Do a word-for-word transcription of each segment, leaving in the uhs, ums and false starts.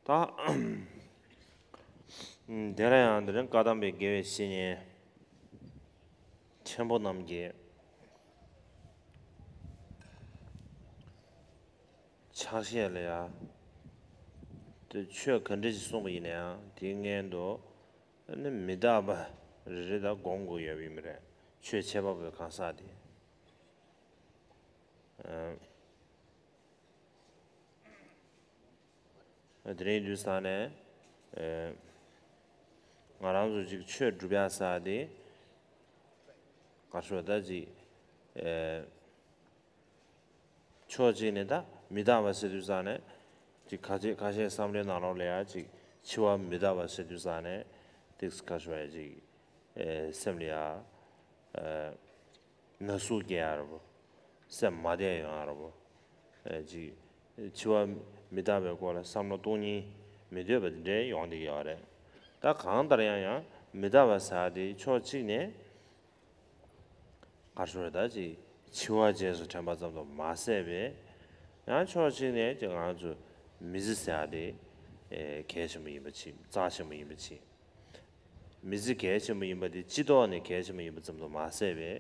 ད། དེ་ལ་ཡང་དེ་རིང་བཀའ་གདམས་པའི་དགེ་བའི་བཤེས་གཉེན་ཆེན་པོ་རྣམས་ཀྱི་ཕྱག་བཞེས་ལ་ཡ། དེ་ཆོས་ག་འདྲ་ཞིག་གསུངས་པ་ཡིན་ན་ཡང་དེའི་སྔོན་དུ་ནི་མི་རྟག་པ་རེ་རེ་དག་སྒོམ་དགོས་ཡོད་པ་ཡིན་པ་རེད། ཆོས་འཆད་པ་པོའི་གང་ཟག་དེ། དེ་རིང་དུས་ས་ནས་ང་རང་ཚོ་ཅིག་ཆོས་སྒྲུབ་ཡ་ས་དེ་ག་ཤོད་ད་ཅིག་ཕྱོགས་གཅིག་ནས་ད་མི་རྟག་པ་ཟེར་དུས་ས་ནས་ཅིག་ཁ་ཆེ་ཁ་ཤས་བསམ་བློའི་ནང་ལོགས་ལ་ཡ་ཅིག་འཆི་བ་མི་རྟག་པ་ཟེར་དུས་ས་ནས་ཏིག་ག་ཤོད་ཡ་ཅིག་སེམས་ལ་ཡ། ན་ཟུག་སྐྱེ་ཡ་རེད་པོ། སེམས་མ་བདེ་ཡོང་ཡ་རེད་པོ། ཨེ་ཅིག་འཆི་བ་མི་རྟག་པའི་སྐོར་ལ་བསམ་བློ་གཏོང་སྙིང་མི་འདོད་པ་དེ་འདྲའི་ཡོང་བསྡད་ཡོད་རེད། ད་གང་ལྟར་ཡང་ཡང་མི་རྟག་པ་ཟེར་ཡ་དེ་ཕྱོགས་གཅིག་ནས་ག་རེ་ཟེར་ད་ཅིག་འཆི་བ་རྗེས་སུ་དྲན་པ་ཙམ་དུ་མ་ཟད་པའི། ཡང་ཕྱོགས་གཅིག་ནས་ཅིག་ང་ཚོ་མི་ཚེ་ཟེར་ཡ་དེ་ཨེ་གལ་ཆེན་པོ་ཡིན་པ་ཅིག་རྩ་ཆེན་པོ་ཡིན་པ་ཅིག་མི་ཚེ་གལ་ཆེན་པོ་ཡིན་པ་དེ་སྤྱི་ཐོག་ནས་གལ་ཆེན་པོ་ཡིན་པ་ཙམ་དུ་མ་ཟད་པའི།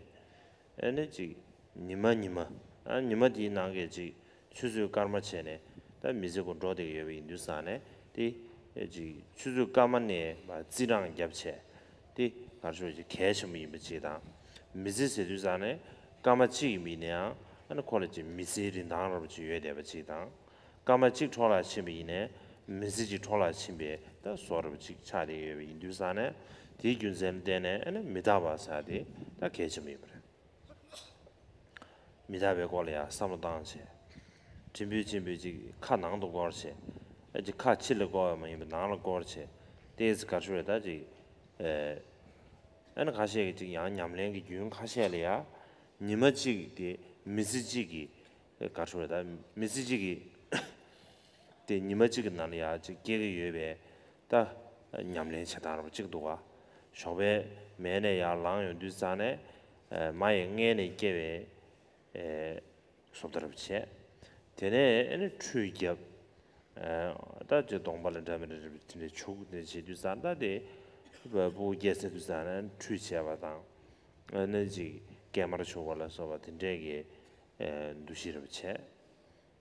ཨ་ནི་ཅིག་ཉི་མ་ཉི་མ། ཨ་ཉི་མ་དེའི་ནང་གི་ཅིག་ཆུ་ཚོད་སྐར་མ་བྱས་ནས་ད་མི་ཚེ་ཁོ་འགྲོ་བསྡད་ཀྱི་ཡོད་པ་ཡིན་དུས་ཙང་ནས་དེ་ཅིག་ཆུ་ཚོད་སྐར་མ་ནས་མར་རྩིས་རང་བརྒྱབ་བྱས་དེ་ག་རེ་ཞུ་ཅིག་གལ་ཆེན་པོ་ཡིན་པ་ཅིག་དང་། མི་ཚེ་ཟེར་དུས་ཙང་ནས་སྐར་མ་གཅིག་ཡིན་པ་ཡིན་ན་ཡང་ཨ་ནི་ཁོ་ལ་ཅིག་མི་ཚེའི་རིན་ཐང་འདྲ་པོ་ཅིག་ཡོད་བསྡད་པ་ཅིག་དང་། སྐར་མ་གཅིག་འཕྲོ་བརླག་ཕྱིན་པ་ཡིན་ནའི་མི་ཚེ་གཅིག་འཕྲོ་བརླག་ཕྱིན་པའི་ད་བཟོ་འདྲ་པོ་ཅིག་ཆགས་བསྡད་ཡོད་པ་ཡིན་དུས་ཙང་ནས་དེའི་རྒྱུ་མཚན་ལ་བརྟེན་ནས་ཨ་ནི་མི་རྟག་པ་ཟེར་ཡ་དེ་ད་གལ་ཆེན་པོ་ཡིན་པ་རེད། མི་རྟག་པའི་སྐོར་ལ་ཡང་བསམ་བློ་བཏང་བྱས། དྲིན་པོས་བཅིངས་པའི་ཅིག་ཁ་ནང་དུ་བསྐོར་བྱས། ཨ་ཅིག་ཁ་ཕྱི་ལ་བསྐོར་བ་མ་ཡིན་པར་ནང་ལ་བསྐོར་བྱས། ཏོག་ཙམ་ག་རེ་ཞུ་རེད་ད་ཅིག་ཨེ། ཨ་ནི་ཁ་ཤས་ཀྱིས་ཅིག་ཡང་ཉམས་ལེན་གྱི་རྒྱུན་ཁ་ཤས་ལ་ཡང་ཉི་མ་གཅིག་དེ་མི་ཚེ་གཅིག་གི་ག་རེ་ཞུ་རེད་ད་མི་ཚེ་གཅིག་གི་དེ་ཉི་མ་གཅིག་གི་ནང་ལ་ཡང་ཅིག་སྐྱེ་གི་ཡོད་པའི་ད་ཉམས་ལེན་བྱེད་སྟངས་ར་བ་གཅིག་འདུག་ག་ཞོགས་པའི་མལ་ནས་ཡར་ལངས་ཡོང་དུས་ཙང་ནས་མ་ཡི་མངལ་ནས་སྐྱེ་བའི་བཟོ་ལྟ་ར་བ་བྱས། དེ་ནས་ཨ་ནི་ཁྲུས་བརྒྱབ། ད་ཅིག་གདོང་པ་ལ་འདྲ་མི་འདྲ་ར་བ་དེ་འདྲ་བྱུག་དེ་བྱེད་དུས་ཙང་ད་དེ་སྤུ་གུ་སྐྱེས་ཚར་དུས་ཙང་ནས་ཁྲུས་བྱས་པ་དང་། ཨ་ནི་ཅིག་སྐྱེས་མར་བྱུག་པ་ལ་སོགས་པ་དེ་འདྲས་ཀྱི་འདུ་ཤེས་ར་བ་བྱས།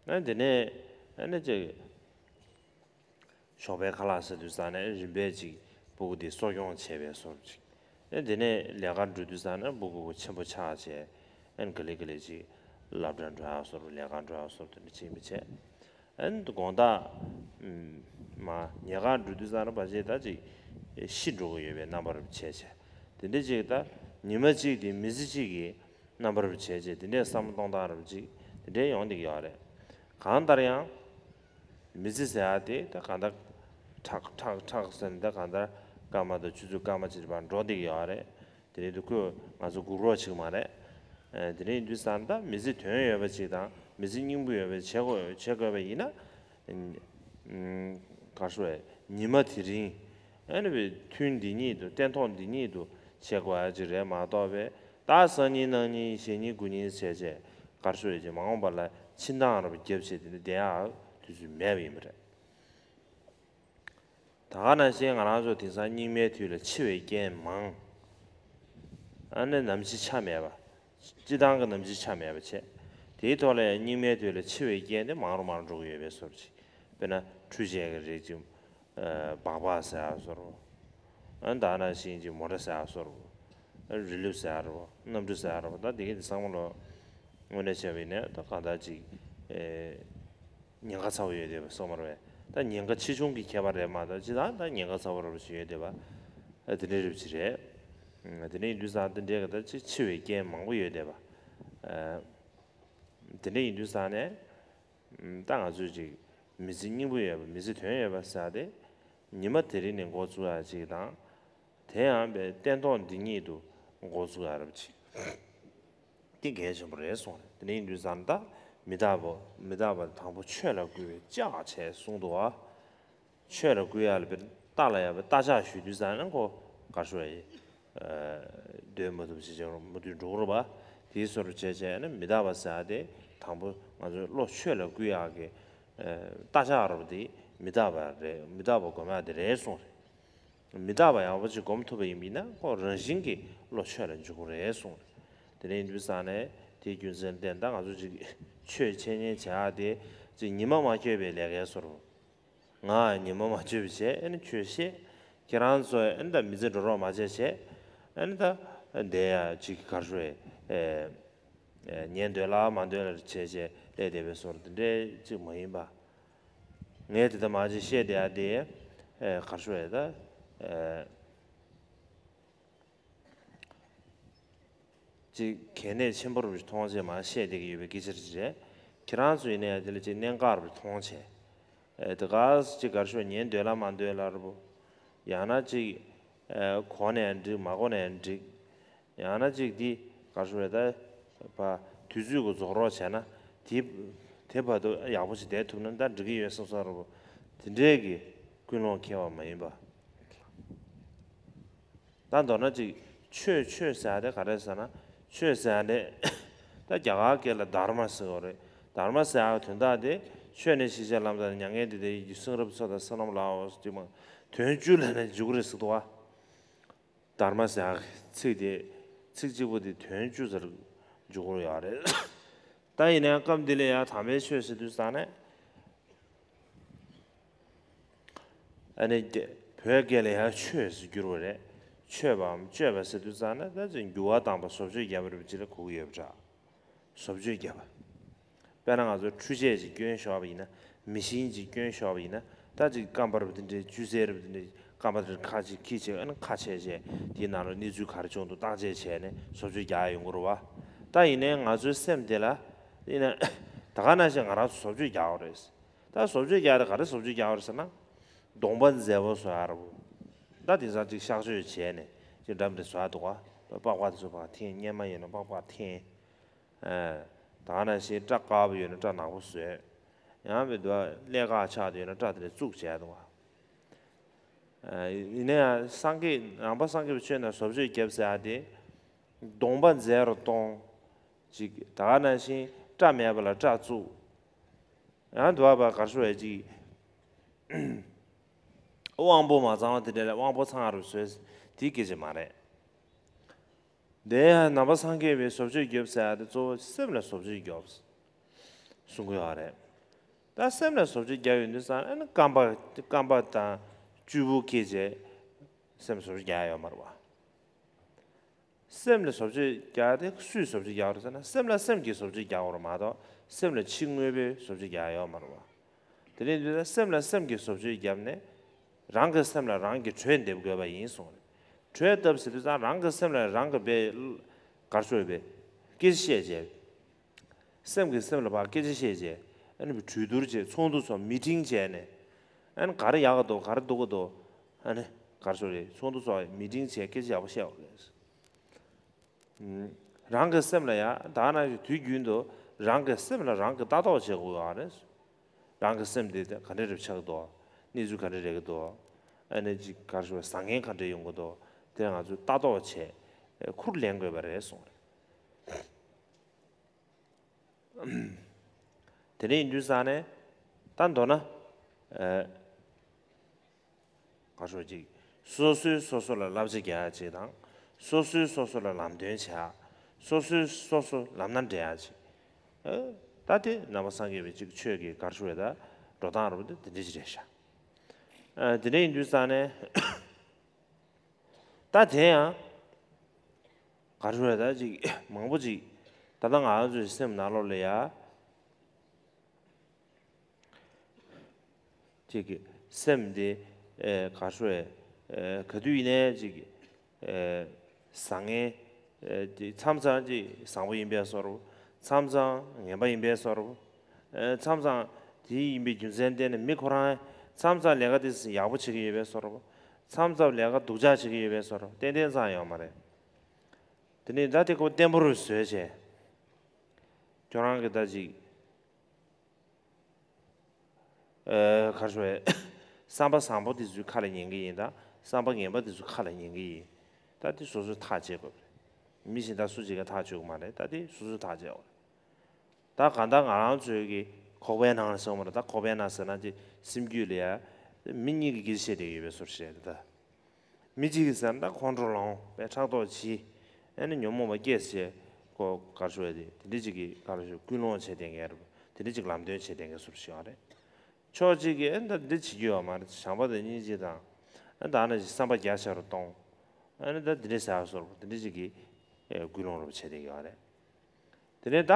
ཨ་དེ་ནས་ཨ་ནི་ཅིག་ཞོགས་པའི་ཁ་ལག་ཟ་དུས་ཙང་ནས་རིམ་པས་ཅིག་སྤུ་གུ་དེ་གསོ་སྐྱོང་བྱས་པའི་བཟོ་འདྲ་ཅིག་ཨ་དེ་ནས་ལས་ཀ་འགྲོ་དུས་ཙང་ནས་སྤུ་གུ་ཆེན་པོ་ཆགས་བྱས་ཨ་ནི་ག་ལེ་ག་ལེ་ཅིག་སློབ་གྲྭ་འགྲོ་ཡག་བཟོ་འདྲ་ལས་ཀ་འགྲོ་ཡག་བཟོ་འདྲ་དེ་འདྲ་བྱེད་མི་བྱས། ཨ་ནི་དགོང་དག་མ་ཉལ་ཁར་འགྲོ་དུས་ཙང་ནས་ཕལ་ཆེར་ད་ཅིག་ཤི་འགྲོ་གི་ཡོད་པའི་རྣམ་པ་ར་བ་བྱས་བྱས། དེ་འདྲ་ཅིག་ད་ཉི་མ་གཅིག་དེ་མི་ཚེ་གཅིག་གི་རྣམ་པ་ར་བ་བྱས་བྱས་དེ་འདྲའི་བསམ་བློ་གཏོང་སྟངས་ར་བ་ཅིག་དེ་འདྲའི་ཡོང་བསྡད་ཀྱི་ཡོད་རེད། གང་ལྟར་ཡང་མི་ཚེ་ཟེར་ཡ་དེ་ད་གང་ལྟར་ཁྲག་ཁྲག་ཁྲག་ཟེར་ནས་ད་གང་ལྟར་སྐར་མ་དང་ཆུ་ཚོད་སྐར་མ་ཅིག་བར་འགྲོ་བསྡད་ཀྱི་ཡོད་རེད། དེ་རིང་དུ་ཁོས་ང་ཚོ་སྒུག་རོགས་བྱེད་ཀྱི་མ་རེད། ཨ་དེ་རིང་ཡིན་དུས་ཙང་ད་མི་ཚེ་དོན་ཡོད་པ་ཅིག་དང་མི་ཚེ་སྙིང་པོ་ཡོད་པ་བྱེད་དགོས་བྱེད་དགོས་པ་ཡིན་ན། ག་རེ་ཞུ་རེད་ཉི་མ་དེ་རིང་ཨ་ནི་བའི་ཐུན་འདི་ཉིད་དུ་སྟན་ཐོག་འདི་ཉིད་དུ་བྱེད་དགོས་ཡ་ཅིག་རེད་མ་གཏོགས་པའི་ད་སང་ཉིན་གནངས་ཉིན་གཞེས་ཉིན་དགུ་ཉིན་ཟེར་བྱས་ག་རེ་ཞུ་རེད་ཅིག་མ་འོངས་པ་ལ་ཕྱིན་སྟངས་ར་བ་རྒྱབ་བྱས་དེ་འདྲ་བསྡད་ཡག་དུས་ཚོད་མེད་པ་ཡིན་པ་རེད། ད་ག་ནང་བཞིན་ང་རང་ཚོ་དེང་སང་སྙིགས་མའི་དུས་ལ་འཆི་བའི་རྐྱེན་མང་། ཨ་ནི་ནམ་འཆི་ཆ་མེད་པ། སྤྱི་བཏང་གི་ནམ་འཆི་ཆ་མེད་པ་བྱས། དེའི་ཐོག་ལ་ཡང་སྙིགས་མའི་དུས་ལ་འཆི་བའི་རྐྱེན་དེ་མང་རུ་མང་རུ་འགྲོ་གི་ཡོད་པའི་བཟོ་འདྲ་ཅིག་དཔེར་ན་འཕྲུལ་ཆས་ཀྱི་རིགས་ཅིག་སྦག་སྦག་ཟེར་ཡག་བཟོ་འདྲ། ཨ་ནི་ད་ག་ནང་བཞིན་ཅིག་མོ་ཊ་ཟེར་ཡག་བཟོ་འདྲ། རི་ལུག་ཟེར་ཡག་རེད་པ། གནམ་གྲུ་ཟེར་ཡག་རེད་པ། ད་དེ་གི་དེ་ཚང་མ་ལོ་དངོས་གནས་བྱས་པ་ཡིན་ནའི་ད་གང་ལྟར་ཅིག་ཉེན་ཁ་ཚ་པོ་ཡོད་བསྡད་པ་སོང་མ་རེད་པས། ད་ཉེན་ཁ་ཆེ་ཆུང་གི་ཁྱད་པར་རེད་མ་གཏོགས་སྤྱིར་བཏང་ད་ཉེན་ཁ་ཚ་པོ་འདྲ་པོ་ཞིག་ཡོད་བསྡད་པ། ཨ་དེ་འདྲའི་རིགས་ཅིག་རེད། ཨ་དེ་འདྲ་ཡིན་དུས་ཙང་དེ་འདྲའི་ག་ད་ཅིག་འཆི་བའི་རྐྱེན་མང་པོ་ཡོད་བསྡད་པ། ཨ་དེ་འདྲ་ཡིན་དུས་ཙང་ནས་ད་ང་ཚོས་ཅིག་མི་ཚེ་སྙིང་པོ་ཡོད་པ་མི་ཚེ་དོན་ཡོད་པ་ཟེར་ཡག་དེ་ཉི་མ་དེ་རིང་ནས་འགོ་བཙུགས་ཡག་ཅིག་དང་། དེ་ཡང་པའི་སྟན་ཐོག་འདི་ཉིད་དུ་འགོ་བཙུགས་ཡག་རེད་པ་ཅིག་དེ་གལ་ཆེན་པོ་རེད་གསུངས་རེད། དེ་ནས་ཡིན་དུས་ཙང་ད་མི་རྟག་པ་མི་རྟག་པ་དང་པོ་ཆོས་ལ་བསྐུལ་བའི་ལྕག་བྱས་གསུངས་འདུག་བ། ཆོས་ལ་བསྐུལ་ཡག་ལ་པའི་རྟ་ལ་ཡང་པའི་རྟ་ལྕག་གཞུས་དུས་ཙང་ནས་ཁོ་ག་རེ་ཞུ་ཡག་ཡིན། སྡོད་མ་ཐུབ་ཅེས་བྱས་རུང་མུ་མཐུད་འགྲོ་གི་རེད་པ། དེའི་བཟོ་འདྲ་བྱས་བྱས་ནས་མི་རྟག་པ་ཟེར་ཡག་དེ་དང་པོ་ང་ཚོའི་བློ་ཆོས་ལ་བསྐུལ་ཡག་གི་རྟ་ལྕག་རེད་པ། དེ་ མི་རྟག་པ་རེད། མི་རྟག་པ་སྒོམ་ཡག་དེ་རེད་གསུངས་རེད། མི་རྟག་པ་ཡག་པོ་ཅིག་སྒོམ་ཐུབ་པ་ཡིན་པ་ཡིན་ན་ཁོ་རང་བཞིན་གྱིས་བློ་ཆོས་ལ་འཇུག་གི་རེད་གསུངས་རེད། དེ་འདྲ་ཡིན་དུས་ཙང་ནས་དེའི་རྒྱུ་མཚན་བརྟེན་ད་ང་ཚོ་ཅིག་ཆོས་འཆད་ཉན་བྱེད་ཡག་དེ་ཅིག་ཉི་མ་མ་འཁྱོལ་བའི་ལས་ཀའི་བཟོ་འདྲ། ང་ཉི་མ་མ་འཁྱོལ་བ་བྱས། ཨ་ནི་ཆོས་བཤད། ཁྱེད་རང་ཚོ་ཨ་ནི་ད་མི་ཚེ་འགྲོ་རོགས་མ་བྱས་བྱས། ཨ་ནི་ད་བསྡད་ཡག་ཅིག་ག་རེ་ཟེར། ཨེ། ཨེ། ཉན་འདོད་ལ་མ་འདོད་ལ་བྱས་བྱས་སླེབས་བསྡད་པའི་བཟོ་འདྲ་དེ་འདྲ་ཅིག་མ་ཡིན་པ། ངས་དེ་ལྟ་མ་བྱས་བཤད་བསྡད་ཡག་དེ། ཨེ། ག་རེ་ཟེར་ད། ཨེ། ཅིག་གལ་གནད་ཆེན་པོ་རུ་མཐོང་བྱས་མར་བཤད་བསྡད་ཀྱི་ཡོད་པའི་སྐད་ཆ་རེད། ཁྱེད་རང་ཚོ་ཡིན་ན་ཡང་དེ་ལ་ཅིག་གནད་འགག་རུ་མཐོང་བྱས། ཨེ། དེ་ག་ཅིག་ག་རེ་ཟེར། ཉན་འདོད་ལ་མ་འདོད་ལ་རུ། ཡང་ན་ཅིག་ཨེ། གོ་ནས་ཡང་འགྲིག་མ་གོ་ནས་ཡང་འགྲིག་ཡང་ན་ཅིག་འདི་ག་རེ་ཟེར་ད། ཕར་དུས་ཚོད་ཀྱི་རྫོགས་རོགས་བྱས་ན་དེ་དེ་བར་དུ་ཡག་པོ་ཞིག་བསྡད་ཐུབ་ན་ད་འགྲིག་གི་ཡོད་བསམ་བསམ་རུ། དེ་འདྲའི་གི་ཀུན་སློང་འཁེལ་བ་མ་ཡིན་པ། ད་མདོར་ན་ཅིག་ཆོས་ཆོས་ཟེར་ཡག་དེ་ག་རེ་ཟེར་ན། ཆོས་ཟེར་ཡག་དེ་ད་རྒྱ་གར་སྐད་ལ་དྷརྨ་ཟེར་བ་རེད། དྷརྨ་ཟེར་ཡག་དོན་དག་དེ་ཆོས་ནི་ཤེས་བྱ་ལམ་དང་མྱ་ངན་འདས་དེ་ཡིད་ཀྱི་སེམས་རབ་མཚོ་དང་བསོད་ནམས་ལའོ་ཟེར་དུས་མ་དོན་བཅུ་ལ་ནི་འཇུག་རེད་ཟེར་འདུག་བ། དྷརྨ་ཟེར་ཡག་ཚིག་དེ་ཚིག་གཅིག་པོ་དེ་དོན་བཅུ་ཟེར་འཇུག་གི་ཡོད་རེད། ད་ཡིན་ནའང་སྐབས་འདི་ལ་ཡང་དམ་པའི་ཆོས་ཟེར་དུས་ཙང་ནས། ཨ་ནི་བོད་སྐད་ལ་ཡང་ཆོས་ཟེར་བསྒྱུར་བ་རེད། ཆོས་པའམ་སྤྱོད་པ་ཟེར་དུས་ཙང་ན་ད་ཅིག་འགྱུར་བ་བཏང་བ་བཟོ་བཅོས་བརྒྱབ་པ་རེད་པ་ཅིག་ལ་གོ་གི་ཡོད་པ་འདྲ། བཟོ་བཅོས་བརྒྱབ་པ། དཔེར་ན་ང་ཚོ་འཕྲུལ་ཆས་ཅིག་སྐྱོན་ཤོར་བ་ཡིན་ན། མི་ཤིན་ཅིག་སྐྱོན་ཤོར་བ་ཡིན་ན། ད་ཅིག་རྐང་པ་རེད་པ་དེ་འདྲའི་ཅུ་ཟེར་རེད་པ་དེ་འདྲའི་རྐང་པ་དེ་ཁ་ཅིག་འཁྱེར་བྱས། ཨ་ནི་ཁ་ཕྱེ་བྱས་དེའི་ནང་ལ་གནས་ཚུལ་ག་རེ་བྱུང་འདུག་བརྟག་དཔྱད་བྱས་ནས་བཟོ་བཅོས་རྒྱག་ཡོང་གི་རེད་བ། ད་ཡིན་ནའི་ང་ཚོའི་སེམས་དེ་ལ་ཡིན་ན་ད་ག་ནང་བཞིན་ང་རང་ཚོ་བཟོ་བཅོས་རྒྱག་དགོས་རེད། ད་བཟོ་བཅོས་རྒྱག་དེ་ག་རེ་བཟོ་བཅོས་རྒྱག་དགོས་རེད་ཟེར་ན། གདོང་པ་མཛེས་པོ་བཟོ་ཡག་རེད་བ། ད་དེང་སང་ཅིག་གཤག་བཅོས་བྱས་ནས་ཅིག་འགྲམ་དེ་བཟོ་ཡག་འདུག་བ། པགས་པ་དེ་ཚོ་ཕར་འཐེན། གཉེར་མ་ཡིན་ན་པགས་པ་འཐེན། ཨ། ད་ག་ནང་བཞིན་སྐྲ་དཀར་པོ་ཡོད་ན་སྐྲ་ནག་པོ་བཟོས། ཡང་མི་འདུག་ཨ། ཀླད་ཁ་ཆག་དེ་ཡོད་ན་སྐྲ་དེ་ནས་བཙུགས་བྱས་འདུག་བ། ཨ། ཡིན་ན་ཡང་སངས་རྒྱས་ནང་པ་སངས་རྒྱས་པའི་ཆོས་ནང་བཟོ་བཅོས་བརྒྱབ་ཟེར་ཡག་དེ། གདོང་པ་མཛེས་རུ་གཏོང་། ཅིག་ད་ག་ནང་བཞིན་སྐྲ་མེད་པ་ལ་སྐྲ་བཙུགས། ཡང་དུ་བ་བ་གར་ཤོ་ཡ་ཅིག་དབང་པོ་མ་ཚང་བ་དེ་འདྲ་ལ་དབང་པོ་ཚང་རུ་བཟོས། དེ་སྐད་ཆ་མ་རེད། དེ་ཡང་ནང་པ་སངས་རྒྱས་པའི་བཟོ་བཅོས་རྒྱོབ་ཟེར་ཡ་དེ་གཙོ་བོ་སེམས་ལ་བཟོ་བཅོས་རྒྱོབ་གསུང་གི་ཡོད་རེད། ད་སེམས་ལ་བཟོ་བཅོས་རྒྱག་ཡོང་དུས་ཙང་ཨ་ནི་རྐང་པ་རྐང་པ་དང་གཅུས་པོ་སྐད་ཆ་སེམས་བཟོ་བཅོས་རྒྱག་ཡ་ཡོད་མ་རེད་བ། སེམས་ལ་བཟོ་བཅོས་རྒྱག་དེ་སུས་བཟོ་བཅོས་རྒྱག་རེད་ཟེར་ན། སེམས་ལ་སེམས་ཀྱིས་བཟོ་བཅོས་རྒྱག་དགོས་རེད་མ་གཏོགས་སེམས་ལ་ཕྱི་དངོས་པོས་བཟོ་བཅོས་རྒྱག་ཡོད་མ་རེད་བ། དེ་ནས་འདི་ལ་སེམས་ལ་སེམས་ཀྱིས་བཟོ་བཅོས་བརྒྱབ་ནས་རང་གི་སེམས་ལ་རང་གིས་གྲོས་འདེབས་དགོས་པ་ཡིན་གསུངས་རེད། གྲོས་བཏབ་ཟེར་དུས་ཙང་རང་གི་སེམས་ལ་རང་གིས་དཔེ་གར་ཤོར་བའི་སྐད་ཆ་བཤད་བྱས། སེམས་ཀྱིས་སེམས་ལ་ཕར་སྐད་ཆ་བཤད་བྱས། ཨ་ནི་གྲོས་བསྡུར་བྱས། ཚོགས་འདུ་ཚོགས། མི་ཊིང་བྱས་ནས། ཨ་ནི་ག་རེ་ཡག་ག་འདུག་ག་རེ་སྡུག་ག་འདུག་ཨ་ནི་གར་ཤོར་རེད། ཚོགས་འདུ་ཚོགས། མི་ཊིང་བྱས། སྐད་ཆ་ཡག་པོ་བཤད་དགོས་རེད། རང་གི་སེམས་ལ་ཡང་ད་ག་ནང་བཞིན་དུས་རྒྱུན་དུ་རང་གི་སེམས་ལ་རང་གིས་ལྟ་རྟོག་བྱེད་དགོས་པ་རེད། རང་གི་སེམས་དེ་ག་འདྲ་རེ་ཆགས་ཀྱི་འདུག་གནས་ཚུལ་ག་འདྲ་རེག་གི་འདུག་ཨ་ནི་ཅིག་གར་ཞུ་བ་བཟང་ངན་ག་འདྲ་ཡོང་གི་འདུག་དེ་ང་ཚོས་ལྟ་རྟོག་བྱས་ཁུར་ལེན་དགོས་པ་རེད་གསུངས་རེད། དེ་འདྲ་ཡིན་དུས་ཙང་ནས་ད་མདོར་ན། ག་རེ་ཟེར་ཅིག་སོ་སོས་སོ་སོ་ལ་བསླབ་བྱ་རྒྱག་ཡག་ཅིག་དང་། སོ་སོས་སོ་སོ་ལ་ལམ་སྟོན་བྱེད་ཡག་སོ་སོས་སོ་སོ་ལམ་སྣ་འདྲེན་ཡག་ཅིག་ཨ། ད་དེ་ནང་པ་སངས་རྒྱས་པའི་ཅིག་ཆོས་ཀྱི་ག་རེ་ཟེར་ད་འགྲོ་སྟངས་རེད་པ། དེ་དེ་འདྲ་ཅིག་རེད་ཤག་ཨ། དེ་འདྲ་ཡིན་དུས་ཙང་ནས་ད་དེ་ཡང་ག་རེ་ཟེར་ད་ཅིག་མང་པོ་ཅིག་ད་ལྟ་ང་རང་ཚོའི་སེམས་ནང་ལོགས་ལ་ཡ། ཅིག་གི་སེམས་དེ་ཨེ་ག་རེ་ཟེར། ཨེ་ག་དུས་ཡིན་ནའི་ཅིག་ཨེ་བཟང་ངན་ཨེ་དེ་མཚམས་མཚམས་ཅིག་བཟང་པོ་ཡིན་པའི་བཟོ་འདྲ། མཚམས་མཚམས་ངན་པ་ཡིན་པའི་བཟོ་འདྲ། ཨེ་མཚམས་མཚམས་དེ་ཡིན་པའི་རྒྱུ་མཚན་བརྟེན་ནས་མི་ཁོ་རང་མཚམས་མཚམས་ལས་ཀ་དེ་ཡག་པོ་བྱེད་ཀྱི་ཡོད་པའི་བཟོ་འདྲ། མཚམས་མཚམས་ལས་ཀ་སྡུག་ཅག་བྱེད་ཀྱི་ཡོད་པའི་བཟོ་འདྲ། ཏན་ཏན་ཙང་ཡོད་མ་རེད། དེ་ནས་ད་དེ་ཁོ་བརྟན་པོ་རུ་བཟོས་བྱས། ཁྱོད་རང་གི་ད་ཅིག་ཨེ་ག་རེ་ཟེར། བསམ་པ་བཟང་པོ་དེ་ཚོའི་ཁ་ལ་ཉན་གྱི་ཡིན་དང་། བསམ་པ་ངན་པ་དེ་ཚོའི་ཁ་ལ་ཉན་གྱི་ཡིན། ད་དེ་སོ་སོས་ཐག་བཅད་དགོས་པ་རེད། མི་གཞན་དག་སུ་གཅིག་གིས་ཐག་གཅོད་ཀྱི་མ་རེད། ད་དེ་སོ་སོས་ཐག་བཅད་དགོས་རེད། ད་གང་ལྟར་ང་རང་ཚོའི་གི་ ཁོག་པའི་ནང་ལ་སོང་བ་རེད། ད་ཁོག་པའི་ནང་ཟེར་ན་ཅིག་སེམས་རྒྱུད་ལ་ཡ་མི་གཉིས་ཀྱི་སྐད་ཆ་བཤད་བསྡད་ཡོད་པའི་བཟོ་འདྲ་ཞིག་རེད་ད། མི་གཅིག་གིས་ཟེར་ན་ད་ཁོང་ཁྲོ་ལངས་པས་ཕྲག་དོག་བྱེད། ཨ་ནི་ཉོན་མོངས་པ་སྐྱེས་བྱས་ཁོ་ག་རེ་ཞུ་བ་དེ་དེ་འདྲ་ཅིག་གིས་ག་རེ་ཞུ་ཀུན་སློང་བྱས་བསྡད་མཁན་རེད། དེ་འདྲ་ཅིག་ལམ་སྟོན་བྱས་བསྡད་མཁན་བཟོ་འདྲ་ཞིག་ཡོད་རེད། ཕྱོགས་གཅིག་གིས་ཨ་ནི་ད་འདི་བྱེད་རྒྱུ་ཡོད་མ་རེད། བྱམས་པ་དང་སྙིང་རྗེ་དང་། ཨ་ནི་ད་ནི་བསམ་པ་རྒྱ་ཆེ་རུ་གཏོང་། ཨ་ནི་ད་འདི་འདྲའི་ཟ་བ་སོར་བ་དེ་འདྲ་ཅིག་གིས་ཨེ་ཀུན་སློང་རུ་བྱས་བསྡད་ཡོད་རེད། དེ་ནས་ད་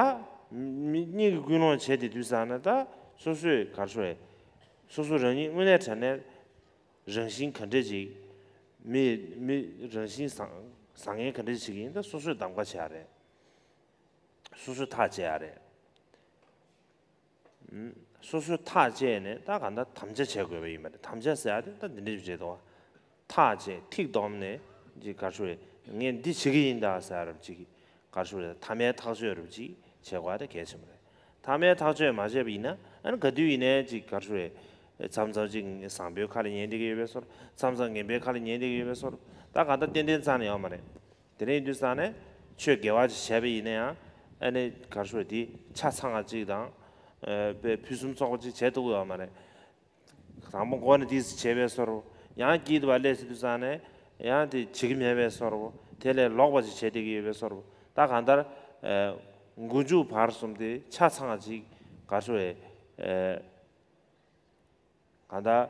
མི་གཉིས་ཀྱི་ཀུན་སློང་བྱས་ཏེ་དུས་ཙང་ན་ད་སོ་སོས་ག་རེ་ཞུ་རེད། སོ་སོ་རང་ཉིད་དངོས་གནས་དྲང་གནས་རང་བཞིན་ག་འདྲ་ཅིག་མི་མི་རང་བཞིན་བཟང་བཟང་ངན་ག་འདྲ་ཅིག་ཡིན་ད་སོ་སོས་གདམ་ག་བྱེད་ཡ་རེད། སོ་སོས་ཐག་བཅད་ཡ་རེད། སོ་སོས་ཐག་བཅད་ནས་ད་གང་ལྟར་དམ་བཅའ་བྱེད་དགོས་པ་ཡིན་པ་རེད། དམ་བཅའ་ཟེར་ཡ་དེ་ད་འདི་འདྲ་ཞིག་བྱེད་དོ། ཐག་བཅད་ཐིག་བསྡོམས་ནས་ཅིག་ག་རེ་ཞུ་རེད། ངས་འདི་བྱེད་ཀྱི་ཡིན་ད་ཟེར་ཡ་རབ་ཅིག་ག་རེ་ཞུ་རེད། མཐའ་མའི་ཐག་གཅོད་རབ་ཅིག་བྱེད་དགོས་ཡ་དེ་གལ་ཆེན་པོ་རེད། མཐའ་མའི་ཐག་གཅོད་མ་བྱས་པ་ཡིན་ན་ཨ་ནི་ག་དུས་ཡིན་ནའི་ཅིག་ག་རེ་ཞུ་རེད། མཚམས་མཚམས་ཅིག་བཟང་པོའི་ཁ་ལ་ཉན་བསྡད་ཀྱི་ཡོད་པའི་བཟོ་འདྲ། མཚམས་མཚམས་ངན་པའི་ཁ་ལ་ཉན་བསྡད་ཀྱི་ཡོད་པའི་བཟོ་འདྲ། ད་གང་ལྟར་ཏན་ཏན་རྩ་ནས་ཡོད་མ་རེད། དེ་འདྲ་ཡིན་དུས་ཙང་ནས་ཆོས་དགེ་བ་ཅིག་བྱས་པ་ཡིན་ན་ཡང་ཨ་ནི་ག་རེ་ཞུ་དེ་ཆ་ཚང་བ་ཅིག་དང་། ཨ་དཔེ་ཕུན་སུམ་ཚོགས་པ་ཅིག་བྱེད་ཐུབ་ཀྱི་ཡོད་མ་རེད། དང་པོ་མགོ་ནས་དེ་བྱས་པའི་བཟོ་འདྲ། ཡང་དཀྱིལ་དུ་བ་སླེབས་ཟེར་དུས་ཙང་ནས་ཡང་དེ་བྱེད་ཀྱི་མེད་པའི་བཟོ་འདྲ། དེ་ལས་ལོག་པ་ཅིག་བྱེད་བསྡད་ཀྱི་ཡོད་པའི་བཟོ་འདྲ། ད་གང་ལྟར་ཨ་མགོ་མཇུག་བར་གསུམ་དེ་ཆ་ཚང་བ་ཅིག་ག་རེ་ཞུ་རེད། ཨ་གང་ལྟར་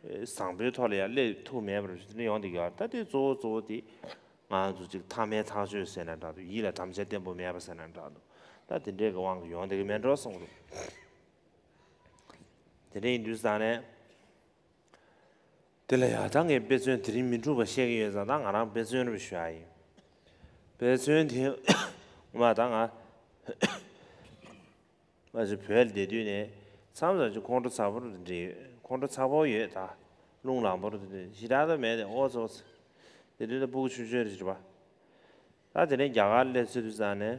བཟང་པོའི་ཐོག་ལ་ཡང་སླེབས་ཐུབ་མེད་པར་ཞུ་ནས་ཡོང་བསྡད་ཀྱི་ཡོད་རེད། ད་དེ་གཙོ་བོ་གཙོ་བོ་དེ་ང་ཚོ་ཅིག་མཐའ་མའི་ཐག་གཅོད་ཟེར་ན་འདྲ་འདུག་ཡིད་ལ་དམ་བཅའ་བརྟན་པོ་མེད་པ་ཟེར་ན་འདྲ་འདུག་ད་དེ་འདྲའི་གི་དབང་གིས་ཡོང་བསྡད་ཀྱི་མེད་འགྲོ་གསུངས་འདུག་དེ་འདྲ་ཡིན་དུས་ཙང་ནས་དེ་ལ་ཡང་ད་ངས་དཔེ་མཚོན་དེ་རིང་མི་འཁྲུག་པ་བཤད་ཀྱི་ཡོད་ཙང་ད་ང་རང་དཔེ་མཚོན་རེ་ཞུ་ཡ་ཡིན། དཔེ་མཚོན་དེ་མ་ད་ང་མ་གཞི་བོད་ལ་བསྡད་དུས་ནས་མཚམས་མཚམས་ཅིག་ཁོང་ཁྲོ་ཚ་པོ་རུ་འདྲེ་ཡོད། ཁོང་ཁྲོ་ཚ་པོ་ཡོད་ད། རླུང་ལངས་པོ་རུ་འདྲེ་ཞེ་དྲག་ད་མེད་དེ་ཨོ་ཙོ་ཙི། དེ་དུས་ད་སྤུ་གུ་ཆུང་ཆུང་རེད་བ། ད་དེ་ནས་རྒྱ་གར་སླེབས་ཚུལ་དུས་ཙང་ནས་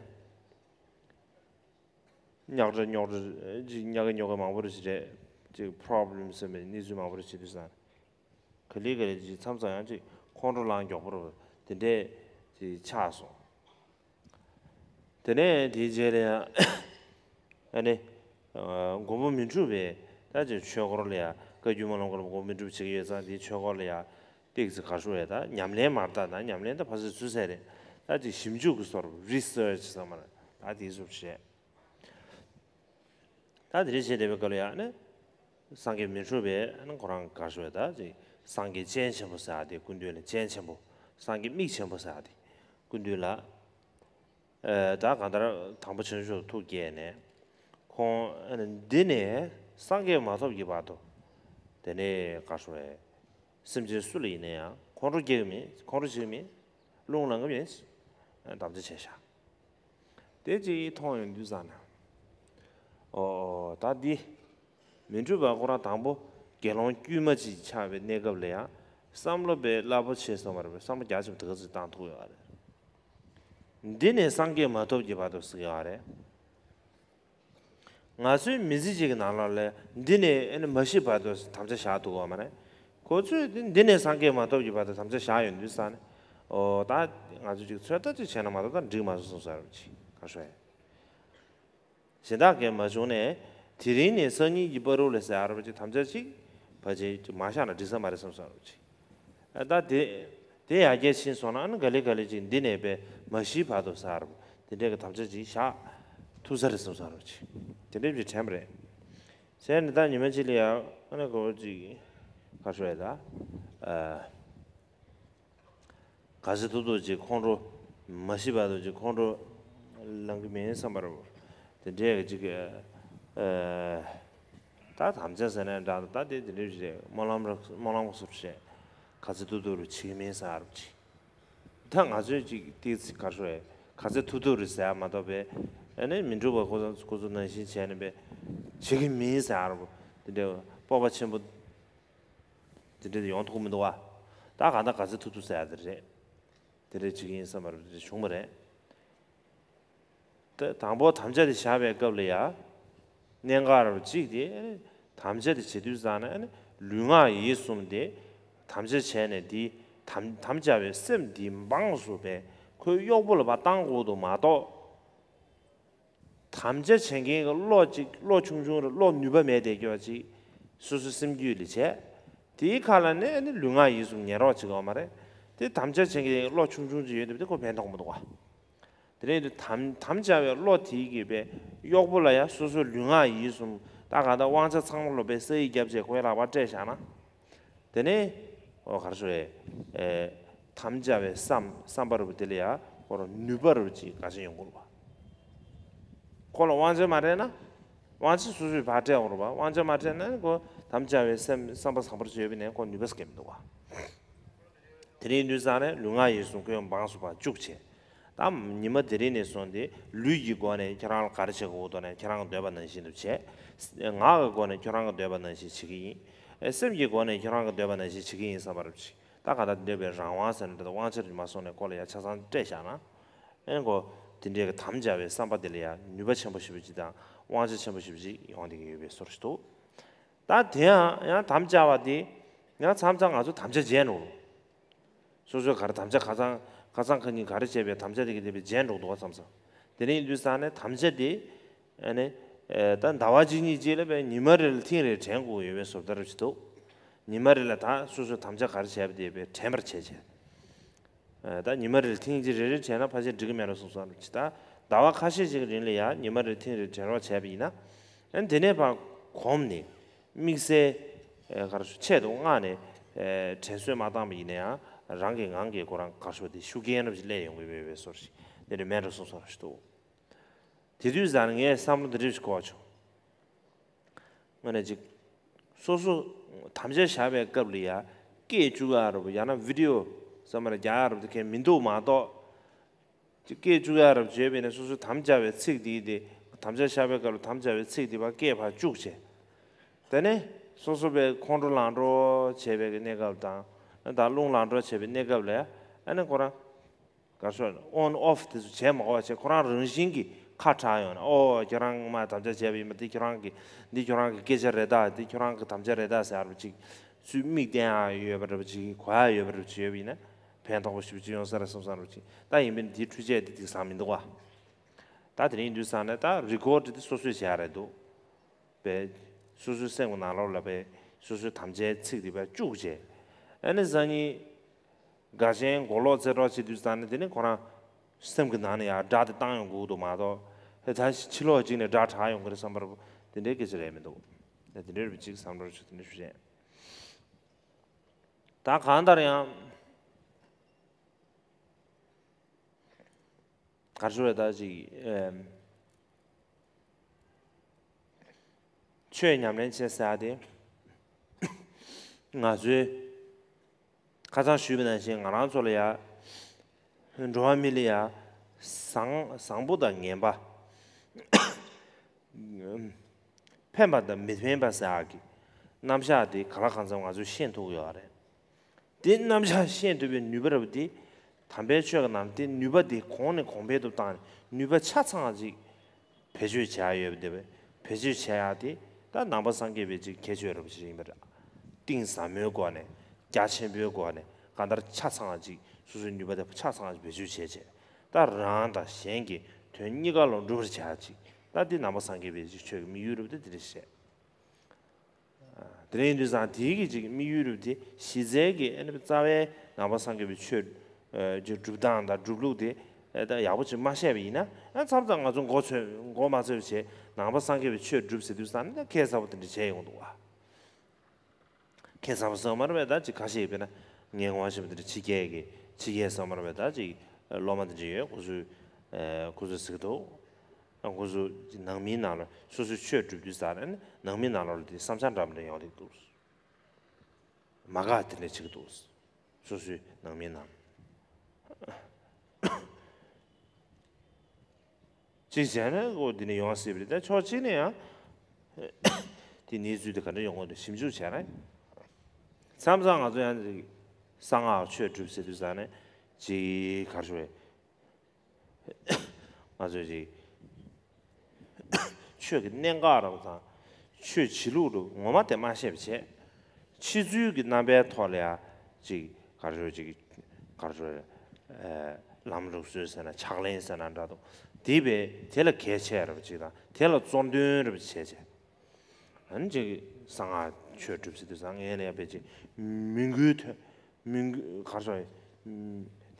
རྙོག་དྲ་རྙོག་དྲ་ཅིག་རྙོག་གི་རྙོག་གི་མང་པོ་རུ་ཞིག་རེད། ཅིག་པོ་རོབ་ལེམ་ཟེར་བའི་གནས་ཚུལ་མང་པོ་རུ་ཞིག་དུས་ཙང་། ག་ལེ་ག་ལེ་ཅིག་མཚམས་མཚམས་ཡང་ཅིག་ཁོང་ཁྲོ་ལངས་མགྱོགས་པོ་རུ་དེ་འདྲས་ཅིག་ཆགས་སོང་། དེ་ནས་དེའི་རྗེས་ལ་ཡང་ཨ་ནི་མགོན་པོ་མི་འཁྲུགས་པའི་ད་ཅིག་ཆོས་སྐོར་ལ་ཡང་བཀའ་བརྒྱུད་སྨོན་ལམ་སྐོར་ལ་མགོན་པོ་མི་འཁྲུགས་བྱེད་ཀྱི་ཡོད་ཙང་དེའི་ཆོས་སྐོར་ལ་ཡང་ཏིག་ཙི་ག་རེ་ཞུ་རེད། ད་ཉམས་ལེན་མར་ལྟ་ན་ཉམས་ལེན་ད་ཕ་སི་ཚུལ་ཟེར་རེད། ད་ཅིག་ཞིབ་འཇུག་གི་སོར་རི་སར་ཆི་ཟེར་མ་རེད། ད་དེའི་སོར་བྱས། ད་དེ་འདྲ་བྱས་བསྡད་པའི་སྐབས་ལ་ཡང་ནི་སངས་རྒྱས་མི་འཁྲུགས་པས་ནི་ཁོ་རང་ག་རེ་ཞུ་རེད། ད་ཅིག་སངས་རྒྱས་སྤྱན་ཆེན་པོ་ཟེར་ཡ་དེ་སྐུ་མདུན་ལ་སྤྱན་ཆེན་པོ། སངས་རྒྱས་མིག་ཆེན་པོ་ཟེར་ཡ་དེ་སྐུ་མདུན་ལ། ཨ་ད་གང་ལྟར་དང་པོ་བྱང་ཆུབ་ཐུགས་བསྐྱེད་ནས་ཁོང་ཨ་ནི་འདི་ནས་སངས་རྒྱས་མ་ཐོབ་ཀྱི་བར་དུ་དེ་ནས་ག་རེ་ཞུ་རེད། སེམས་ཅན་སུ་ལ་ཡིན་ན་ཡང་ཁོང་ཁྲོ་སྐྱེ་གི་མེད། ཁོང་ཁྲོ་བྱེད་གི་མེད། རླུང་ལངས་གི་མེད། དམ་བཅའ་བྱས་ཤག་དེ་ཅིག་མཐོང་ཡོང་དུས་ཙང་ན། ཨོ་ད་འདི་མི་འཁྲུགས་པ་ཁོ་རང་དང་པོ་དགེ་སློང་དཀྱུས་མ་ཅིག་ཆགས་པའི་གནས་སྐབས་ལ་ཡང་བསམ་བློ་དཔེ་རླབས་པོ་ཆེ་སོང་བ་རེད་པས། བསམ་བློ་རྒྱ་ཆེན་པོ་དེ་ག་ཚོད་བཏང་ཐུབ་ཡོད་རེད། འདི་ནས་སངས་རྒྱས་མ་ཐོབ་ཀྱི་བར་དུ་ཟེར་གྱི་ཡོད་རེད། ང་ཚོའི་མི་ཚེ་གཅིག་གི་ནང་ལོགས་ལ་འདི་ནས་ཨ་ནི་མ་ཤི་བར་དུ་དམ་བཅའ་བཞག་ཐུབ་ཀྱི་ཡོད་མ་རེད། ཁོ་ཚོས་འདི་འདི་ནས་སངས་རྒྱས་མ་ཐོབ་ཀྱི་བར་དུ་དམ་བཅའ་བཞག་ཡོང་དུས་ཙང་ནས། ཨོ་ད་ང་ཚོས་ཅིག་ཚོད་ལྟ་ཅིག་བྱས་ན་མ་གཏོགས་ད་འགྲིག་མ་སོང་བསམ་ས་རེད་ཅིག་ག་ཤོད་ཡ། གཞན་དག་གིས་མ་བྱུང་ནས་དེ་རིང་ནས་སང་ཉིན་གྱི་བར་དུ་ལ་ཟེར་ཡ་རེད་པ་ཅིག་དམ་བཅའ་ཅིག་ཕལ་ཆེར་ཅིག་མ་བཞག་ན་འགྲིག་ས་མ་རེད་བསམ་ས་རེད་ཅིག་ཨ་ད་དེ་དེ་ཡར་རྒྱས་ཕྱིན་སོང་ན་ཨ་ནི་ག་ལེ་ག་ལེ་ཅིག་འདི་ནས་པས་མ་ཤི་བར་དུ་ཟེར་ཡ་རེད་པ། དེ་འདྲའི་གི་དམ་བཅའ་ཅིག་བཞག་ཐུབ་ས་རེད་བསམ་ས་རེད་ཅིག་དེ་འདྲའི་ཅིག་དྲན་པ་རེད། བྱས་ནས་ད་ཉི་མ་གཅིག་ལ་ཡང་ཨ་ནི་གོ་ཅིག་ག་ཤོད་ཡ་ད། ཨ། ག་ཚོད་ཐུབ་ཐུབ་ཅིག་ཁོང་ཁྲོ་མ་ཤི་བར་དུ་ཅིག་ཁོང་ཁྲོ་ལངས་གི་མིན་བསམ་པ་རེད། དེ་འདྲའི་གི་ཅིག་ཨ། ད་དམ་བཅའ་ཟེར་ན་འདྲ་ད་དེ་དེ་འདྲའི་ཅིག་རེད། སྨོན་ལམ་ར་སྨོན་ལམ་སོར་བཤད་ག་ཚོད་ཐུབ་ཐུབ་རུ་བྱེད་གི་མིན་ཟེར་ཡ་རུ་ཅིག་ད་ང་ཚོས་ཅིག་ཏིག་ཙི་ག་ཤོད་ཡ་ག་ཚོད་ཐུབ་ཐུབ་རུ་ཟེར་ཡ་མ་གཏོགས་པས་ཨ་ནི་མི་འགྲུབ་པ་ཁོ་ཚོ་ཁོ་ཚོ་ནང་བཞིན་བྱས་ནས་པས་བྱེད་གི་མིན་ཟེར་ཡ་རུ་དེ་འདྲའི་སྤོབས་པ་ཆེན་པོ། དེ་འདྲ་ཡོང་ཐུབ་མི་འདུག་བ། ད་གང་ལྟར་ག་ཚོད་ཐུབ་ཐུབ་ཟེར་ཡ་དེ་རེད། དེ་འདྲ་བྱེད་ཀྱི་ཡིན་བསམ་པ་རེ་བྱུང་བ་རེད། ད་དང་པོ་དམ་བཅའ་དེ་བཞག་པའི་སྐབས་ལ་ཡ། གནད་འགག་རབ་གཅིག་དེ་དམ་བཅའ་དེ་བྱེད་དུས་ཙང་ན་ལུས་ངག་ཡིད་གསུམ་དེ་དམ་བཅའ་བྱས་ནས་དེ་དམ་དམ་བཅའ་བའི་སེམས་དེ་འབངས་སུ་བས་ཁོའི་གཡོག་པོ་ལ་ཕར་བཏང་དགོས་འདུག་མ་གཏོགས། དམ་བཅའ་བྱེད་མཁན་གྱི་བློ་གཅིག་བློ་ཆུང་ཆུང་རེད། བློ་ནུས་པ་མེད་བསྡད་རྒྱུ་བ་གཅིག་སོ་སོའི་སེམས་རྒྱུད་ལ་བྱས། དེའི་ཁ་ལ་ནི་ཨ་ནི་ལུས་ངག་ཡིད་གསུམ་ཉལ་རོགས་བྱེད་དགོས་མ་རེད། དེ་དམ་བཅའ་བྱེད་མཁན་གྱི་བློ་ཆུང་ཆུང་ཅིག་ཡོད་དེ་དེ་ཁོ་ཕན་ཐོགས་མི་འདུག་བ། དེ་རིང་དུ་དམ་དམ་བཅའ་བའི་བློ་དེའི་གིས་པའི་གཡོག་པོ་ལ་ཡང་སོ་སོའི་ལུས་ངག་ཡིད་གསུམ་ད་ག་ད་དབང་ཆ་ཚང་མ་ལོ་པའི་ས་ཡིག་བརྒྱབ་བྱས་ཁོའི་ལག་པར་སྤྲད་བཞག་ན། དེ་ནས་ཨོ་གར་སོ་ཨེ་དམ་བཅའ་བའི་བསམ་བསམ་པ་རུ་དེ་ལ་ཡང་ཁོ་རང་ནུས་པ་རུ་ཅིག་ག་ཅིག་ཡོང་དགོས་པ། ཁོ་ལ་དབང་ཆ་མ་སྤྲད་ན། དབང་ཆ་སོ་སོས་ཕར་སྤྲད་འོང་རུ་བ། དབང་ཆ་མ་སྤྲད་ན་ཁོ་དམ་བཅའ་བའི་སེམས་བསམ་པ་བཟང་པོར་བྱས་པ་ནས་ཁོ་ནུས་པ་སྐྱེ་མི་འདུག་བ། དེ་རིང་དུས་སང་ནས་ལུས་ངག་ཡིད་གསུམ་ཀུན་འབངས་སུ་བ་བཅུག་བྱས། ད་ཉི་མ་དེ་རིང་ནས་བཟུང་སྟེ་ལུས་ཀྱི་སྒོ་ནས་ཁྱོད་རང་ལ་ག་རེ་བྱེད་དགོས་འདུག་ནས་ཁྱོད་རང་གི་འདོད་པ་ནང་བཞིན་དུ་བྱས། ངག་གི་སྒོ་ནས་ཁྱོད་རང་གི་འདོད་པ་ནང་བཞིན་བྱེད་ཀྱི་ཡིན། སེམས་ཀྱི་སྒོ་ནས་ཁྱོད་རང་གི་འདོད་པ་ནང་བཞིན་བྱེད་ཀྱི་ཡིན་བསམ་པ་རུ་བྱེད། ད་ག་ད་འདོད་པའི་རང་དབང་ཟེར་ན་འདི་དབང་ཆ་རུ་མ་སོང་ནས་ཁོ་ལ་ཡ་ཆ་ཚང་སྤྲད་བཞག་ན། ཨེ་ནི་ཁོ་དེ་འདྲའི་གི་དམ་བཅའ་བའི་བསམ་པ་དེ་ལ་ཡང་ནུས་པ་ཆེན་པོ་ཞེ་པོ་ཅིག་དང་དབང་ཆ་ཆེན་པོ་ཞེ་པོ་ཅིག་ཡོང་བསྡད་ཀྱི་ཡོད་པའི་བཟོ་འདྲ་ཞིག་འདུག་ད་དེ་ཡང་ཡང་དམ་བཅའ་བ་དེ་ཡང་མཚམས་མཚམས་ང་ཚོ་དམ་བཅའ་བརྗེད་འགྲོ། སོ་སོའི་ག་རེ་དམ་བཅའ་ཁ་སང་ཁ་སང་ཁ་ཉིན་ག་རེ་བྱས་པའི་དམ་བཅའ་དེ་གི་དེ་བས་བརྗེད་འགྲོ་འདུག་བ་མཚམས་མཚམས། དེ་རིང་ཡིན་དུས་ཙང་ནས་དམ་བཅའ་དེ་ཨ་ནི་ད་ཟླ་བ་གཅིག་གཉིས་རྗེས་ལ་བས་ཉི་མ་རེ་ལ་ཐེངས་རེ་དྲན་དགོས་ཡོད་པའི་བཟོ་ལྟ་རུ་ཅིག་འདུག་ཉི་མ་རེ་ལ་ད་སོ་སོའི་དམ་བཅའ་ག་རེ་བྱས་པ་དེ་བས་དྲན་པར་བྱས་བྱས། ད་ཉི་མ་རེར་ཐེངས་གཅིག་རེ་རེ་བྱས་ན་ཕལ་ཆེར་འགྲིག་གི་མེད་རུ་སོང་བསམ་ཅི། ད་ཟླ་བ་ཁ་ཤས་ཤིག་གི་རིང་ལ་ཡང་ཉི་མ་རེར་ཐེངས་རེ་དྲན་རོགས་བྱས་པ་ཡིན་ན། ཨ་ནི་དེ་ནས་ཕར་གོམས་ནས་དམིགས་བསལ་ག་རེ་ཆེད་དུ་མངགས་ནས་དྲན་གསོ་མ་བཏང་པ་ཡིན་ན་ཡང་རང་གི་ངང་གིས་ཁོ་རང་ག་རེ་དེ་ཤུགས་རྐྱེན་རབ་ཅིག་སླེབས་ཡོང་གི་ཡོད་པའི་བཟོ་ཞིག་དེ་འདྲ་མེད་རུ་སོང་བསམ་ཞིག་འདུག་དེ་དུས་ཙང་ངས་བསམ་བློ་འདི་འདྲ་ཞིག་འཁོར་བྱུང་། དངོས་གནས་ཅིག་སོ་སོ་དམ་བཅའ་བཞག་པའི་སྐབས་ལ་ཡ་སྐད་བཅུག་ཡག་རུ་ཡང་ན་བི་ཌི་ཨོ་བསམ་པ་ལ་རྒྱག་ཡག་རུ་དེ་གས་མི་འདུག་མ་གཏོགས། ཅིག་སྐད་བཅུག་ཡག་རུ་བྱས་པས་ན་སོ་སོའི་དམ་བཅའ་བའི་ཚིག་དེ་དེ་དམ་བཅའ་བཞག་པའི་སྐབས་ལ་དམ་བཅའ་བའི་ཚིག་དེ་བ་སྐད་ཕར་བཅུག་བྱས། དེ་ནས་སོ་སོ་བའི་ཁོང་ཁྲོ་ལངས་འགྲོ་བྱས་པའི་གནས་སྐབས་དང་ད་རླུང་ལངས་འགྲོ་བྱས་པའི་གནས་སྐབས་ལ་ཨ་ནི་ཁོ་རང་། ག་སོ་on off་དེ་ཚོ་བྱས་མ་དགོས་པ་བྱས་ཁོ་རང་རང་བཞིན་གྱིས་ཁ་གྲག་ཡོང་ནས་ཨོ་ཁྱོད་རང་མ་དམ་བཅའ་བྱས་པ་ཡིན་པ་འདི་ཁྱོད་རང་གི་འདི་ཁྱོད་རང་གི་སྐད་ཆ་རེད་ད། འདི་ཁྱོད་རང་གི་དམ་བཅའ་རེད་ད་ཟེར་བ་ཅིག་ཚུར་མིག་བསྟན་ཡག་ཡོད་པ་འདྲ་པོ་ཅིག་གོ་ཡག་ཡོད་པ་འདྲ་པོ་ཅིག་ཡོད་པ་ཡིན་ན་ཕན་ཐོགས་པོ་ཞེ་པོ་ཅིག་ཡོང་ས་རེད་བསམ་བསམ་འདྲ་པོ་ཅིག་ད་ཡིན་པས་འདིའི་འཕྲུལ་ཆས་འདི་ཏིག་བཟང་མི་འདུག་བ། ད་དེ་རིང་ཡིན་དུས་ཙང་ནས་ད་རི་ཀོཌ་འདི་སོ་སོས་བྱས་ཡག་རེད་འདུག་པས། སོ་སོའི་སེམས་ཀྱི་ནང་ལོགས་ལ་པས་སོ་སོའི་དམ་བཅའི་ཚིག་དེ་པས་བཅུག་བྱས། ཨ་ནི་སང་ཉིན་དགའ་ཆེན་མགོ་ལོག་རྩེ་གྲོགས་བྱེད་དུས་ཙང་ནས་དེ་ནི་ཁོ་རང་སེམས་ཀྱི་ནང་ནས་ཡང་སྒྲ་དེ་བཏང་ཡོང་དགོས་འདུག་མ་གཏོགས་ཧེ་ད་ཕྱི་ལོགས་གཅིག་ནས་སྒྲ་གྲགས་ཡོང་གི་རེད་བསམ་པར་དེ་འདྲའི་སྐད་ཆ་རེད་མི་འདུག་ད་དེ་འདྲའི་རུ་གཅིག་བསམ་བློ་ཞུ་དེ་འདྲ་ཞུ་བྱས། ད་གང་ལྟར་ཡང་། གར་ཞུ་རེ་ད་ཅིག་ཆོས་ཉམས་ལེན་བྱེད་ཟེར་ཡག་དེ། ང་ཚོའི་ཁ་སང་ཞུས་པ་ནང་བཞིན་ང་རང་ཚོ་ལ་ཡ། འགྲོ་བ་མི་ལ་ཡ། བཟང་བཟང་པོ་དང་ངན་པ། ཕན་པ་དང་མི་ཕན་པ་ཟེར་ཡག་གི་རྣམ་གཞག་དེ་ག་ལ་གང་འཚམ་ང་ཚོས་ཤེས་ཐུབ་ཀྱི་ཡོད་རེད། དེ་རྣམ་གཞག་ཤེས་ཐུབ་པའི་ནུས་པ་རབ་དེ་དམ་པའི་ཆོས་ཀྱི་ནང་དེ་ནུས་པ་དེ་གོང་ནས་གོང་འཕེལ་དུ་བཏང་ནས་ནུས་པ་ཆ་ཚང་ཅིག་བེད་སྤྱོད་བྱ་ཡ་ཡོད་པ་དེ་བེད་སྤྱོད་བྱ་ཡ་དེ་ད་ནང་པ་སངས་རྒྱས་པའི་ཅིག་ཁྱད་ཆོས་རབ་ཅིག་ཡིན་པ་རེད། གཏིང་ཟབ་མོའི་སྒོ་ནས་རྒྱ་ཆེན་པོའི་སྒོ་ནས་གང་ལྟར་ཆ་ཚང་ཅིག་སོ་སོའི་ནུས་པ་དེ་ཆ་ཚང་ཅིག་བེད་སྤྱོད་བྱས་བྱས་ད་རང་དང་གཞན་གྱི་དོན་གཉིས་ཀ་ལ་འགྲུབ་པར་བྱ་ཡ་ཅིག་ད་དེ་ནང་པ་སངས་རྒྱས་པའི་ཅིག་ཆོས་ཀྱི་དམིགས་ཡུལ་རབ་དེ་དེ་རེད་བཤད། དེ་རིང་དུས་སང་དེའི་གི་ཅིག་དམིགས་ཡུལ་རུ་དེ་གཞི་རྩའི་གི་ཨ་ནི་རྩ་བའི་ནང་པ་སངས་རྒྱས་པའི་ཆོས་ཀྱི་སྒྲུབ་སྟངས་དང་སྒྲུབ་ལུགས་དེ་ད་ཡག་པོ་ཅིག་མ་ཤེས་པ་ཡིན་ན་མཚམས་མཚམས་ང་ཚོ་མགོ་ཚོས་མགོ་མ་ཚོས་བྱས་ནང་པ་སངས་རྒྱས་པའི་ཆོས་སྒྲུབ་ཟེར་དུས་སང་ནི་ད་ཁེ་ས་པོ་དེ་འདྲ་བྱས་ཡོང་འདུག་བ། ཁེ་ས་པོ་སོང་མ་རེད་པས་ད་ཅིག་ཁ་ཤས་ཡོད་པས་ན་ངས་ངོ་ཤེས་པ་དེ་འདྲ་ཕྱི་རྒྱལ་གི་ཕྱི་རྒྱལ་སོང་མ་རེད་པས་ད་ཅིག་སློབ་མ་དེ་འདྲ་ཡོད་ཁོ་ཚོས་ཁོ་ཚོས་ཟེར་གི་འདུག་ཁོ་ཚོ་ནང་མིའི་ནང་ལ་སོ་སོའི་ཆོས་སྒྲུབ་དུས་ཙང་ནས་ནང་མིའི་ནང་ལོགས་ལ་དེ་བསམ་འཆར་འདྲ་མི་འདྲ་ཡོང་གི་འདུག་མ་དགའ་དེ་འདྲ་བྱེད་ཀྱི་འདུག་སོ་སོའི་ནང་མིའི་ནང་ལ། གཅིག་བྱས་ན་ཨོ་འདི་ནས་ཡོང་སྲིད་པ་རེད། ད་ཕྱོགས་གཅིག་ནས་ཡང་དེ་གནས་ཚུལ་དེ་ག་འདྲ་ཡོང་གི་འདུག་ཞིབ་འཇུག་བྱས་ན། མཚམས་མཚམས་ང་ཚོ་ཡང་ཅིག་གསང་སྔགས་ཆོས་སྒྲུབ་ཟེར་དུས་ཙང་ནས་ཅིག་ག་རེ་ཞུ་རེད། ང་ཚོས་ཅིག་ཆོས་ཀྱི་གནད་འགག་རང་དང་ཆོས་བྱེད་ལུགས་རུ་ངོ་མ་དེ་མ་ཤེས་པ་བྱས། ཕྱི་ཚུལ་གྱི་རྣམ་པའི་ཐོག་ལ་ཡང་ཅིག་ག་རེ་ཅིག་ག་རེ་ལམ་ལུགས་སྲོལ་ཟེར་ན་ཕྱག་ལེན་ཟེར་ན་འདྲ་འདུག་དེ་བས་དེ་ལ་གལ་ཆེ་རབ་ཅིག་དང་དེ་ལ་གཙོ་འདོན་རབ་བྱས་བྱས། ཨ་ནི་ཅིག་གསང་སྔགས་ཆོས་སྒྲུབ་ཟེར་དུས་སང་ངས་ལས་པའི་ཅིག་མི་འགུལ་ཐོན། མི་འགུལ་གར་སོང་།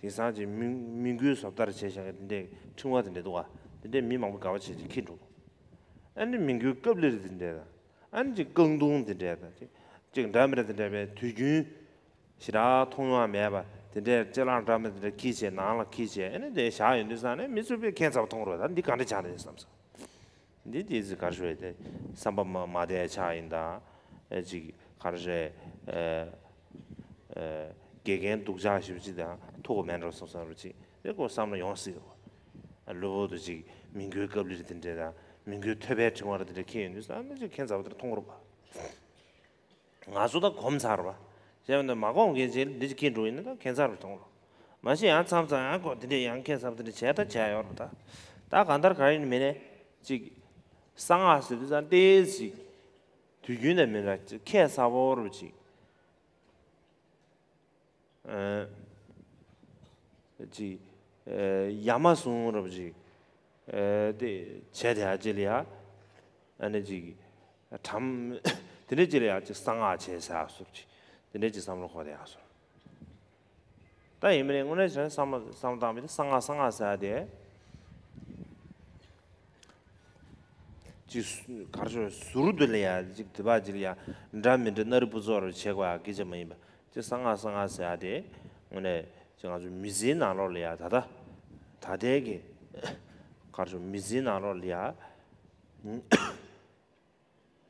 དེང་སང་ཅིག་མི་མི་འགུལ་བཟོ་ལྟར་བྱས་བཞག་གི་དེ་འདྲའི་ཕྲེང་བ་དེ་འདྲ་འདུག་བ། དེ་འདྲའི་མི་མང་པོ་དགའ་བ་བྱས་ཅིག་ཁྱེར་འགྲོ། ཨ་ནི་མི་འགུལ་ཀབ་ལི་རི་དེ་འདྲ་དང་། ཨ་ནི་ཅིག་རྐང་དུང་དེ་འདྲ་དང་ཅིག་ཅིག་འདྲ་མི་འདྲ་དེ་འདྲ་བའི་དུས་རྒྱུན་ཞེ་དྲག་མཐོང་ཡོང་མེད་པ་དེ་འདྲའི་ལྕེ་ལངས་འདྲ་མི་དེ་འདྲ་ཁྱེར་བྱས་ནང་ལ་ཁྱེར་བྱས། ཨ་ནི་དེ་བཞག་ཡོང་དུས་སང་ནས་མི་ཚོས་དཔེ་ཁྱད་མཚར་བ་མཐོང་རོགས། ད་འདི་ག་འདྲ་ཆགས་ནས་བསམ་སོང་། འདི་དེ་ཚོ་ག་རེ་ཞུ་ཡ་དེ་བསམ་པ་མ་མ་བདེ་ཆགས་ཡིན་ད། ཨེ་ཅིག་ག་རེ་རེད། ཨེ་ཨེ་དགེ་རྒན་སྡུག་ཅག་ཞིག་ཅིག་དང་ཐུག་གོ་མེད་འགྲོ་སོང་བསམ་རུ་ཅིག་དེ་ཀོ་བསམ་བློ་ཡོང་སྲིད་རོ། ལུས་པོ་དུ་ཅིག་མི་འགུལ་ཀབ་ལི་རི་དེ་འདྲས་དང་མི་འགུལ་ཐོད་པའི་ཕྲེང་བ་རི་དེ་འདྲས་ཁྱེར་ཡོང་དུས་ཨ་ནི་ཅིག་ཁྱད་མཚར་བ་དེར་མཐོང་རོགས་པ། ང་ཚོ་ད་གོམས་ཚར་བ། བྱས་པ་ན་མ་གོམས་མཁན་ཅིག་འདི་ཅིག་ཁྱེར་འགྲོ་ཡིན་ན་ད་ཁྱད་མཚར་བ་མཐོང་རོགས། མ་གཞི་ཡང་མཚམས་མཚམས་ཡང་ཀོ་དེ་འདྲས་ཡང་ཁྱད་མཚར་བ་དེ་འདྲས་བྱས་ད་བྱས་ཡོད་རེད་ད། ད་གང་ལྟར་ག་ཡིན་མིན་ནས་ཅིག་གསང་སྔགས་ཟེར་དུས་ཙང་ཏོག་ཙམ་ཅིག་དུས་རྒྱུན་ནས་མིན་ལ་ཅིག་ཁྱད་མཚར་པོ་རུ་ཅིག་ཨ་ཅིག་ཨ་ཡ་མ་ཟུང་རབ་ཅིག་ཨ་དེ་བྱས་དེ་ཨ་ཅི་ལ་ཡ། ཨ་ནི་ཅིག་གྲམ་དེ་འདྲ་ཅི་ལ་ཡ་ཅིག་གསང་སྔགས་བྱས་ཟེར་ཨ་སོར་ཅིག་དེ་འདྲ་ཅིག་བསམ་བློ་འཁོར་དེ་ཨ་སོར། ད་ཡིན་མིན་ནས་དངོས་གནས་བྱས་ན་བསམ་བློ་བསམ་བློ་བཏང་བའི་གསང་སྔགས་གསང་སྔགས་ཟེར་ཡ་དེ། ཅིག་གར་ཞོར་ཟུར་དུ་ལ་ཡ་ཅིག་དེ་བ་ཅིག་ལ་ཡ་འདྲ་མི་འདྲ་སྣ་རི་སྤུ་ཚོགས་རུ་བྱེད་དགོས་ཡ་སྐད་ཆ་མ་ཡིན་པ། ཅིག་གསང་སྔགས་གསང་སྔགས་ཟེར་ཡ་དེ་དངོས་གནས་ཅིག་ང་ཚོ་མི་ཚེའི་ནང་ལོགས་ལ་ཡ་ད་ལྟ་ད་ལྟའི་གི་གར་ཞོར་མི་ཚེའི་ནང་ལོགས་ལ་ཡ་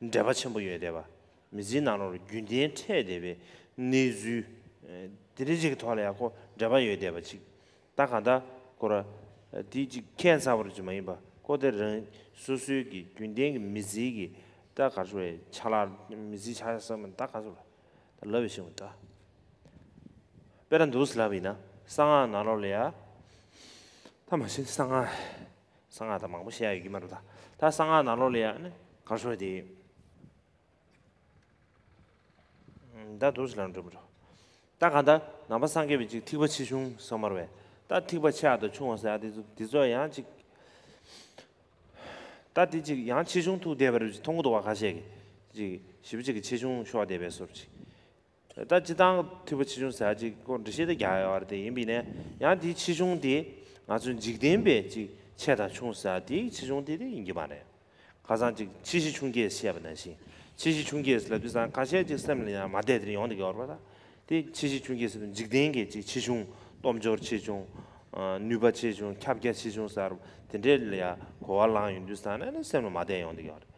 འབྲེལ་བ་ཆེན་པོ་ཡོད་བསྡད་པ། མི་ཚེའི་ནང་ལོགས་ལ་རྒྱུན་ལྡན་འཕྲད་བསྡད་པའི་གནས་ཚུལ་དེ་འདྲ་ཅིག་གི་ཐོག་ལ་ཡ་ཁོ་འབྲེལ་བ་ཡོད་བསྡད་པ་ཅིག་ད་གང་ལྟར་ཁོ་ར་དེ་ཅིག་ཁྱད་མཚར་བ་ཅིག་མ་ཡིན་པ་ཁོ་དེ་རང་སོ་སོའི་གི་རྒྱུན་ལྡན་གི་མི་ཚེའི་གི་ད་ག་ཚོད་ཆ་ལག་མི་ཚེའི་ཆ་ལག་ཟེར་མ་ད་ག་ཚོད་ད་ལབ་པའི་ཤེས་མི་ད། དཔེར་ན་འདུག་སེ་ལབ་ཡིན་ན་གསང་སྔགས་ནང་ལོགས་ལ་ཡ། ད་མ་གཞི་གསང་སྔགས་གསང་སྔགས་ད་མང་པོ་བཤད་ཡ་ཡོད་ཀྱི་མ་རེད་ད། ད་གསང་སྔགས་ནང་ལོགས་ལ་ཡ་ནི་ག་ཚོད་དེ། ད་འདུག་སེ་ལབ་འགྲོ་མི་འགྲོ། ད་གང་ལྟར་ནང་པ་སངས་རྒྱས་པའི་ཅིག་ཐིགས་པ་ཆེ་ཆུང་ཟེར་མ་རེད་པས། ད་ཐིགས་པ་ཆེ་བ་དང་ཆུང་བ་ཟེར་ཡ་དེ་ཚོ་དེ་ཚོ་ཡང་ཅིག་ད་དེ་ཅིག་ཡང་ཆེ་ཆུང་ཐུག་བསྡད་པ་རེད་ཅིག་མཐོང་གི་འདུག་བ། ཁ་ཤས་ཀྱིས་ཅིག་ཞེ་པོ་ཅིག་གི་ཆེ་ཆུང་ཤོར་བསྡད་པའི་བཟོ་འདྲ་ཅིག་ད་སྤྱིར་བཏང་ཐིགས་པ་ཆེ་ཆུང་ཟེར་ཡ་ཅིག་ཁོ་འགྲེལ་བཤད་ད་རྒྱག་ཡོད་རེད་དེ། ཡིན་པ་ཡིན་ནའི་ཡང་དེའི་ཆེ་ཆུང་དེ་ང་ཚོའི་འཇིག་རྟེན་པའི་ཅིག་ཆེ་དང་ཆུང་ཟེར་ཡ་དེའི་ཆེ་ཆུང་དེ་དེ་ཡིན་གྱི་མ་རེད། ཁ་སང་ཅིག་ཆེ་བཞི་ཆུང་བརྒྱད་བཤད་པ་ནང་བཞིན། ཆེ་བཞི་ཆུང་བརྒྱད་ཟེར་ལབ་དུས་ཙང་ཁ་ཤས་ཅིག་སེམས་ལ་ཡང་མ་བདེ་དེ་ཡོང་བསྡད་ཀྱི་ཡོད་རེད་པ། ད་དེ་ཆེ་བཞི་ཆུང་བརྒྱད་ཟེར་དུས་འཇིག་རྟེན་གྱི་ཅིག་ཆེ་ཆུང་། སྟོབས་འབྱོར་ཆེ་ཆུང་། ཨ་ནུས་པ་ཆེ་ཆུང་། ཁྱབ་རྒྱ་ཆེ་ཆུང་ཟེར་དེ་འདྲས་ལ་ཡང་གོ་བ་བླངས་ཡོང་དུས་ཙང་ནས་ནི་སེམས་ལ་མ་བདེ་ཡོང་བསྡད་ཀྱི་ཡོད་རེད།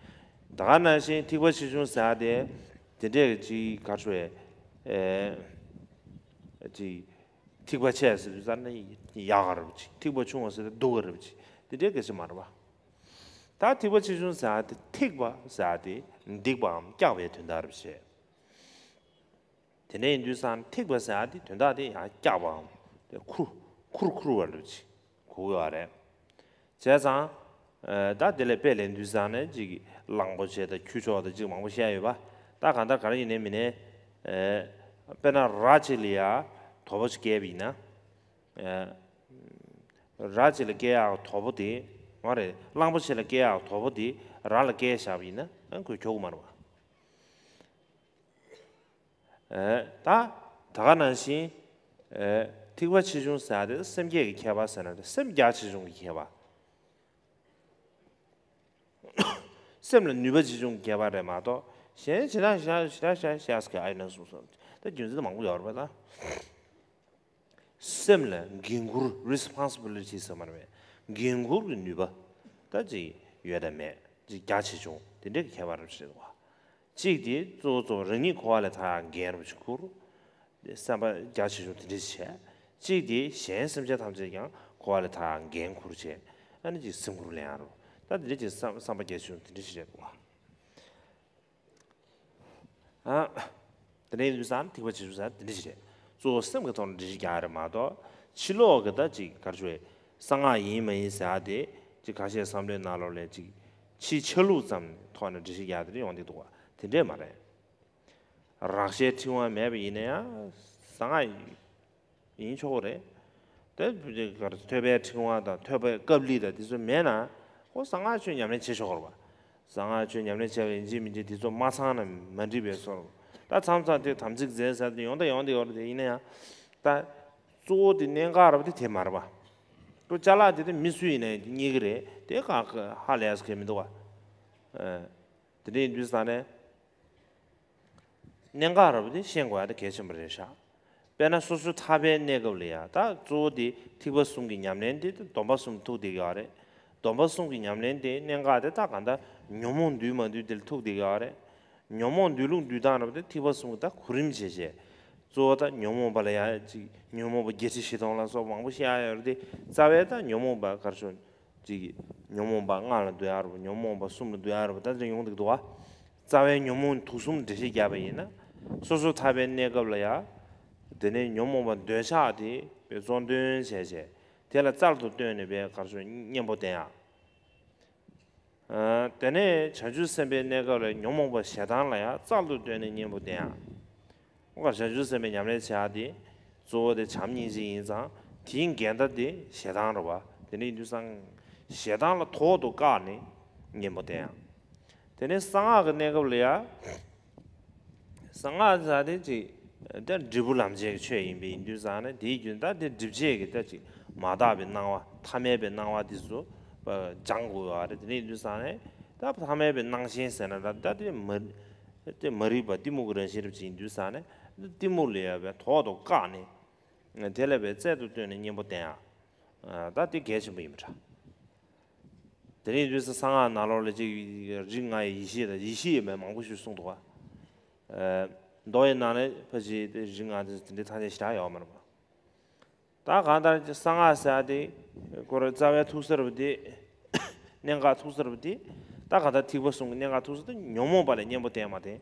ད་ག་ནང་བཞིན་ཐིགས་པ་ཆེ་ཆུང་ཟེར་དེ་དེ་འདྲས་ཀྱི་ཅིག་ག་རེ་ཞུ་དགོས་རེད། ཅིག་ཐིགས་པ་ཆེ་ཟེར་དུས་ཙང་ནས་ཡག་ག་རེད་པ་ཅིག་ཐིགས་པ་ཆུང་བ་ཟེར་དུས་སྡུག་ག་རེད་པ་ཅིག་དེ་འདྲས་སྐད་ཆ་མ་རེད་པ། ད་ཐིགས་པ་ཆེ་ཆུང་ཟེར་ཡ་དེ་ཐིགས་པ་ཟེར་ཡ་དེ་འདེགས་པའམ་བཀྱག་པའི་དོན་དག་རེད་བྱས། དེ་འདྲ་ཡིན་དུས་ཙང་ཐིགས་པ་ཟེར་ཡ་དེ་དོན་དག་དེ་ཡང་བཀྱག་པའམ་དེ་ཁུར་ཁུར་ཁུར་བ་རེད་བྱས་གོ་གི་ཡོད་རེད། བྱས་ཙང་ད་དེ་ལས་དཔེ་ལེན་དུས་ཙང་ནས་ཅིག་གླང་པོ་ཆེ་དང་ཁྱུ་མཆོག་དང་ཅིག་མང་པོ་བཤད་ཡོད་པ། ད་གང་ལྟར་ག་རེ་ཡིན་ནའི་མིན་ནའི་དཔེར་ན་ར་གཅིག་ལ་ཡ་དོ་པོ་ཅིག་བཀལ་བ་ཡིན་ན། ར་གཅིག་ལ་བཀལ་ཡག་དོ་པོ་དེ། མ་རེད། གླང་པོ་ཆེ་ལ་བཀལ་ཡག་དོ་པོ་དེ་ར་ལ་བཀལ་བཞག་པ་ཡིན་ན་ཁོས་ཁྱོག་གི་མ་རེད་པ། ད་ད་ག་ནང་བཞིན་ཐིགས་པ་ཆེ་ཆུང་ཟེར་ཡ་དེ་སེམས་བསྐྱེད་ཀྱི་ཁྱད་པར་ཟེར་ན་དེ་སེམས་རྒྱ་ཆེ་ཆུང་གི་ཁྱད་པར། སེམས་ལ་ནུས་པ་ཆེ་ཆུང་གི་ཁྱད་པར་རེད་མ་གཏོགས་གཞན་ཇི་ལྟར་ཞག་ཇི་ལྟར་ཞག་ཞག་ཟེར་གི་ཨ་ཡིན་ན་གསུངས་སོང་། ད་རྒྱུ་མཚན་མང་པོ་ཡོད་རེད་པ་ད། སེམས་ལ་འགན་འཁུར་responsibility ཟེར་མ་རེད་པས། འགན་འཁུར་གྱི་ནུས་པ་ད་ཅིག་ཡོད་དང་མེད་ཅིག་རྒྱ་ཆེ་ཆུང་དེ་འདྲའི་ཁྱད་པར་རེད་པ། གཅིག་དེ་གཙོ་བོ་གཙོ་བོ་རང་ཉིད་འཁོར་བ་ལས་ཐར་ཡག་འགན་རུ་ཅིག་འཁུར། དེ་བསམ་པ་རྒྱ་ཆེ་ཆུང་དེ་འདྲ་ཅིག་བྱས། གཅིག་དེ་གཞན་སེམས་ཅན་ཐམས་ཅད་ཀྱང་འཁོར་བ་ལས་ཐར་ཡག་འགན་འཁུར་བྱས། ཨ་ནི་ཅིག་སེམས་ཁུར་ལེན་ཡག་རུ་ད་དེ་འདྲ་ཅིག་བསམ་བསམ་པ་རྒྱ་ཆེ་ཆུང་དེ་འདྲ་ཅིག་རེད་འདུག་བ། ཨ། དེ་འདྲ་ཡིན་དུས་ཙང་ཐིགས་པ་ཆེ་ཆུང་ཟེར་དེ་འདྲ་ཞིག་རེད། གཙོ་བོ་སེམས་ཀྱི་ཐོག་ནས་འགྲེལ་བཤད་རྒྱག་ཡ་རེད་མ་གཏོགས་ཕྱི་ལོགས་ཀྱི་ད་ཅིག་ག་རེ་ཞུ་དགོས། གསང་སྔགས་ཡིན་མ་ཡིན་ཟེར་ཡ་དེ་ཅིག་ཁ་ཤས་བསམ་བློའི་ནང་ལོགས་ལ་ཅིག་ཕྱིའི་ཆ་ལུགས་ཙམ་ཐོག་ནས་འགྲེལ་བཤད་རྒྱག་དེ་འདྲ་ཡོང་གི་འདུག་བ། དེ་འདྲས་མ་རེད། རང་ཤེས་ཕྲེང་བ་མེད་པ་ཡིན་ན་ཡང་གསང་སྔགས་ཡིན་ཆོག་གི་རེད། དེ་གར་ཐོས་པའི་ཕྲེང་བ་དང་ཐོས་པའི་སྐབས་ལི་དང་དེ་ཚོ་མེད་ན་ཁོ་གསང་སྔགས་ཆོས་ཉམས་ལེན་བྱེད་ཆོག་གི་རེད་པ། གསང་སྔགས་ཆོས་ཉམས་ལེན་བྱས་པ་ཡིན་གཅིག་མིན་གཅིག་དེ་ཚོ་མ་ཚང་ན་མ་འགྲིག་པའི་བཟོ་འདྲ། ད་མཚམས་མཚམས་དེ་དམ་ཚིག་རྫས་ཟེར་དེ་ཡོང་ད་ཡོང་དེ་ཡོད་རེད། དེ་ཡིན་ན་ཡང་ད་གཙོ་བོ་དེ་གནད་འགག་རེད་པ། དེ་དེ་མ་རེད་པ། ཁོ་ཅ་ལག་དེ་དེ་མི་སུ་ཡིན་ན་ཡང་རྙེད་ཀྱི་རེད། དེ་ག་ཧ་ལས་ས་གལ་མི་འདུག་པ། དེ་འདྲ་ཡིན་དུས་ས་ནས། གནད་འགག་རེད་པ། དེ་ཤེས་དགོས་ཡ་དེ་གལ་ཆེན་པོ་རེད་ཤག་དཔེར་ན་སོ་སོ་ཐར་པའི་གནས་སྐབས་ལ་ཡ་ད་གཙོ་བོ་དེ་ཐེག་པ་གསུམ་གྱི་ཉམས་ལེན་དེ་སྡོམ་པ་གསུམ་ཐུག་བསྡད་ཀྱི་ཡོད་རེད། སྡོམ་པ་གསུམ་གྱི་ཉམས་ལེན་དེ་གནད་འགག་དེ་ད་གང་ལྟར་ཉོན་མོངས་འདུལ་མ་འདུལ་དེ་ལ་ཐུག་བསྡད་ཀྱི་ཡོད་རེད། ཉོན་མོངས་འདུལ་ལུགས་འདུལ་སྟངས་རེད་པ། དེ་ཐེག་པ་གསུམ་གྱི་ད་གོ་རིམ་བྱས་བྱས། གཙོ་བོ་ད་ཉོན་མོངས་པ་ལ་ཡ་ཅིག་ཉོན་མོངས་པ་བརྒྱད་ཁྲི་བཞི་སྟོང་ལ་སོགས་མང་པོ་བཤད་ཡ་ཡོད་རེད་དེ། རྩ་བའི་ད་ཉོན་མོངས་པ་ག་རེ་ཟེར། ཅིག་ཉོན་མོངས་པ་ལྔ་ལ་འདུ་ཡ་རེད་པ། ཉོན་མོངས་པ་གསུམ་ལ་འདུ་ཡ་རེད་པ། ད་དེ་ཡོང་གི་འདུག་པ། རྩ་བའི་ཉོན་མོངས་དུག་གསུམ་འགྲེལ་བཤད་བརྒྱབ་པ་ཡིན་ན། སོ་སོ་ཐར་པའི་གནས་སྐབས་ལ་ཡ། དེ་ནས་ཉོན་མོངས་པ་འདོད་ཆགས་དེ་དཔེ་གཙོ་འདོན་བྱས་བྱས། དེ་ལ་རྩལ་དུ་བཏོན་ནས་དཔེ་ག་རེ་ཟེར། གཉེན་པོ་བསྟེན་ཡ། ཨ། དེ་ནས་བྱང་ཆུབ་སེམས་དཔའི་གནས་སྐབས་ལ་ཉོན་མོངས་པ་ཞེ་སྡང་ལ་ཡང་རྩལ་དུ་བཏོན་ནས་གཉེན་པོ་བསྟེན་ཡ། འོ་ག་བྱང་ཆུབ་སེམས་དཔའི་ཉམས་ལེན་བྱེད་ཡ་དེ་གཙོ་བོ་དེ་བྱམས་སྙིང་རྗེ་ཡིན་ཙང་། དེའི་འགལ་ཟླ་དེ་ཞེ་སྡང་རེད་པ། དེ་འདྲ་ཡིན་དུས་ཙང་ཞེ་སྡང་ལ་ཐོག་ཏུ་བཀག་ནས་གཉེན་པོ་བསྟེན་ཡ། དེ་ནས་གསང་སྔགས་ཀྱི་གནས་སྐབས་ལ་ཡ། གསང་སྔགས་ཟེར་དེ་ཅིག་ད་འབྲས་བུ་ལམ་བྱེད་ཀྱི་ཆོས་ཡིན་པ་ཡིན་དུས་ཙང་ནས། དེའི་རྒྱུན་ད་དེ་སྒྲིབ་བྱེད་ཀྱི་ད་ཅིག་མ་དག་པའི་སྣང་བ། ཐ་མལ་པའི་སྣང་བ་དེ་ཚོ་སྦྱང་དགོས་པ་རེད། དེ་འདྲ་ཡིན་དུས་ཙང་ནས་ད་ཐ་མལ་པའི་སྣང་ཞེན་ཟེར་ན་ད་ད་དེ་མ་དེ་མ་རིག་པ་གཏི་མུག་གི་རང་བཞིན་རེད་པ་ཅིག་ཡིན་དུས་ཙང་ནས། གཏི་མུག་ལ་ཡ་དཔེ་ཐོག་ཏུ་བཀག་ནས། དེ་ལ་དཔེ་རྩལ་དུ་བཏོན་ནས་གཉེན་པོ་བསྟེན་ཡ། ད་དེ་གལ་ཆེན་པོ་ཡིན་པ་འདྲ། དེ་རིང་དུས་སུ་གསང་སྔགས་ནང་ལོགས་ལ་ཅིག་རིགས་ལྔ་ཡི་ཡེ་ཤེས་དང་། ཡེ་ཤེས་ཡིན་པའི་མང་པོ་ཞིག་གསུངས་འདུག་པ། མདོ་ཡི་ནང་ནས་ཕལ་ཆེར་དེ་རིགས་ལྔ་དེ་དེ་འདྲའི་ཐ་སྙད་ཞེ་དྲག་ཡོད་མ་རེད་པ། ད་གང་ལྟར་གསང་སྔགས་ཟེར་ཡ་དེ་ཁོ་རང་རྩ་བའི་ཐུག་ས་རེད་པ་དེ། གནད་འགག་ཐུག་ས་རེད་པ་དེ། ད་གང་ལྟར་ཐེག་པ་གསུམ་གྱི་གནད་འགག་ཐུག་ས་དེ་ཉོན་མོངས་པ་ལ་གཉེན་པོ་བསྟེན་པ་དེ།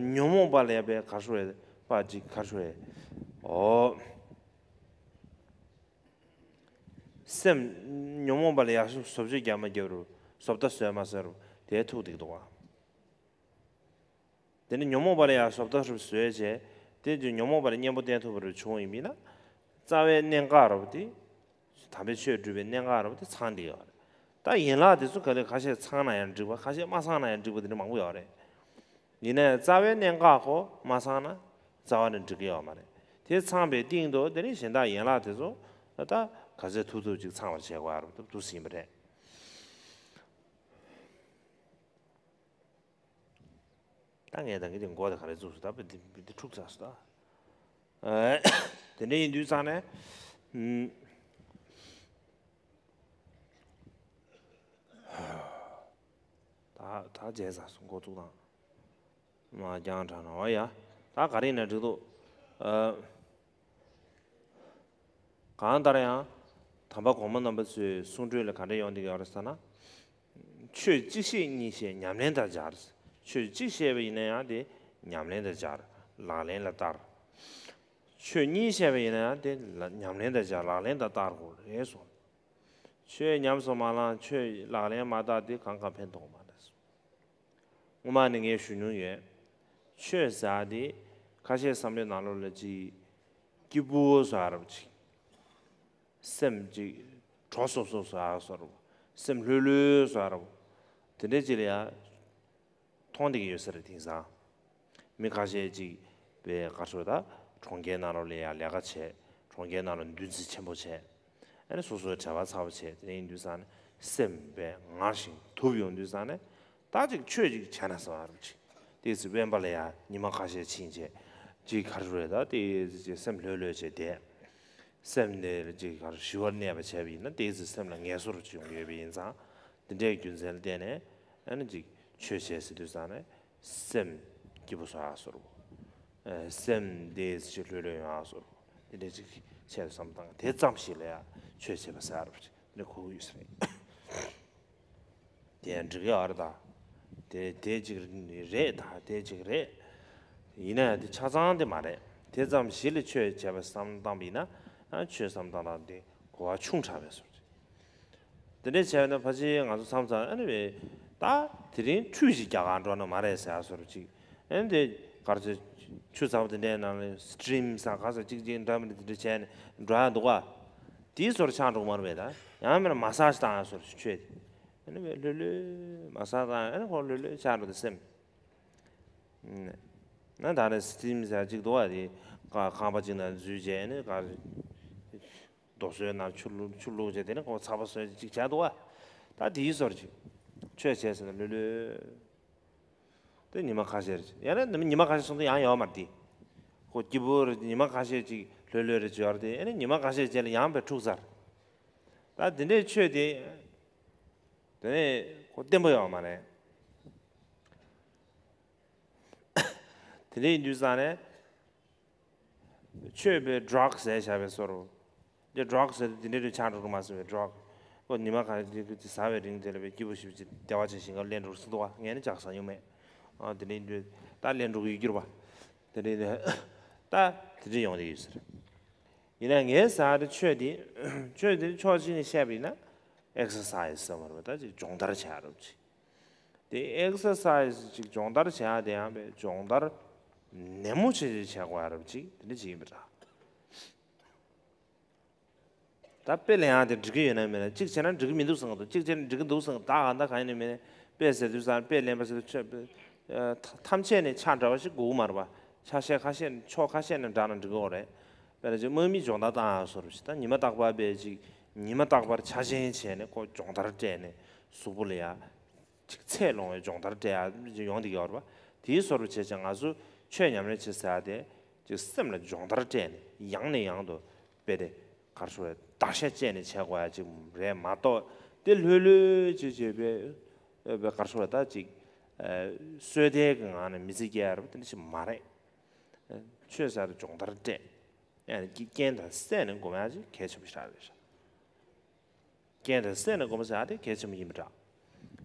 ཉོན་མོངས་པ་ལ་ཡ་དཔེ་ག་རེ་ཟེར་བ། པ་ཅིག་ག་རེ་ཟེར་བ། འོ། སེམས་ཉོན་མོངས་པ་ལ་ཡར་བཟོ་བཅོས་རྒྱག་མ་རྒྱག་རུང་། བཟོ་ལྟ་བཟོས་མ་བཟོས་རུང་དེ་ཐུག་བསྡད་འདུག་པ། དེ་ནི་ཉོན་མོངས་པ་ལ་ཡར་བཟོ་ལྟ་རུ་བཟོས་བྱས། དེ་ཉོན་མོངས་པ་ལ་གཉེན་པོ་བསྟེན་ཐུབ་པ་རུ་བྱུང་ཡིན་པས་ན། རྩ་བའི་གནད་འགག་རེད་པ་དེ། དམ་པའི་ཆོས་སྒྲུབ་པའི་གནད་འགག་རེད་པ་དེ་ཚང་བསྡད་ཡོད་རེད། ད་ཡན་ལག་དེ་ཚོ་ག་ལེ་ཁ་ཤས་ཚང་ན་ཡང་འགྲིག་པ། ཁ་ཤས་མ་ཚང་ན་ཡང་འགྲིག་པ་དེ་འདྲ་མང་པོ་ཡོད་རེད། ཡིན་ནའི་རྩ་བའི་གནད་འགག་ཁོ་མ་ཚང་ན་རྩ་བ་ནས་འགྲིག་གི་ཡོད་མ་རེད། དེ་ཚང་པའི་སྟེང་དུ་དེ་ནི་གཞན་དག་ཡན་ལག་དེ་ཚོ་ད་ག་ཚོད་ཐུབ་ཐུབ་ཅིག་ཚང་བར་བྱེད་དགོས་ཡ་རེད་པ། འདུག་སེ་ཡིན་པ་རེད། ད་ངས་ད་གིན་དེ་མགོ་དེ་ག་རེ་བཙུགས་སོང་། ད་དཔེ་འདི་འདི་འཁྲུག་ཚར་སོང་ད། ཨེ། དེ་འདྲ་ཡིན་དུས་ཙང་ནས། ཨུམ། ད་ད་བརྗེད་ཚར་སོང་། མགོ་བཙུགས་སྟངས། མ་རྐྱང་དྲགས་ན་འོ་ཡ། ད་ག་རེ་ཡིན་ན་འགྲིག་འདུག། ཨ། གང་ལྟར་ཡང་། དམ་པ་གོང་མ་རྣམ་པ་ཚོའི་གསུང་སྒྲོས་ལ་ག་འདྲ་ཡོང་བསྡད་ཡོད་རེད་ཟེར་ན། ཆོས་གཅིག་བཤད་གཉིས་བཤད་ཉམས་ལེན་དང་སྦྱར། ཆོས་གཅིག་བཤད་པ་ཡིན་ན་ཡང་དེ་ཉམས་ལེན་དང་སྦྱར། ལག་ལེན་ལ་བསྟར། ཆོས་གཉིས་བཤད་པ་ཡིན་ན་ཡང་དེ་ལ་ཉམས་ལེན་དང་སྦྱར། ལག་ལེན་དང་བསྟར་དགོས་རེད་གསུངས། ཆོས་ཉམས་སུ་མ་བླངས། ཆོས་ལག་ལེན་མ་བསྟར་དེ་གང་གང་ཕན་ཐོགས་མ་རེད་གསུངས། སྔོན་མ་ནས་ངས་ཞུ་མྱོང་ཡོད། ཆོས་ཟེར་ཡ་དེ་ཁ་ཤས་བསམ་བློའི་ནང་ལོགས་ལ་ཅིག་སྐྱིད་པོ་བཟོ་ཡ་རབ་ཅིག། སེམས་ཅིག་དྲོ་སོབ་སོབ་བཟོ་ཡ་བཟོ་རབ། སེམས་ལྷོད་ལྷོད་བཟོ་ཡ་རབ། དེ་འདྲའི་ཅིག་ལ་ཡ་མཐོང་བསྡད་ཀྱི་ཡོད་ས་རེད་དེང་སང་། མི་ཁ་ཤས་ཅིག་པའི་ག་རེ་ཟེར་ད། གྲོང་ཁྱེར་ནང་ལོགས་ལ་ཡ་ལས་ཀ་བྱས། གྲོང་ཁྱེར་ནང་ལ་འདུ་འཛི་ཆེན་པོ་བྱས། ཨ་ནི་སོ་སོའི་བྲེལ་བ་ཚ་པོ་བྱས། དེ་ཡིན་དུས་ཙང་ནས་སེམས་དཔེ་ངར་ཞིང་དུབ་ཡོང་དུས་ཙང་ནས། ད་ཅིག་ཆོས་ཅིག་བྱས་ན་བསམ་པ་རུ་ཅིག། ཏོག་ཙམ་དབེན་པ་ལ་ཡ་ཉི་མ་ཁ་ཤས་ཕྱིན་བྱས། ཅིག་ག་རེ་རེད་ད། ཏོག་ཙམ་ཅིག་སེམས་ལྷོད་ལྷོད་བྱས་བསྡད། སེམས་དེ་ཅིག་ག་རེ་ཞི་བར་གནས་པ་བྱས་པ་ཡིན་ན་ཏོག་ཙམ་སེམས་ལ་ངལ་གསོ་རུ་ཅིག་ཡོང་གི་ཡོད་པ་ཡིན་ཙང་། འདི་འདྲའི་རྒྱུ་མཚན་ལ་བརྟེན་ནས། ཨ་ནི་ཅིག་ཆོས་བྱས་ཟེར་དུས་ཙང་ནས་སེམས་སྐྱིད་པོ་བཟོ་ཡག་བཟོ་རུ། ཨ། སེམས་དེ་ཅིག་ལྷོད་ལྷོད་ཡོང་ཡག་བཟོ་རུ། དེ་འདྲ་ཅིག་ཆེད་དུ་བསམ་བཏང་། དེ་ཙམ་ཞིག་ལ་ཡ་ཆོས་བྱེད་པ་ཟེར་རུ་ཅིག་འདི་གོ་གི་ཡོད་ས་རེད། དེ་ཡང་འགྲིག་གི་ཡོད་རེད་ད། དེ་དེ་ཅིག་རེད་ད། དེ་ཅིག་རེད། ཡིན་ན་ཡང་དེ་ཆ་ཚང་དེ་མ་རེད། དེ་ཙམ་ཞིག་ལ་ཆོས་བྱེད་པ་བསམ་བཏང་བ་ཡིན་ན། ཨ། ཆོས་བསམ་བཏང་སྟངས་དེ་གོ་བ་ཆུང་དྲགས་པའི་བཟོ་རེད། དེ་འདྲ་བྱས་ན་ཕལ་ཆེར་ང་ཚོ་མཚམས་མཚམས་ཨ་ནི་བས་ད་དེ་རིང་ཁྲུས་ཤིག་རྒྱག་གར་འགྲོ་ན་མ་རེད་ཟེར་ཡག་བཟོ་འདྲ་ཅིག། ཨ་ནི་དེ་གར་ཚོད་ཆུ་ཚ་པོ་དེ་འདྲའི་ནང་ལ་སི་ཊིམ་ཟེར་ག་ཟེར་ཅིག་ཅིག་འདྲ་མི་འདྲ་དེ་འདྲ་བྱས་ནས་འགྲོ་ཡག་འདུག་ག། དེའི་ཟོར་ཆགས་འགྲོ་གི་མ་རེད་པས། ད་ཡང་མིན་ན་མ་སཱ་ཇི་བཏང་ཡ་ཟོར་ཆོས་དེ། ཨ་ནི་བས་ལྷོད་ལྷོད་མ་སཱ་ཇི་བཏང་ཡ། ཨ་ནི་ཁོ་ལྷོད་ལྷོད་ཆགས་འགྲོ་དེ་སེམས། ན་ད་ནི་སི་ཊིམ་ཟེར་ཅིག་འདུག་བ། དེ་ཁ་ཁང་པ་ཅིག་ནང་འཛུལ་བྱས་ནི་ག་རྡོ་སོལ་ནང་ཆུ་བླུགས་ཆུ་བླུགས་བྱས། དེ་ནི་ཁོ་ཚ་པོ་བཟོས་ཅིག་བྱས་འདུག་བ། ད་དེའི་ཟོར་ཅིག་ཆོས་བྱས་ཟེར་ན་ལྷོད་ལྷོད། དེ་ཉི་མ་ཁ་ཤས་རེད། ཡང་ན་ཉི་མ་ཁ་ཤས་སོང་དུས་ཡང་ཡོད་མ་རེད་དེ། ཁོ་སྐྱིད་པོ་རེད། ཉི་མ་ཁ་ཤས་ཅིག་ལྷོད་ལྷོད་རེད་བྱས་ཡོད་རེད་དེ། ཨ་ནི་ཉི་མ་ཁ་ཤས་རྗེས་ལ་ཡང་བས་འཁྲུག་ཚར། ད་དེ་འདྲའི་ཆོས་དེ། དེ་ནས་ཁོ་བརྟན་པོ་ཡོད་མ་རེད། དེ་འདྲ་ཡིན་དུས་ཙང་ནས། ཆོས་པའི་ཌྲག་ཟེར་བྱ་བའི་བཟོ་འདྲ། འདི་ཌྲག་ཟེར་དུས་འདི་འདྲའི་རིགས་ཆགས་འགྲོ་གི་མ་སོང་བའི་ཌྲག། ཁོ་ཉི་མ་ག་རེ་དེ་ཟ་བའི་རིང་དེ་ལ་བའི་སྐྱིད་པོ་ཞེ་པོ་ཅིག་བདེ་བ་ཅན་ཞིག་ག་ལེན་འགྲོ་སྲིད་འདུག་བ། ངས་ནི་ཅག་ཟ་མྱོང་མེད། ཨ་དེ་འདྲའི་འདུག་ད་ལེན་འགྲོ་གི་ཡོད་རྒྱུ་རེད་པ། དེ་འདྲའི་འདུག་ད་དེ་འདྲའི་ཡོང་གི་ཡོད་ཟེར། ཡིན་ན་ངའི་ཟ་དེ་ཆོས་དེ། ཆོས་དེ་ཕྱོགས་གཅིག་ནས་བཤད་པ་ཡིན་ན། ཨེག་སར་སའི་ཛི་ཟེར་བ་རེད་པ། ད་ཅིག་སྦྱོང་བརྡར་བྱ་རབས་ཅིག་དེ་ཨེག་སར་སའི་ཛི་ཅིག་སྦྱོང་བརྡར་བྱ་ཡ་དེ་ཡང་བས་སྦྱོང་བརྡར་ནན་མོ་བྱེད་བྱེད་བྱེད་དགོས་ཡ་རབས་ཅིག་དེ་འདྲ་ཅིག་ཡིན་པ་འདྲ། ད་དཔེ་ལེན་ཡ་དེ་འགྲིག་གི་ཡོད་ན་མེད་ན། གཅིག་བྱས་ན་འགྲིག་གི་མི་འདུག་བསམ་གི་འདུག་གཅིག་བྱས་ན་འགྲིག་གི་འདུག་བསམ་གི་འདུག་ད་གང་ལྟར་གང་ཡིན་ནའི་མིན་ནའི་དཔེ་ཟེར་དུས་ཙང་དཔེ་ལེན་པ་ཟེར་དུས་ཆོས་ཐམས་ཅད་ནས་ཆ་འདྲ་བ་ཞིག་དགོས་ཀྱི་མ་རེད་པ། ཆ་ཤས་ཁ་ཤས་ཕྱོགས་ཁ་ཤས་ནས་འདྲ་ན་འགྲིག་གི་རེད། དཔེར་ན་ཅིག་དམག་མིས་སྦྱོང་བརྡར་བཏང་ཡ་བཟོ་འདྲ་ཞིག་ད་ཉི་མ་རྟག་པར་བས་ཅིག་ཉི་མ་རྟག་པར་ཆ་ཆེན་བྱས་ནས་ཁོ་སྦྱོང་བརྡར་སྤྲད་ནས་གཟུགས་པོ་ལ་ཡ། ཅིག་ཚད་ལོངས་པའི་སྦྱོང་བརྡར་སྤྲད་ཡ་ཡོང་བསྡད་ཀྱི་ཡོད་རེད་པ། དེའི་བཟོ་འདྲ་བྱས་ཙང་ང་ཚོ་ཆོས་ཉམས་ལེན་བྱེད་ཟེར་ཡ་དེ། ཅིག་སེམས་ལ་སྦྱོང་བརྡར་སྤྲད་ནས་ཡང་ནས་ཡང་དུ་དཔེ་དེ་ག་རེ་ཞུ་དགོས་རེད། བརྡར་ཤ་བཅད་ནས་བྱེད་དགོས་ཡ་ཅིག་རེད་མ་གཏོགས། དེ་ལྷོད་ལྷོད་ཅིག་བྱས་པས་ཨེ་པས་ག་རེ་ཞུ་དགོས་རེད། ད་ཅིག་ཨེ་སོས་དལ་གྱི་ངང་ནས་མི་ཚེ་སྐྱེལ་ཡ་རེད་པ། དེ་འདྲ་ཞིག་མ་རེད། ཨེ་ཆོས་ཟེར་ཡ་དེ་སྦྱོང་བརྡར་སྤྲད། ཡང་ན་རྐྱེན་དང་བསྲེས་ནས་སྒོམ་ཡ་ཅིག་གལ་ཆེན་པོ་ཞིག་རེད་ཤག་རྐྱེན་དང་བསྲེས་ནས་སྒོམ་ཟེར་ཡ་དེ་གལ་ཆེན་པོ་ཡིན་པ་འདྲ།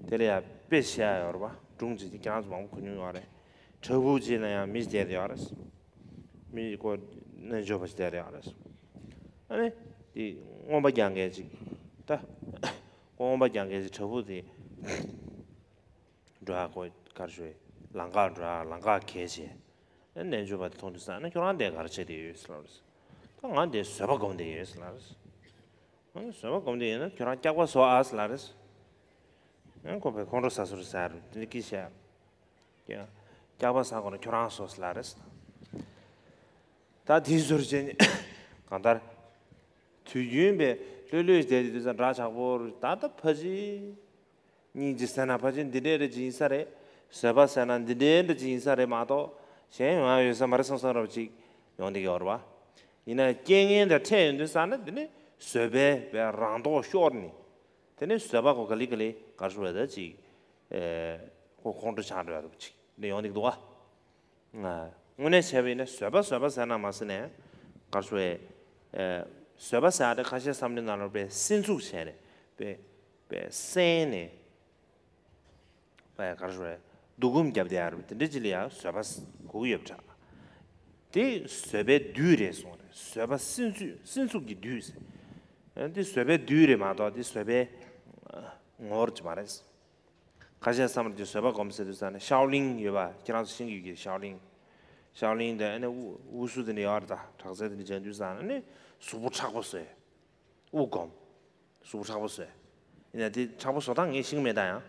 དེ་ལ་ཡང་དཔེ་བཤད་ཡ་ཡོད་རེད་པ། སྒྲུང་ཅིག་དེ་ཁྱེད་རང་ཚོ་མང་པོ་གོ་མྱོང་ཡོད་རེད། བྲག་ཕུག་ཅིག་ན་ཡང་མི་བསྡད་ཡོད་རེད། མི་ཁོ་རྣལ་འབྱོར་པ་ཞིག་བསྡད་ཡོད་རེད། ཨ་ནི་དེ་རྔོན་པ་རྒྱག་མཁན་ཅིག་ད་རྔོན་པ་རྒྱག་མཁན་ཅིག་བྲག་ཕུག་དེ་འགྲོ་ཡ། ཁོ་ག་རེ་ཞུ། ལམ་ཁ་འགྲོ་ཡ། ལམ་ཁ་གས་བྱས། ཨ་རྣལ་འབྱོར་པ་དེ་མཐོང་དུས་ཙང་ནས། ཁྱོད་རང་འདིར་ག་རེ་བྱས་བསྡད་ཡོད་ཟེར་ལབ་རེད། ད་ང་འདིར་བཟོད་པ་སྒོམ་བསྡད་ཡོད་ཟེར་ལབ་རེད། ཨ་བཟོད་པ་སྒོམ་བསྡད་ཡོད་ན་ཁྱོད་རང་སྐྱག་པ་བཟོ་ཨ་ཟེར་ལབ་རེད། ཨ་ཁོ་བས་ཁོང་ཁྲོ་ཟ་ཟེར་ཟེར་རེད། དེ་འདྲ་སྐད་བཤད། ཀྱང་སྐྱག་པ་ཟ་དགོས་ན་ཁྱོད་རང་བཟོ་ཟེར་ལབ་རེད། ད་དེའི་ཟུར་བྱས་ནས་གང་ལྟར་དུས་རྒྱུན་པས་ལྷོད་ལྷོད་བསྡད་དེ་དུས་ཙང་འདྲ་ཆགས་པོ་རེད། ད་ལྟ་ཕ་ཅིག་སྙིང་རྗེ་ཟེར་ན་ཕལ་ཆེར་འདི་འདྲའི་རིགས་ཅིག་ཡིན་ས་རེད། བཟོད་པ་ཟེར་ན་འདི་འདྲའི་རིགས་ཅིག་ཡིན་ས་རེད་མ་གཏོགས། གཞན་ཡོང་ཡ་ཡོད་ས་མ་རེད་བསམ་བསམ་འདྲ་པོ་ཅིག་ཡོང་བསྡད་ཀྱི་ཡོད་རེད་པ། ཡིན་ན་རྐྱེན་ངན་དང་འཕྲད་ཡོང་དུས་ཙང་ནས་འདི་ནི་བཟོད་པའི་བའི་རང་མདོག་ཤོར་ནས། དེ་ནས་བཟོད་པ་ཁོ་ག་ལེ་ག་ལེ་ག་རེ་ཞུ་དགོས་རེད། ད་ཅིག་ཨེ་ཁོ་ཁོང་ཁྲོ་ཆགས་འགྲོ་ཡ་འདྲ་པོ་ཅིག་འདི་ཡོང་བསྡད་ཀྱི་འདུག་ག་དངོས་གནས་བྱས་པ་ཡིན་ན་བཟོད་པ་བཟོད་པ་ཟེར་ན་མ་ཟེར་ནས་ག་རེ་ཞུ་དགོས། ཨེ་བཟོད་པ་ཟེར་ཡ་དེ་ཁ་ཤས་བསམ་བློའི་ནང་ལ་དཔེ་སེམས་འཚབ་བྱས་ནས་དཔེ་དཔེ་སེམས་ནས་དཔེ་ག་རེ་ཞུ་དགོས། སྡུག་སྒོམ་བརྒྱབ་བསྡད་ཡ་རེད། དེ་འདྲ་ཅིག་ལ་ཡང་བཟོད་པ་གོ་གི་ཡོད་པ་འདྲ། དེ་བཟོད་པའི་བདུད་རེད་གསུངས་རེད། བཟོད་པ་སེམས་འཚབ་སེམས་འཚབ་ཀྱི་བདུད་ཟེར། དེ་བཟོད་པའི་བདུད་རེད་མ་གཏོགས་དེ་བཟོད་པའི་ངོ་བོ་ཅིག་མ་རེད། ཁ་ཤས་བསམ་བློ་དེ་བཟོད་པ་སྒོམ་ཟེར་དུས་ཙང་ནས་ཤའོ་ལིང་ཡོད་པ། ཁྱེད་རང་ཚོ་ཤེས་ཀྱི་ཡོད་ཀྱི། ཤའོ་ལིང་། ཤའོ་ལིང་དེ་ཨ་ནི་དབུ་དབུ་སུ་དེ་འདྲ་ཡོད་རེད། ད་དྲག་རྩལ་དེ་འདྲ་སྦྱང་དུས་ཙང་ནས་ནི་གཟུགས་པོ་མཁྲེགས་པོ་བཟོས། དབུ་སྒོམ། གཟུགས་པོ་མཁྲེགས་པོ་བཟོས། ཡིན་ན་དེ་མཁྲེགས་པོ་བཟོ་སྟངས་ངས་ཤེས་ཀྱི་མེད་ད་ཡང་།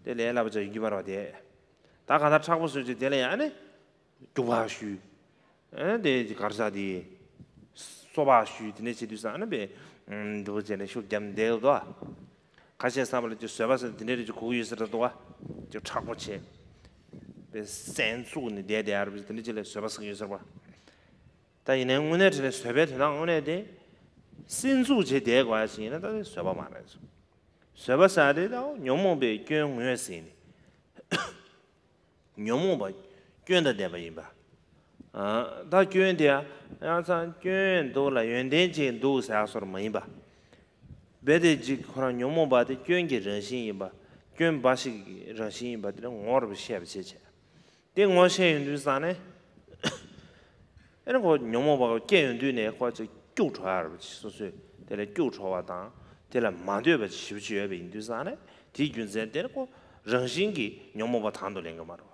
དེ་ལས་སླ་པོ་ཅིག་ཡིན་གྱི་མ་རེད་པ་དེ། ད་གང་ལྟར་མཁྲེགས་པོ་བཟོས་རྗེས་དེ་ལ་ཡང་ཨ་ནི། རྒྱུག་པ་གཞུས། ཨ་དེ་གར་ས་དེ། སོ་པ་གཞུས། དེ་ནས་བྱེད་དུས་ཙང་ཨ་ནི་པས། འདུག་བྱས་ནས་ཤུགས་རྒྱབ་བསྡད་འདུག་ཁ་ཤས་བསམ་པ་ལ་ཅིག་བཟོད་པ་ཟེར་དེ་འདྲའི་རིགས་ཅིག་གོ་གི་ཡོད་ས་རེད་འདུག་བ། ཅིག་མཁྲེགས་པོ་བྱས། པས་སེམས་འཚབ་ནས་བསྡད་བསྡད་ཡ་རེད་པས། དེ་འདྲ་ཅིག་ལ་བཟོད་པ་ཟེར་གྱི་ཡོད་ས་རེད་པ། ད་ཡིན་ནའི་དངོས་གནས་དྲང་གནས་བཟོད་པའི་དོན་དག་དངོས་གནས་དེ། སེམས་འཚབ་བྱས་བསྡད་དགོས་ཡ་ཞིག་ཡིན་ན་ད་དེ་བཟོད་པ་མ་རེད། བཟོད་པ་ཟེར་དེ་ད་ཉོན་མོངས་པའི་སྐྱོན་ངོས་ཟིན་ནས། ཉོན་མོངས་པ་སྐྱོན་དང་ལྡན་པ་ཡིན་པ། ཨ་ད་སྐྱོན་དེ་ཡང་ཚང་སྐྱོན་འདུག་ལ་ཡོན་ཏན་ཅིག་འདུག་ཟེར་ཡ་སོར་མ་ཡིན་པ། རྦད་དེ་ཅིག་ཁོ་རང་ཉོན་མོངས་པ་དེ་སྐྱོན་གྱི་རང་བཞིན་ཡིན་པ། སྐྱོན་འབའ་ཞིག་གི་རང་བཞིན་ཡིན་པ་དེ་ལ་ངོ་རུ་ཤེས་པ་བྱེད་བྱས། དེ་ངོ་ཤེས་ཡོང་དུས་ཙང་ནས། ཨེ་ནི་ཁོ་ཉོན་མོངས་པ་སྐྱེ་ཡོང་དུས་ནས་ཁོ་ཅིག་སྐྱུག་བྲོ་ཡ་རེད་པ། སོ་སོས་དེ་ལ་སྐྱུག་བྲོ་བ་དང་། དེ་ལ་མ་འདོད་པ་ཞེ་པོ་ཅིག་ཡོད་པ་ཡིན་དུས་ཙང་ནས། དེའི་རྒྱུ་མཚན་དེ་ནི་ཁོ་རང་བཞིན་གྱིས་ཉོན་མོངས་པ་དང་དུ་ལེན་གྱི་མ་རེད་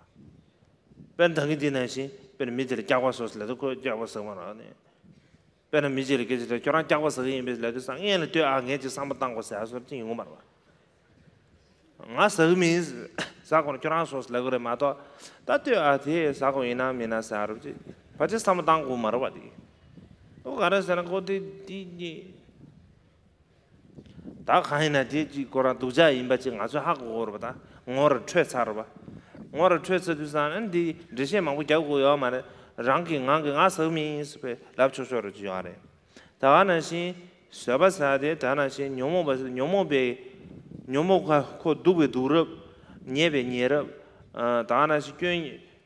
པ། དཔེར་ན་ད་གིན་འདི་ནང་བཞིན་དཔེར་ན་མི་དེ་ལ་སྐྱག་པ་བཟོ་ཟེར་ལབ་དུས་ཁོས་སྐྱག་པ་ཟ་གི་མ་རེད་ནས། དཔེར་ན་མི་གཅིག་ལ་སྐད་ཆ་དྲིས། ཁྱོད་རང་སྐྱག་པ་ཟ་གི་ཡིན་པས་ལབ་དུས་ཙང་སྔོན་ལ་ལྟོས་ཨ། ངས་ཅིག་བསམ་བློ་བཏང་དགོས་ཟེར་བཟོ་འདྲ་ཅིག་ཡོང་གི་མ་རེད་པ། ང་ཟ་གི་མིན། ཟ་དགོས་ན་ཁྱོད་རང་ཟོ་ཟེར་ལབ་གི་རེད་མ་གཏོགས། ད་ལྟོས་ཨ། དེ་ཟ་དགོས་ཡིན་ན་མིན་ན་ཟེར་རོབ་ཅིག་ཕལ་ཆེར་བསམ་བློ་བཏང་དགོས་མ་རེད་པ་དེ། ཨོ་ག་རེ་ཟེར་ན་ཁོ་དེ་དེ་གཉིས། ད་གང་ཡིན་ན་དེ་ཅིག་ཁོ་རང་སྡུག་ཅག་ཡིན་པ་ཅིག་ང་ཚོས་ཧ་གོ་གི་རེད་པ། ད་ངོ་ར་འཕྲོད་ཚར་རེད་པ། ངོ་ར་འཕྲོད་ཚར་དུས་ཙང་ཨ་ནི་འདི་འགྲེལ་བཤད་མང་པོ་རྒྱག་དགོས་ཡོད་མ་རེད། རང་གི་ངང་གིས་ང་ཟ་གི་མིན་ཟེར་བས་ལབ་ཆོག་ཆོག་རེད་ཅིག་ཡོང་བ་རེད། ད་ག་ནང་བཞིན་བཟོད་པ་ཟེར་དེ་ད་ག་ནང་བཞིན་ཉོན་མོངས་པ་ཟེར། ཉོན་མོངས་པའི་ཉོན་མོངས་ཁ་ཁོ་སྡུག་པའི་སྡུག་རབས། ཉེས་པའི་ཉེས་རབས། ཨ། ད་ག་ནང་བཞིན་སྐྱོན་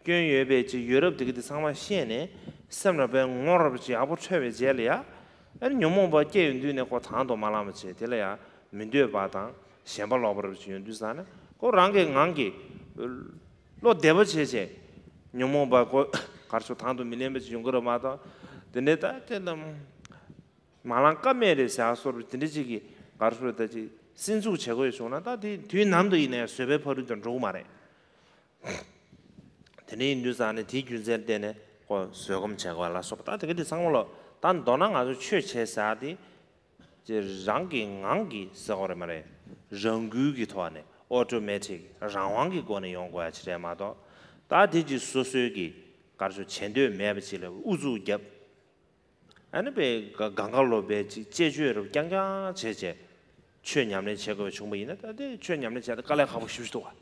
སྐྱོན་ཡོད་པའི་ཅིག་ཡོད་རབས་དེ་གི་དེ་ཚང་མ་ཤེས་ནས་སེམས་ལ་དཔེ་ངོ་ར་ཅིག་ཡག་པོ་འཕྲོད་པའི་རྗེས་ལ་ཡ། ཨ་ནི་ཉོན་མོངས་པ་སྐྱེ་ཡོང་དུས་ནས་ཁོ་དང་དུ་མ་བླངས་པ་བྱས། དེ་ལ་ཡ་མི་འདོད་པ་དང་ཞེན་པ་ལོག་པ་རབ་ཅིག་ཡོང་དུས་ཙང་ནས་ཁོ་རང་གི་ངང་གིས་བློ་བདེ་པོ་བྱས་བྱས་ཉོན་མོངས་པ་ཁོ་གར་སོ་དང་དུ་མི་ལེན་པ་ཅིག་ཡོང་གི་རེད་མ་གཏོགས། དེ་ནས་ད་དེ་ལ་མ་ལངས་ཀ་མེད་རེད་ཟེར་བཟོ་འདྲ་དེ་འདྲ་ཅིག་གི་གར་སོ་ད་ཅིག་སེམས་ཚུགས་བྱེད་དགོས་བྱུང་ན། ད་དེ་དུས་ནམ་དུ་ཡིན་ནའི་བཟོད་པའི་ཕ་རོལ་ཏུ་འགྲོ་གི་མ་རེད། དེ་འདྲ་ཡིན་དུས་ཙང་ནས་དེའི་རྒྱུ་མཚན་བརྟེན་ནས་ཁོ་བཟོད་སྒོམ་བྱེད་དགོས་ལ་སོགས་པ། ད་དེ་ག་དེ་ཚང་མ་ལོ། ད་མདོར་ན་ང་ཚོ་ཆོས་བྱེད་ཟེར་དེ་ཅེས་རང་གི་ངང་གིས་ཟེར་དགོས་རེད་མ་རེད། རང་འགུལ་གྱི་ཐོག་ནས། ཨོ་ཊོ་མེ་ཊིག་རང་དབང་གི་སྒོ་ནས་ཡོང་དགོས་ཡ་ཅིག་རེད་མ་གཏོགས། ད་དེ་ཅིག་སོ་སོའི་གི་གར་སོ་བྱེད་འདོད་མེད་པ་ཅིག་ལ་ཨུ་ཚུགས་བརྒྱབ། ཨ་ནི་པའི་ག་གང་ག་ལོ་པའི་ཅིག་དཔྱད་བརྗོད་རབ་རྐྱང་རྐྱང་བྱས་བྱས་ཆོས་ཉམས་ལེན་བྱེད་དགོས་པ་བྱུང་པ་ཡིན་ན། ད་དེ་ཆོས་ཉམས་ལེན་བྱས་ཏེ་དཀའ་ལས་ཁག་པོ་ཞེ་པོ་ཞིག་འདུག་བ།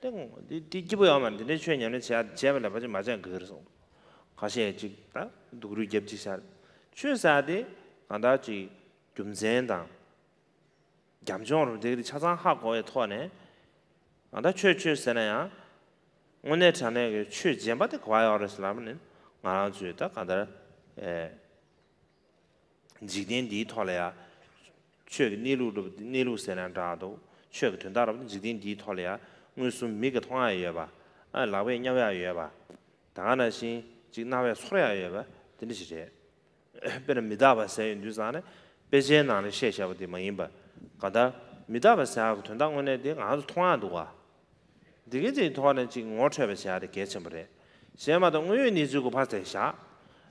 དེ་དེ་དེ་སྐྱིད་པོ་ཡོད་མ་རེད། དེ་འདྲའི་ཆོས་ཉམས་ལེན་བྱས་བྱས་པ་ལས་ཕལ་ཆེར་མ་བྱས་གི་རེད་གསུངས་འདུག། ཁ་ཤས་ཅིག་ད་སྡུག་རུས་རྒྱབ་ཅིག་བྱས། ཆོས་ཟེར་དེ་གང་ལྟར་ཅིག་རྒྱུ་མཚན་དང་རྒྱབ་ལྗོངས་རུ་དེ་གི་ཆ་ཚང་ཧ་གོ་བའི་ཐོག་ནས། ད་ལྟ་ཆོས་ཆོས་ཟེར་ན་ཡང་། དངོས་གནས་དྲང་གནས་ཀྱི་ཆོས་རྗེན་པ་དེ་ག་པར་ཡོད་རེད་ཟེར་ལབ་ན། ང་རང་ཚོས་ད་གང་ལྟར། ཨེ། འཇིག་རྟེན་འདིའི་ཐོག་ལ་ཡ། ཆོས་ཀྱི་གནས་ལུགས་རུ་གནས་ལུགས་ཟེར་ན་འདྲ་འདུག། ཆོས་ཀྱི་དོན་དག་རུ་འཇིག་རྟེན་འདིའི་ཐོག་ལ་ཡ། མངོན་སུམ་མིག་གིས་མཐོང་ཡ་ཡོད་པ། ཨ། ལག་པས་མཉམ་ཡ་ཡོད་པ། ད་ག་ནང་བཞིན་ཅིག་རྣ་བས་ཚོར་ཡ་ཡོད་པ། དེ་འདྲ་ཞིག་རེད། དཔེར་ན་མི་རྟག་པ་ཟེར་ཡོང་དུས་ཙང་ནས་དཔེ་ཆའི་ནང་ནས་བཤད་བཞག་པ་དེ་མ་ཡིན་པ། གང་ལྟར་མི་རྟག་པ་ཟེར་ཡག་གི་དོན་དག་དངོས་གནས་དེ་ང་ཚོ་མཐོང་ཡག་འདུག་ག། འདི་གའི་ཅིག་ཐོག་ནས་ཅིག་ངོ་འཕྲོད་པ་བྱེད་ཡག་དེ་གལ་ཆེན་པོ་རེད། གཞན་མ་གཏོགས་དངོས་ཡོད་གནས་ཚུལ་གྱི་ཕར་དེ་བཞག།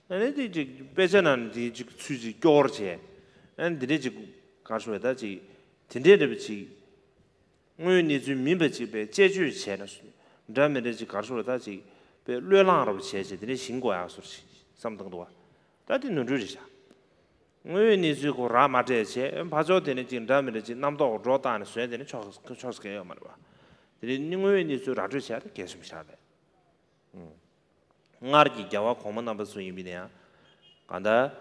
ཨ་ནི་དེ་ཅིག་དཔེ་ཆ་ནང་ནས་དེ་ཅིག་ཚུལ་ཅིག་སྐྱོར་བྱས། ཨ་ནི་འདི་འདྲས་ཅིག་ག་རེ་ཞུ་དགོས་རེད། ད་ཅིག་དེ་འདྲས་རེད་པ་ཅིག། དངོས་ཡོད་གནས་ཚུལ་མིན་པ་ཅིག་པའི་དཔྱད་བརྗོད་བྱས་ན། འདྲ་མི་འདྲ་ཅིག་ག་རེ་ཞུ་དགོས་རེད། ད་ཅིག་པའི་བློས་བསླངས་རབ་བྱས་བྱས་དེ་འདྲས་ཞིག་དགོས་ཡག་བཟོ་འདྲ་ཞིག་བསམ་བཏང་འདུག་བ། ད་དེ་ནོར་འཁྲུལ་རེད་ཤག། དངོས་ཡོད་གནས་ཚུལ་ཁོ་རག་མ་སྤྲད་བྱས་ཕར་ཕྱོགས་དེ་ནས་ཅིག་འདྲ་མི་འདྲ་ཅིག་རྣམ་རྟོག་སྒྲོ་བཏགས་ནས་བཟོས་དེ་ནས་ཆོག་ཆོག་ས་གང་ཡོད་མ་རེད་པ། དེ་ནས་ནི་དངོས་ཡོད་གནས་ཚུལ་ར་སྤྲོད་བྱས་ཏེ་གལ་ཆེན་པོ་ཞིག་རེད། སྔར་གྱི་རྒྱལ་བ་གོང་མ་རྣམ་པ་ཚོ་ཡིན་པ་ཡིན་ན་ཡང་། གང་ལྟར།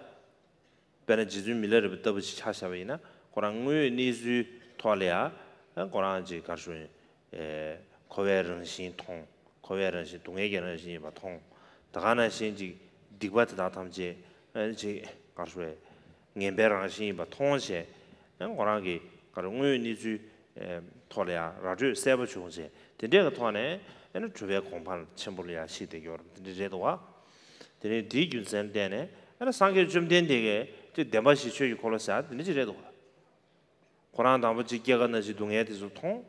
དཔེར་ན་རྗེ་བཙུན་མི་ལ་རས་པ་ལྟ་བུ་ཞིག་ཆ་བཞག་པ་ཡིན་ན། ཁོ་རང་དངོས་ཡོད་གནས་ཚུལ་ཐོག་ལ་ཡང་ཁོ་རང་ཅིག་ག་རེ་ཞུ་ཡིན། ཨེ། འཁོར་བའི་རང་བཞིན་མཐོང་། འཁོར་བའི་རང་བཞིན་སྡུག་བསྔལ་གྱི་རང་བཞིན་ཡིན་པ་མཐོང་། ད་ག་ནང་བཞིན་ཅིག་སྡིག་པ་དེ་དག་ཐམས་ཅད་ཨ་ནི་ཅིག་ག་རེ་ཞུ་བས། ངན་པའི་རང་བཞིན་ཡིན་པ་མཐོང་བྱས། ཨ་ནི་ཁོ་རང་གི་ག་རེ་དངོས་ཡོད་གནས་ཚུལ་ཨེ་ཐོག་ལ་ཡང་ར་སྤྲོད་གསལ་པོ་བྱུང་བྱས། དེ་འདྲའི་གི་ཐོག་ནས་ཨ་ནི་གྲུབ་པའི་གོ་འཕང་ཆེན་པོ་ལ་ཡང་གཤེགས་བསྡད་ཡོད་རེད། དེ་འདྲ་རེད་འདུག་བ། དེ་ནས་དེའི་རྒྱུ་མཚན་བརྟེན་ནས་ཨ་ནི་སངས་རྒྱས་བཅོམ་ལྡན་འདས་ཀྱིས་ཅིག་བདེན་པ་བཞི་ཆོས་ཀྱི་འཁོར་ལོ་ཟེར་དེ་འདྲ་ཅིག་རེད་འདུག་བ། ཁོ་རང་དང་པོ་ཅིག་སྐྱེ་རྒ་ན་འཆིའི་སྡུག་བསྔལ་དེ་ཚོ་མཐོང་།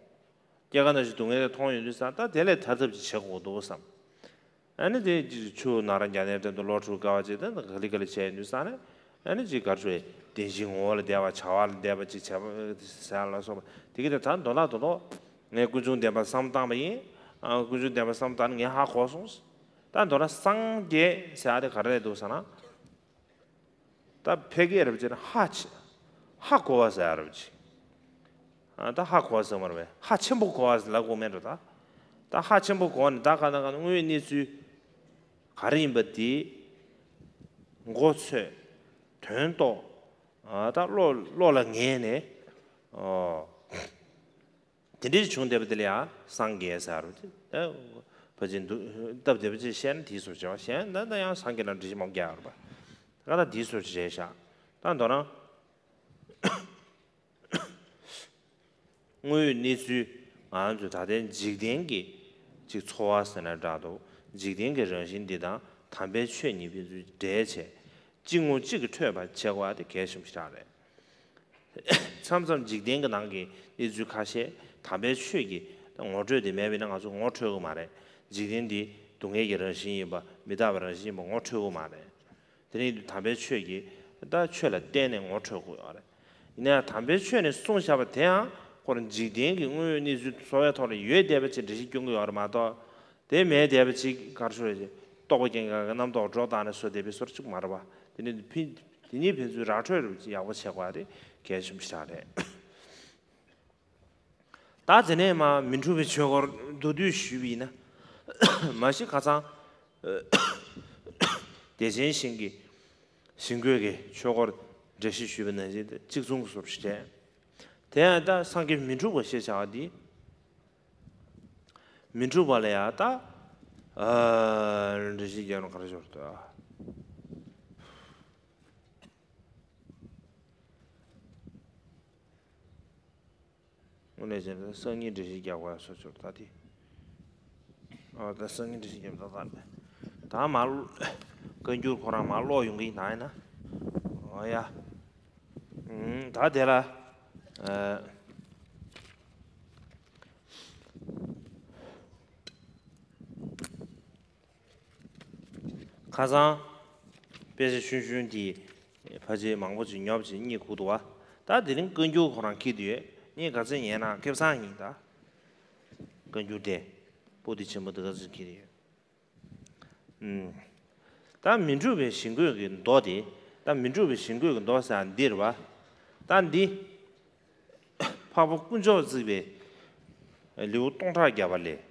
སྐྱེ་རྒ་ན་འཆིའི་སྡུག་བསྔལ་དེ་མཐོང་ཡོང་དུས་ཙང་ད་དེ་ལས་ཐར་ཐབས་ཅིག་བྱེད་དགོས་འདུག་བསམ། ཨ་ནི་དེ་ཅིག་ཆུ་ནང་ར་རྒྱ་ནའི་སྟེང་དུ་ལོ་དྲུག་དཀའ་བ་སྤྱད་དེ་ག་ལེ་ག་ལེ་བྱས་ཡོང་དུས་ཙང་ནས། ཨ་ནི་ཅིག་ག་རེ་ཞུ་བའི་བདེན་བཞིའི་ངོ་བོ་ལ་བསྡད་པ། བྱ་བ་ལ་བསྡད་པ་ཅིག་བྱས་པ་ཟེར་ཡ་ལ་སོགས་པ་དེ་གི་དེ་ད་མདོར་ན་མདོར་ན་ངས་ཀུན་འབྱུང་བདེན་པ་བསམ་བློ་བཏང་པ་ཡིན། ཨ། ཀུན་འབྱུང་བདེན་པ་བསམ་བློ་བཏང་ནས་ངས་ཧ་གོ་སོང་། ད་མདོར་ན་སངས་རྒྱས་ཟེར་ཡ་དེ་ག་རེ་རེད་འདུག་ཟེར་ན། ད་ཕལ་སྐད་རེད་པ་ཅིག་ན་ཧ་ཆེ། ཧ་གོ་བ་ཟེར་ཡ་རེད་པ་ཅིག། ཨ། ད་ཧ་གོ་བ་ཟེར་མ་རེད་པས། ཧ་ཆེན་པོ་གོ་བ་ཟེར་ལབ་དགོས་མེད་འགྲོ་ད། ད་ཧ་ཆེན་པོ་གོ་བ་ནི་ད་ག་ན་ག་ན་དངོས་ཡོད་གནས་ཚུལ་ག་རེ་ཡིན་པ་དེ་མགོ་ཚོས། དོན་རྟོགས། ཨ། ད་བློ་བློ་ལ་ངེས་ནས། ཨོ། དེ་འདྲའི་བྱུང་བསྡད་པ་དེ་ལ་ཡང་སངས་རྒྱས་ཟེར་བ་དེ། ཨ། ཕལ་ཆེར་འདུག་སྟབས་བདེ་པོ་ཅིག་བཤད་ན་དེའི་བཟོ་བྱས་པ། གཞན་ད་ད་ཡང་སངས་རྒྱས་ལ་འགྲེལ་བཤད་མང་པོ་རྒྱག་ཡོད་རེད་པ། ད་ད་དེའི་བཟོ་ཅིག་རེད་ཤག། ད་མདོར་ན་དངོས་ཡོད་གནས་ཚུལ་ང་ཚོས་ད་ལྟའི་འཇིག་རྟེན་གྱི་ཅིག་འཚོ་བ་ཟེར་ན་འདྲ་འདུག། འཇིག་རྟེན་གྱི་རང་བཞིན་འདི་དང་དམ་པའི་ཆོས་ཉིད་ཕན་ཚུན་འབྲེལ་བྱས། གཅིག་ངོ་གཅིག་གིས་འཕྲོད་པ་བྱེད་དགོས་པ་དེ་གལ་ཆེན་པོ་ཞིག་རེད། མཚམས་མཚམས་འཇིག་རྟེན་གྱི་ནང་གི་གནས་ཚུལ་ཁ་ཤས་དམ་པའི་ཆོས་ཀྱི་ངོ་སྤྲོད་དེ་མེད་པ་ཡིན་ན་ང་ཚོ་ངོ་འཕྲོད་ཀྱི་མ་རེད། འཇིག་རྟེན་འདི་སྡུག་བསྔལ་གྱི་རང་བཞིན་ཡིན་པ། མི་རྟག་པའི་རང་བཞིན་ཡིན་པ་ངོ་འཕྲོད་ཀྱི་མ་རེད། དེ་ནས་དམ་པའི་ཆོས་ཀྱི་ ད་ཆོས་ལ་བརྟེན་ནས་ངོ་འཕྲོད་དགོས་ཡོད་རེད། ཡིན་ན་ཡང་དམ་པའི་ཆོས་ནས་གསུངས་བཞག་པ་དེའང་ཁོ་རང་འཇིག་རྟེན་གྱི་དངོས་ཡོད་གནས་ཚུལ་འཚོ་བའི་ཐོག་ལ་ཡོད་བསྡད་པ་ཅིག་འགྲེལ་བཤད་སྐྱོན་གྱི་ཡོད་རེད་མ་གཏོགས། དེ་མེད་བསྡད་པ་ཅིག་ག་རེ་ཞུ་དགོས་རེད། རྟོགས་པ་རྐྱེན་ངན་གྱི་རྣམ་རྟོག་སྒྲོ་བཏགས་ནས་བཟོས་བསྡད་པའི་བཟོ་འདྲ་ཅིག་མ་རེད་པ། དེ་ནི་ཕན་དེ་ཉིད་ཕན་ཚུན་ར་འཕྲོད་རུ་ཅིག་ཡག་པོ་བྱེད་དགོས་པ་དེ་གལ་ཆེན་པོ་ཞིག་རང་རེད། ད་དེ་ནས་མ་མི་འཁྲུགས་པའི་ཆོས་སྐོར་མདོར་བསྡུས་ཞུས་པ་ཡིན་ན། མ་གཞི་ཁ་སང་བདེ་ཆེན་ཞིང་གི་ཞིང་བཀོད་ཀྱི་ཆོས་སྐོར་འགྲེལ་བཤད་ཞུས་པ་ནང་བཞིན་གཅིག་མཚུངས་སུ་བཤད། དེ་ཡང་ད་སངས་རྒྱས་མི་འཁྲུགས་པ་ཞེས་བྱ་བ་འདི། མི་འཁྲུགས་པ་ལ་ཡང་ད་འགྲེལ་བཤད་རྒྱག་ན་ག་རེ་ཞུ་དགོས་རེད། དངོས་གནས་བྱས་ན་སང་ཉིན་འགྲེལ་བཤད་རྒྱག་དགོས་ཡ་སོ་སོར་ད་དེ། ཨ་ད་སང་ཉིན་འགྲེལ་བཤད་རྒྱབ་ད་ད་ད་མ་བཀའ་འགྱུར་ཁོ་རང་མ་ཀློག་ཡོང་གི་ཡིན་ན་ཡིན་ན། ཨོ་ཡ། ཨུམ་ད་དེ་ལ། ཨ། ཁ་སང་དཔེ་ཆ་ཆུང་ཆུང་དེ་ཕལ་ཆེར་མང་པོ་ཅིག་ཉོབ་ཅིག་རྙེད་ཁུག་འདུག་བ། ད་དེ་རིང་བཀའ་འགྱུར་ཁོ་རང་འཁྱེར་དུ་ཡོད། ངས་ག་ཚོད་ཉན་ན་ཁེ་བཟང་ཡིན་ད། བཀའ་འགྱུར་དེ་པོ་ཏི་ཆེན་པོ་འདི་ག་ཚོད་འཁྱེར་ཡོད། ཨུམ། ད་མི་འཁྲུགས་པའི་ཞིང་བཀོད་ཀྱི་མདོ་དེ། ད་མི་འཁྲུགས་པའི་ཞིང་བཀོད་ཀྱི་མདོ་ཟེར་ཡ་འདི་རེད་བ། ད་འདི་འཕགས་པ་དཀོན་མཆོག་བརྩེགས་པའི་ལེའུ་སྟོང་ཕྲག་བརྒྱ་པ་ལས།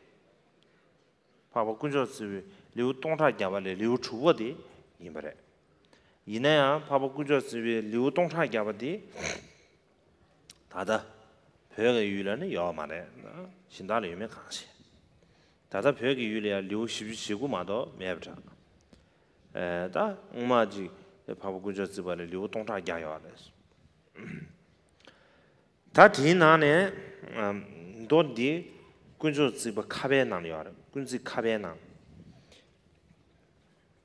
འཕགས་པ་དཀོན་མཆོག་བརྩེགས་པའི་ལེའུ་སྟོང་ཕྲག་བརྒྱ་པ་ལས་ལེའུ་དྲུག་པ་དེ་ཡིན་པ་རེད། ཡིན་ན་ཡང་འཕགས་པ་དཀོན་མཆོག་བརྩེགས་པའི་ལེའུ་སྟོང་ཕྲག་བརྒྱ་པ་དེ་ད་ལྟ་བོད་ཀྱི་ཡུལ་ལ་ནི་ཡོད་མ་རེད། གཞན་དག་ལ་ཡོད་མེད་གང་ཤེས། ད་ལྟ་བོད་ཀྱི་ཡུལ་ལ་ཡང་ལེའུ་བཞི་བཅུ་ཞེ་དགུ་མ་གཏོགས་མེད་པ་འདྲ། ཨེ་ད་སྔོན་མ་ཅིག་འཕགས་པ་དཀོན་མཆོག་བརྩེགས་པ་ལས་ལེའུ་སྟོང་ཕྲག་བརྒྱ་ཡོད་རེད། ད་དེའི་ནང་ནས་ཨམ་མདོ་འདི་དཀོན་མཆོག་བརྩེགས་པ་ཁ་པའི་ནང་ལ་ཡོད་རེད། དཀོན་བརྩེགས་ཁ་པའི་ནང་།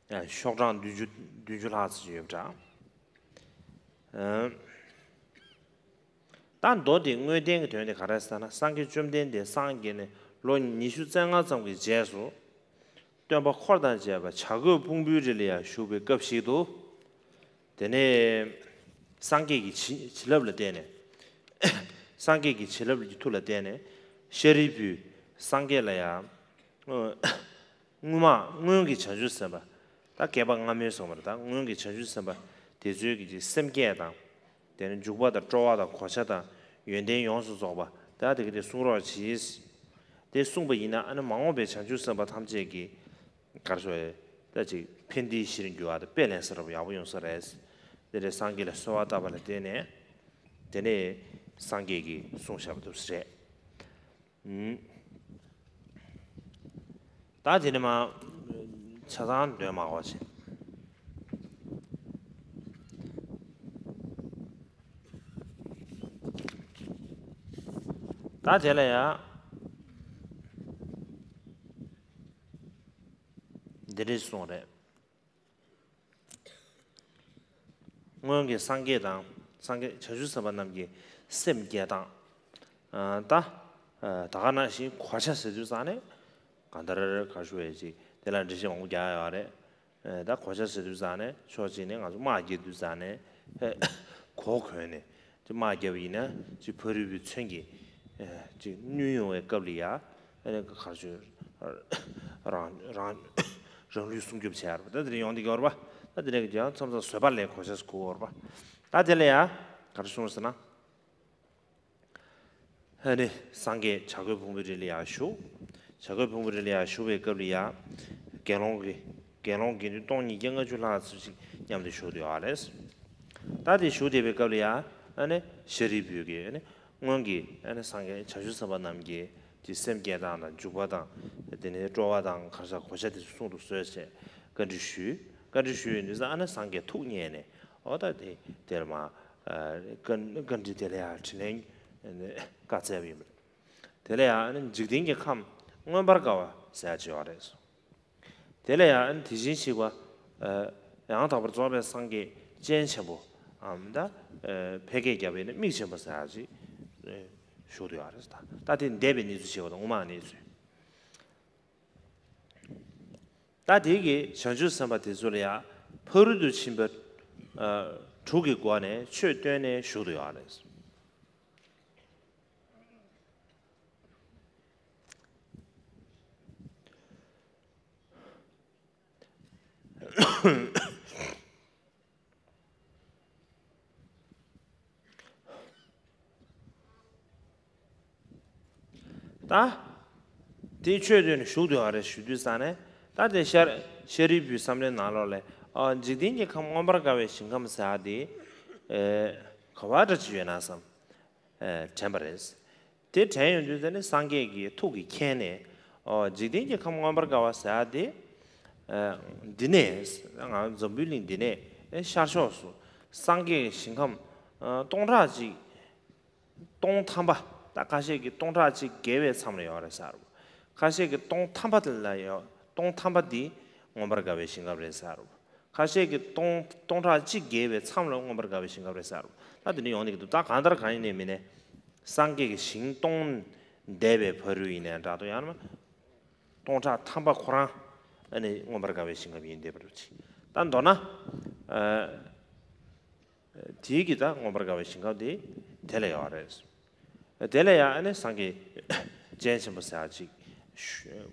ཨ་ཤོག་གྲངས་བདུན་ཅུ་བདུན་ཅུ་ལྷག་ཙམ་ཡོད་པ་འདྲ། ཨམ་ད་མདོ་འདི་དངོས་བསྟན་གྱི་དོན་དེ་ག་རེ་ཟེར་ན། སངས་རྒྱས་བཅོམ་ལྡན་འདས་སངས་རྒྱས་ནས་ལོ་ཉི་ཤུ་རྩ་ལྔ་ཙམ་གྱི་རྗེས་སུ། སྟོན་པ་འཁོར་དང་བཅས་པ་བྱ་རྒོད་ཕུང་པོའི་རི་ལ་ཡང་བཞུགས་པའི་སྐབས་ཤིག་ཏུ། དེ་ནས་སངས་རྒྱས་ཀྱི་བྱིན་བྱིན་རླབས་ལ་བརྟེན་ནས། སངས་རྒྱས་ཀྱི་བྱིན་རླབས་ཀྱི་མཐུ་ལ་བརྟེན་ནས་ཤཱ་རིའི་བུས་སངས་རྒྱས་ལ་ཡང་། སྔོན་མ་སྔོན་གྱི་བྱང་ཆུབ་སེམས་དཔའ། ད་བསྐལ་པ་སྔ་མའི་སོང་བ་རེད། ད་སྔོན་གྱི་བྱང་ཆུབ་སེམས་དཔའ་དེ་ཚོའི་གི་སེམས་བསྐྱེད་དང་། དེ་ནས་འཇུག་པ་དང་སྤྲོ་བ་དང་གོ་ཆ་དང་ཡོན་ཏན་ཡོངས་སུ་རྫོགས་པ་ད་དེ་ག་དེ་གསུང་རོགས་གྱིས། དེ་གསུངས་པ་ཡིན་ན་ཨ་ནི་མ་འོངས་པའི་བྱང་ཆུབ་སེམས་དཔའ་ཐམས་ཅད་ཀྱིས་ག་རེ་ཞུ་དགོས་རེད། ད་ཅིག་ཕན་བདེའི་གཞིར་འགྱུར་བ་དང་དཔེ་ལེན་ས་རབ་ཡག་པོ་ཡོང་ས་རེད། དེ་ནས་སངས་རྒྱས་ལ་གསོལ་བ་བཏབ་པ་ལ་བརྟེན་ནས། དེ་ནས་སངས་རྒྱས་ཀྱིས་གསུངས་བཞག་པ་འདུག་ས་རེད། ད་དེ་ནས་མ་ཆ་ཚང་འདོན་མ་དགོས་ཆེ། ད་དེ་ལ་ཡང་འདི་འདྲས་གསུངས་རེད། སྔོན་གྱི་སངས་རྒྱས་དང་སངས་རྒྱས་བྱང་ཆུབ་སེམས་དཔའ་རྣམས་ཀྱི་སེམས་བསྐྱེད་སྟངས། ཨ་ད་ཨ་ད་ག་ནང་བཞིན་གོ་ཆ་ཟེར་དུས་ཙང་ནས་གང་ལྟར་ག་ཞུ་ཡས་ཅིག་དེ་ལ་འགྲེལ་བཤད་མང་པོ་རྒྱག་ཡོད་རེད། ཨ་ད་གོ་ཆ་ཟེར་དུས་ཙང་ནས་ཕྱོགས་གཅིག་ནས་ང་ཚོ་དམག་རྒྱག་དུས་ཙང་ནས་གོ་གོན་ནས་དེ་དམག་རྒྱབ་པ་ཡིན་ན་ཅིག་ཕ་རོལ་པོའི་མཚོན་གྱི་ཅིག་བསྣུན་ཡོང་བའི་སྐབས་ལ་ཡ། ཨ་ནི་ག་ཞུ། རང་རང་རང་ལུས་སྲུང་སྐྱོབ་བྱེད་ཡ་རེད་པ། ད་དེ་རིང་ཡོང་འདི་ག་རེད་པ། ད་དེ་ནས་ཀྱང་མཚམས་མཚམས་བཟོད་པ་ལས་གོ་ཆས་གོ་བོར་པ། ད་དེ་ལ་ཡ་ག་རེ་གསུངས་ཟེར་ན། ཨ་ནི་སངས་རྒྱས་བྱ་རྒོད་ཕུང་པོའི་རི་ལ་ཡ་བཞུགས། བྱ་རྒོད་ཕུང་པོའི་རི་ལ་ཡ་བཞུགས་པའི་སྐབས་ལ་ཡ། དགེ་སློང་གི་དགེ་སློང་དགེ་འདུན་སྟོང་ཉིས་བརྒྱ་ལྔ་བཅུ་ལྷག་ཙམ་ཞིག་མཉམ་དུ་བཞུགས་བསྡད་ཡོད་རེད། ད་དེ་བཞུགས་བསྡད་པའི་སྐབས་ལ་ཡ། ཨ་ནི་ཤཱ་རིའི་བུས་ཀྱིས་ཨ་ནི། སྔོན་གྱི་ཨ་ནི་སངས་རྒྱས་བྱང་ཆུབ་སེམས་དཔའ་རྣམས་ཀྱིས་ཀྱི་སེམས་བསྐྱེད་སྟངས་དང་འཇུག་པ་དང་། དེ་ནས་སྤྲོ་བ་དང་ག་རེ་ཟེར་གོ་ཆ་དེ་ཚོ་གསུང་དུ་གསོལ་ཞེས་བཀའ་འདྲི་ཞུས། བཀའ་འདྲི་ཞུས་ཡོང་དུས་ཙང་ཨ་ནི་སངས་རྒྱས་ཐུགས་མཉེས་ནས་ཨོ་ད་དེ་དེར་མ་བཀའ་བཀའ་འདྲི་དེ་ལ་ཡང་དྲིས་ལན་བཀའ་སྩལ་བ་ཡིན་པ་རེད། དེ་ལ་ཡང་ཨ་ནི་འཇིག་རྟེན་གྱི་ཁམས་མངོན་པར་དགའ་བ་ཟེར་ཡ་ཅིག་ཡོད་རེད། དེ་ལ་ཡང་དེ་བཞིན་གཤེགས་པ་ཡང་དག་པར་རྫོགས་པའི་སངས་རྒྱས་སྤྱན་ཆེན་པོའམ་ད་ཕལ་སྐད་རྒྱབ་པས་ནི་མིག་ཆེན་པོ་ཟེར་ཡ་ཅིག་ཞུགས་འདུག་ཡོད་རེད། ད་དེ་འདས་པའི་གནས་ཚུལ་བྱས་པ་དང་དངོས་མ་གནས་ཚུལ། ད་དེ་གི་བྱང་ཆུབ་སེམས་དཔའ་དེ་ཚོ་ལ་ཡང་ཕ་རོལ་ཏུ་ཕྱིན་པ་ཨ་ དྲུག་གི་སྒོ་ནས་ཆོས་སྟོན་ནས་བཞུགས་བསྡད་ཡོད་རེད། ད། དེ་ཆོས་སྟོན་ནས་བཞུགས་བསྡད་ཡོད་རེད་ཞུ་དུས་ཙང་ནས། ད་དེ་ཤཱ་ཤཱ་རིའི་བུའི་བསམ་བློའི་ནང་ལོགས་ལ། ཨ། འཇིག་རྟེན་གྱི་ཁམས་མངོན་པར་དགའ་བའི་ཞིང་ཁམས་ཟེར་ཡག་དེ། ཨེ། ག་བ་འདྲ་ཅིག་ཡོད་ན་བསམ། ཨེ། དྲན་པ་རེད། དེ་དྲན་ཡོང་དུས་ཙང་ནས་སངས་རྒྱས་ཀྱི་ཐུགས་ཀྱིས་མཁྱེན་ནས། ཨོ། འཇིག་རྟེན་གྱི་ཁམས་མངོན་པར་དགའ་བ་ཟེར་ཡག་དེ། ཨ། འདི་ནས་ང་འཛམ་བུའི་གླིང་འདི་ནས། ཨེ། ཤར་ཕྱོགས་སུ་སངས་རྒྱས་ཀྱི་ཞིང་ཁམས། ཨ། སྟོང་ཕྲག་གཅིག་སྟོང་ཐམ་པ། ད་ཁ་ཤས་ཀྱིས་སྟོང་ཕྲག་གཅིག་བརྒལ་བའི་མཚམས་ལ་ཡོད་རེད་ཟེར་རོ། ཁ་ཤས་ཀྱིས་སྟོང་ཐམ་པ་དེ་ལ་ཡོད། སྟོང་ཐམ་པ་འདི་མངོན་པར་དགའ་བའི་ཞིང་ཁམས་རེད་ཟེར་རོ། ཁ་ཤས་ཀྱིས་སྟོང་སྟོང་ཕྲག་གཅིག་བརྒལ་བའི་མཚམས་ལ་མངོན་པར་དགའ་བའི་ཞིང་ཁམས་རེད་ཟེར་རོ། ད་དེ་འདྲ་ཡོང་གི་འདུག་ད་གང་ལྟར་གང་ཡིན་ནའི་མིན་ནའི། སངས་རྒྱས་ཀྱི་ཞིང་སྟོང་འདས་པའི་ཕ་རོལ་ཡིན་ནའི་འདྲ་འདུག་ཡང་ན། སྟོང་ཕྲག་ཐམ་པ་ཁོ་རང་། ཨ་ནི་མངོན་པར་དགའ་བའི་ཞིང་ཁམས་ཡིན་བསྡད་པ་རེད། ད་མདོར་ན། ཨ། དེའི་གི་ད་མངོན་པར་དགའ་བའི་ཞིང་ཁམས་དེ་དེ་ལ་ཡོད་རེད། དེ་ལ་ཡང་ཨ་ནི་སངས་རྒྱས་སྤྱན་ཆེན་པོ་ཟེར་ཡག་ཅིག་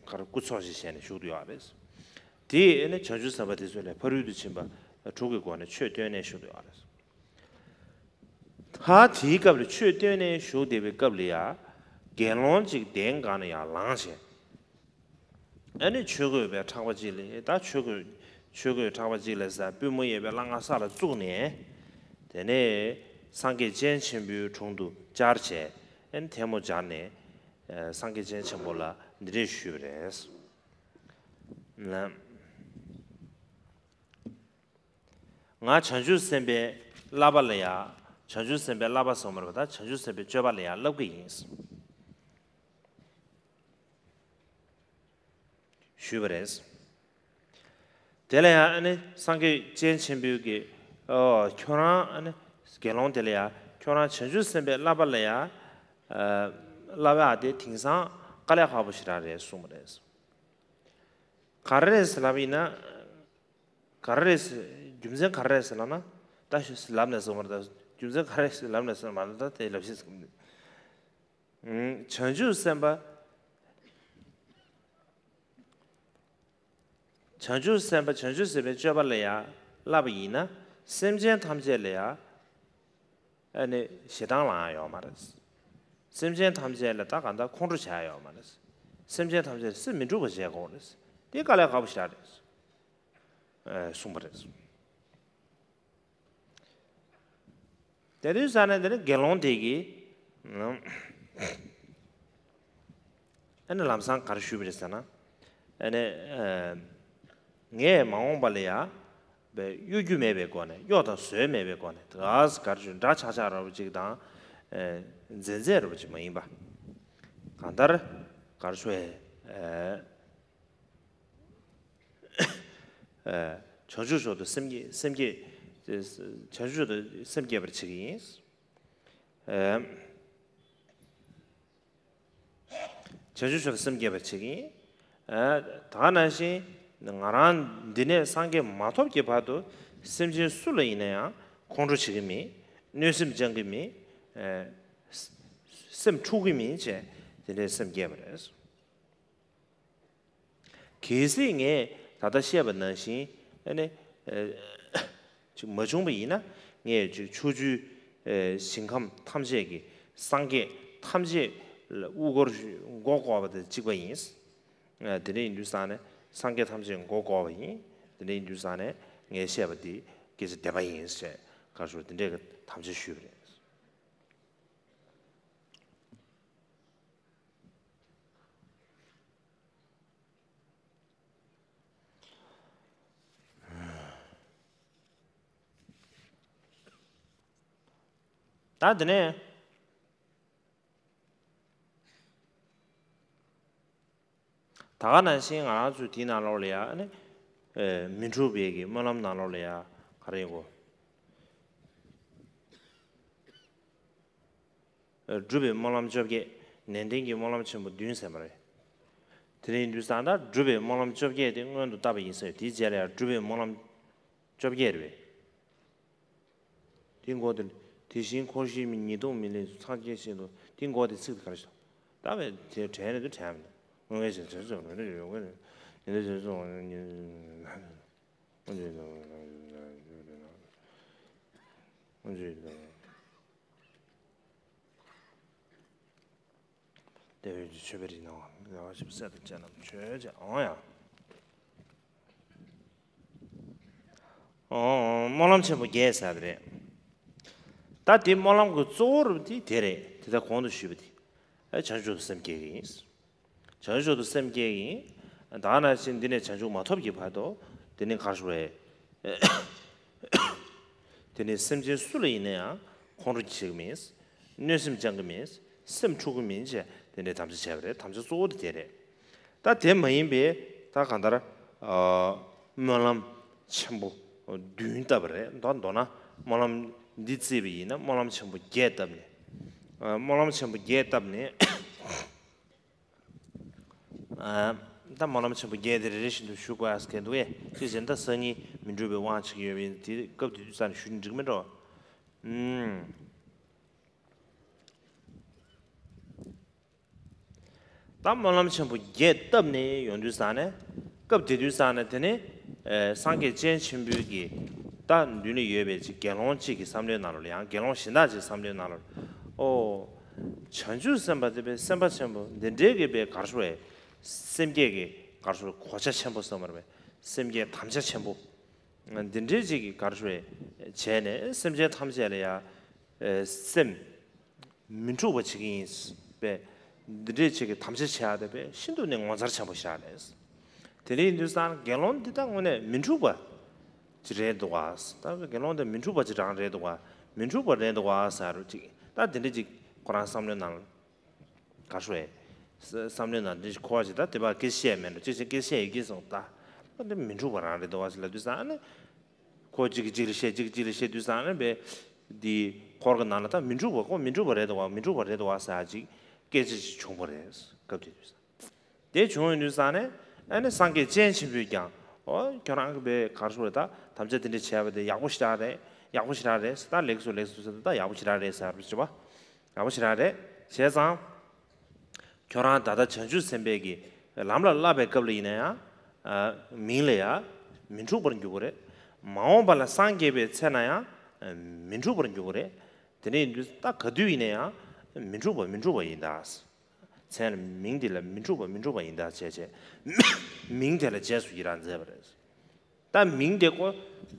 ག་རེ་སྐུ་ཚོགས་ཤིག་བཞེངས་ནས་བཞུགས་བསྡད་ཡོད་རེད། དེས་ཨ་ནི་བྱང་ཆུབ་སེམས་དཔའ་དེ་ཚོ་ལ་ཕ་རོལ་ཏུ་ཕྱིན་པ་དྲུག་གི་སྒོ་ནས་ཆོས་སྟོན་ནས་བཞུགས་བསྡད་ཡོད་རེད། ད་དེའི་སྐབས་ལ་ཆོས་སྟོན་ནས་བཞུགས་བསྡད་པའི་སྐབས་ལ་ཡང་དགེ་སློང་ཅིག་གདན་སྒང་ནས་ཡར་ལངས་བྱས། ཨ་ནི་ཆོས་གོས་པའི་ཕྲག་པ་གཅིག་ལ། ད་ཆོས་གོས། ཆོས་གོས་ཕྲག་པ་གཅིག་ལ་ཟེར། པུས་མོ་གཡས་པའི་སླ་ང་ས་ལ་བཙུགས་ནས། དེ་ནས་སངས་རྒྱས་སྤྱན་ཆེན་པོའི་དྲུང་དུ་བཅར་བྱས། ཨ་ནི་ཐལ་མོ་སྦྱར་ནས། ཨ། སངས་རྒྱས་སྤྱན་ཆེན་པོ་ལ་འདི་འདྲས་ཞུས་པ་རེད། ང་བྱང་ཆུབ་སེམས་དཔའི་བསླབ་པ་ལ་ཡང་། བྱང་ཆུབ་སེམས་དཔའི་བསླབ་པ་ཟེར་བ་མ་རེད་པ། ད་བྱང་ཆུབ་སེམས་དཔའི་སྤྱོད་པ་ལ་ཡང་བསླབ་ཀྱི་ཡིན། ཞུས་པ་རེད། དེ་ལ་ཡང་ཨ་ནི་སངས་རྒྱས་སྤྱན་ཆེན་པོས་ཀྱིས། ཨོ། ཁྱོད་རང་ཨ་ནི་དགེ་སློང་དེ་ལ་ཡང་། ཁྱོད་རང་བྱང་ཆུབ་སེམས་དཔའི་བསླབ་པ་ལ་ཡང་། ཨ། བསླབ་ཡག་དེ་དེང་སང་དཀའ་ལས་ཁག་པོ་ཞེ་དྲག་རེད་གསུངས་པ་རེད། ག་རེ་རེད་ཟེར་ལབ་ཡིན་ན། ག་རེ་རེད་ཟེར། རྒྱུ་མཚན་ག་རེ་རེད་ཟེར་ལབ་ན། ད་ཞུ་ལབ་ནས་སོང་བར་ད། རྒྱུ་མཚན་ག་རེ་ཟེར་ལབ་ནས་སོང་བར་ད་དེ་ལབ་ཤེས་སོང་། བྱང་ཆུབ་སེམས་དཔའ། བྱང་ཆུབ་སེམས་དཔའ། བྱང་ཆུབ་སེམས་དཔའི་སྤྱོད་པ་ལ་ཡང་བསླབ་པ་ཡིན་ན། སེམས་ཅན་ཐམས་ཅད་ལ་ཡང་། ཨ་ནི་ཞེ་སྡང་ལངས་ཡག་ཡོད་མ་རེད། སེམས་ཅན་ཐམས་ཅད་ལ་ད་གང་ལྟར་ཁོང་ཁྲོ་བྱེད་ཡག་ཡོད་མ་རེད། སེམས་ཅན་ཐམས་ཅད་ལ་སེམས་མི་འཁྲུགས་པ་བྱེད་དགོས་རེད། དེ་དཀའ་ལས་ཁག་པོ་ཞེ་དྲག་རེད། ཨ། གསུངས་པ་རེད། དེ་དུས་ཙ་ན་དེ་ནི་དགེ་སློང་དེ་གིས། ཨ་ནི་ལམ་སང་ག་རེ་ཞུས་པ་རེད་ཟེར་ན། ཨ་ནི། ཨ། ངས་མ་འོངས་པ་ལ་ཡང་། གཡོ་སྒྱུ་མེད་པའི་སྒོ་ནས། གཡོ་དང་ཟོལ་མེད་པའི་སྒོ་ནས། ག་ག་རེ་ཞུ། འདྲ་ཆགས་ཆགས་འདྲ་པོ་ཅིག་དང་། ཨ། འཛད་འཛད་འདྲ་པོ་ཅིག་མ་ཡིན་པ། གང་ལྟར་ག་རེ་ཞུ། ཨ། ཨ། བྱང་ཆུབ་མཆོག་ཏུ་སེམས་བསྐྱེད། སེམས་བསྐྱེད། བྱང་ཆུབ་མཆོག་ཏུ་སེམས་བསྐྱེད་པར་བྱེད་ཀྱི་ཡིན། ཨ། བྱང་ཆུབ་མཆོག་ཏུ་སེམས་བསྐྱེད་པར་བྱེད་ཀྱི་ཡིན། ཨ། ད་ག་ནང་བཞིན་ང་རང་འདི་ནས་སངས་རྒྱས་མ་ཐོབ་ཀྱི་བར་དུ་སེམས་ཅན་སུ་ལ་ཡིན་ན་ཡང་ཁོང་ཁྲོ་བྱེད་ཀྱི་མེད། གནོད་སེམས་བཅང་གི་མེད། ཨ། སེམས་འཁྲུག་གི་མེད་བྱས། དེ་འདྲའི་སེམས་བསྐྱེད་པ་རེད། གལ་སྲིད་ངས་ད་ལྟ་བཤད་པ་ནང་བཞིན་ཨ་ནི། ཨ། ཅིག་མ་བྱུང་བ་ཡིན་ན། ངས་ཅིག་ཕྱོགས་བཅུའི། ཨ། ཞིང་ཁམས་ཐམས་ཅད་ཀྱི་སངས་རྒྱས་ཐམས་ཅད་ལ་དབུ་སྐོར་མགོ་བསྐོར་བ་དང་གཅིག་པ་ཡིན། ཨ། དེ་འདྲ་ཡིན་དུས་ཙ་ན་སངས་རྒྱས་ཐམས་ཅད་མགོ་བསྐོར་བ་ཡིན། དེ་འདྲ་ཡིན་དུས་ཙ་ན་ངས་བཤད་པ་འདི་སྐད་ཆ་བདེན་པ་ཡིན་ཞེས་ག་རེ་ཞུ། དེ་འདྲའི་དམ་བཅའ་ཞུས་པ་རེད། ད་དེ་ནས་ད་ག་ནང་བཞིན་ང་རང་ཚོའི་དེའི་ནང་ལོགས་ལ་ཡ་ནི། ཨེ། མི་འཁྲུགས་པའི་གི་སྨོན་ལམ་ནང་ལོགས་ལ་ཡ་ག་རེ་ཡིན་གོ། སྒྲུབ་པའི་སྨོན་ལམ་བཅོ་བརྒྱད། ནན་ཏན་གྱི་སྨོན་ལམ་ཆེན་པོ་བདུན་ཟེར་བ་རེད། དེ་ནས་ཡིན་དུས་ཙང་ད་སྒྲུབ་པའི་སྨོན་ལམ་བཅོ་བརྒྱད་དེ་སྔོན་དུ་བཏབ་པ་ཡིན་ཟེར། དེའི་རྗེས་ལ་ཡང་སྒྲུབ་པའི་སྨོན་ལམ་བཅོ་བརྒྱད་རེད་པས། དེ་འགོ་དེ། དེ་བཞིན་འཁོར་བཞིའི་ཉེས་ལྟུང་མི་ལེན་ཚུལ། སངས་རྒྱས་ཆེད་དུ། དེ་འགོ་དེ་ཚིག་དེ་ག་རེ་ཞིག་ད་བས་དེ་དྲན་ནས་དུ་དྲན་མི་འདུག་དངོས་འགལ་ཞིག་དྲན་སོང་། ཡོད་ཀྱི་རེད། ཉེས་ལྟུང་ཞིག་སོང་་། དངོས་འགལ་དང་། དངོས་འགལ་དང་། དེ་བས་ཀྱི་ཆོས་པའི་རིགས་སྣང་བ་ལ་བ་ཞིག་གསལ་དུ་བྱས་ན་ཆོས་ཅན། འོང་ཡང་། ཨོ། སྨོན་ལམ་ཆེན་པོ་བརྒྱད་ཟེར་དེ་རེད། ད་དེ་སྨོན་ལམ་གྱི་གཙོ་བོ་རུ་དེ་དེ་རེད། དེ་ད་གོང་དུ་ཞུས་པ་དེ། ཨ། བྱང་ཆུབ་ཏུ་སེམས་བསྐྱེད་ཀྱི་ཡིན། བྱང་ཆུབ་ཏུ་སེམས་བསྐྱེད་ཀྱི་ཡིན། ད་ནང་བཞིན་འདི་ནས་བྱང་ཆུབ་མ་ཐོབ་ཀྱི་བར་དུ་དེ་ནི་གར་ཞུ་བས། དེ་ནི་སེམས་ཅན་སུ་ལ་ཡིན་ན་ཡང་ཁོང་ཁྲོ་བྱེད་ཀྱི་མིན། གནོད་སེམས་བཅང་གི་མིན། སེམས་འཁྲུག་གི་མིན་ཅེས་དེ་འདྲའི་དམ་བཅའ་བྱས་པ་རེད། དམ་བཅའ་གཙོ་བོ་དེ་དེ་རེད། ད་དེ་མ་ཡིན་པའི་ད་གང་ལྟར། ཨ། སྨོན་ལམ་ཆེན་པོ་བདུན་བཏབ་པ་རེད། མདོར་མདོར་ན་སྨོན་ལམ་འདི་བརྩིས་པ་ཡིན་ན་སྨོན་ལམ་ཆེན་པོ་བརྒྱད་བཏབ་ནས། ཨ། སྨོན་ལམ་ཆེན་པོ་བརྒྱད་བཏབ་ནས། ཨ། ད་སྨོན་ལམ་ཆེན་པོ་བརྒྱད་དེ་རེ་རེ་བཞིན་དུ་ཞུ་དགོས་ཡ་གལ་འདུག་གས། དེ་བཞིན་ད་སང་ཉིན་མི་འགྲུབ་པའི་དབང་ཆེ་གི་ཡོད་པ་ཡིན། དེ་སྐབས་དེ་དུས་ཙམ་ནས་ཞུ་ན་འགྲིག་མེད་འགྲོ། ཨུམ། ད་སྨོན་ལམ་ཆེན་པོ་བརྒྱད་བཏབ་ནས་ཡོང་དུས་ཙང་ནས། སྐབས་དེ་དུས་ཙང་ནས་དེ་ནི། ཨེ། སངས་རྒྱས་སྤྱན་ཆེན་པོའི་གི་ད་མདུན་ལ་ཡོད་པའི་ཅིག་དགེ་སློང་གཅིག་གི་བསམ་བློའི་ནང་ལ། ཡང་དགེ་སློང་གཞན་དག་ཅིག་བསམ་བློའི་ནང་ལ། ཨོ། བྱང་ཆུབ་སེམས་དཔའ་དེ་བས་སེམས་དཔའ་ཆེན་པོ་འདི་འདྲའི་གི་བས་གར་ཞུ་བས། སེམས་བསྐྱེད་ཀྱི་གར་ཞུ་གོ་ཆ་ཆེན་པོ་བསམ་པར་བས། སེམས་བསྐྱེད་དམ་བཅའ་ཆེན་པོ་འདི་འདྲའི་ཅིག་གི་གར་ཞུ་བས་བྱས་ནས་སེམས་ཅན་ཐམས་ཅད་ལ་ཡང་། ཨེ། སེམས། མི་འཁྲུགས་པ་བྱེད་ཀྱི་ཡིན་པས། འདི་འདྲའི་ཆེད་ཀྱི་དམ་བཅའ་བྱེད་ཡག་དེ་བས་ཤིན་ཏུ་ནས་ངོ་མཚར་ཆེན་པོ་ཤར་རེད། དེ་འདྲ་ཡིན་དུས་ཙང་དགེ་སློང་འདི་དག་དངོས་གནས་མི་འཁྲུགས་པ་ཅིག་རེད་འདུག་ག། ད་དགེ་སློང་འདི་མི་འཁྲུགས་པ་ཅིག་རང་རེད་འདུག་ག། མི་འཁྲུགས་པ་རེད་འདུག་ག་ཟེར་རོ་ཅིག། ད་དེ་འདྲ་ཅིག་ཁོ་རང་བསམ་བློའི་ནང་ག་ཤོད། བསམ་བློའི་ནང་འདི་ཞིག་འཁོར་བ་ཅིག། ད་དེ་བ་སྐད་ཆ་བཤད་མེད་འགྲོ། ཅིག་ཅིག་སྐད་ཆ་བཤད་ཡོད་ཀྱི་སོང་ད། ད་འདི་མི་འཁྲུགས་པ་རང་རེད་འདུག་ག་ཟེར་ལབ་དུས་ཙང་ནས། ཁོ་གཅིག་གིས་གཅིག་ལ་བཤད། གཅིག་གིས་གཅིག་ལ་བཤད་དུས་ཙང་ནས་བས། འདི་འཁོར་གྱི་ནང་ལ་ད་མི་འཁྲུགས་པ། ཁོ་མི་འཁྲུགས་པ་རེད་འདུག་ག། མི་འཁྲུགས་པ་རེད་འདུག་ག་ཟེར་ཅིག་སྐད་ཆ་ཅིག་བྱུང་བ་རེད། སྐབས་དེ་དུས་ཙང་། དེ་བྱུང་ཡོང་དུས་ཙང་ནས་ཨ་ནི་སངས་རྒྱས་སྤྱན་ཆེན་པོས་ཀྱང་། ཨོ། ཁྱོད་རང་གིས་བས་ག་རེ་ཟེར་ད་དམ་བཅའ་དེ་འདྲ་བྱས་པ་དེ་ཡག་པོ་ཞེ་དྲག་རེད། ཡག་པོ་ཞེ་དྲག་རེད་ཟེར། ད་ལེགས་སོ་ལེགས་སོ་ཟེར། ད་ཡག་པོ་ཞེ་དྲག་རེད་ཟེར་བ་ཅིག་བ། ཡག་པོ་ཞེ་དྲག་རེད། བྱས་ཙང་། ཁྱོད་རང་ད་ལྟ་བྱང་ཆུབ་སེམས་དཔའི་གི་ལམ་ལ་བསླབ་པའི་སྐབས་ལ་ཡིན་ན་ཡང་། ཨ། མིང་ལ་ཡང་མི་འཁྲུགས་པར་འགྱུར་གྱི་རེད། མ་འོངས་པ་ལ་སངས་རྒྱས་པའི་ཚེ་ན་ཡང་མི་འཁྲུགས་པར་འགྱུར་གྱི་རེད། དེ་འདྲ་ཡིན་དུས་ད་ག་དུས་ཡིན་ན་ཡང་མི་འཁྲུགས་པ་མི་འཁྲུགས་པ་ཡིན་ད། མཚན་ལ་མིང་དེ་ལ་མི་འཁྲུགས་པ་མི་འཁྲུགས་པ་ཡིན་ད་བྱས་བྱས། མིང་དེ་ལ་རྗེས་སུ་ཡི་རང་མཛད་པ་རེད། ད་མིང་དེ་ཀོ་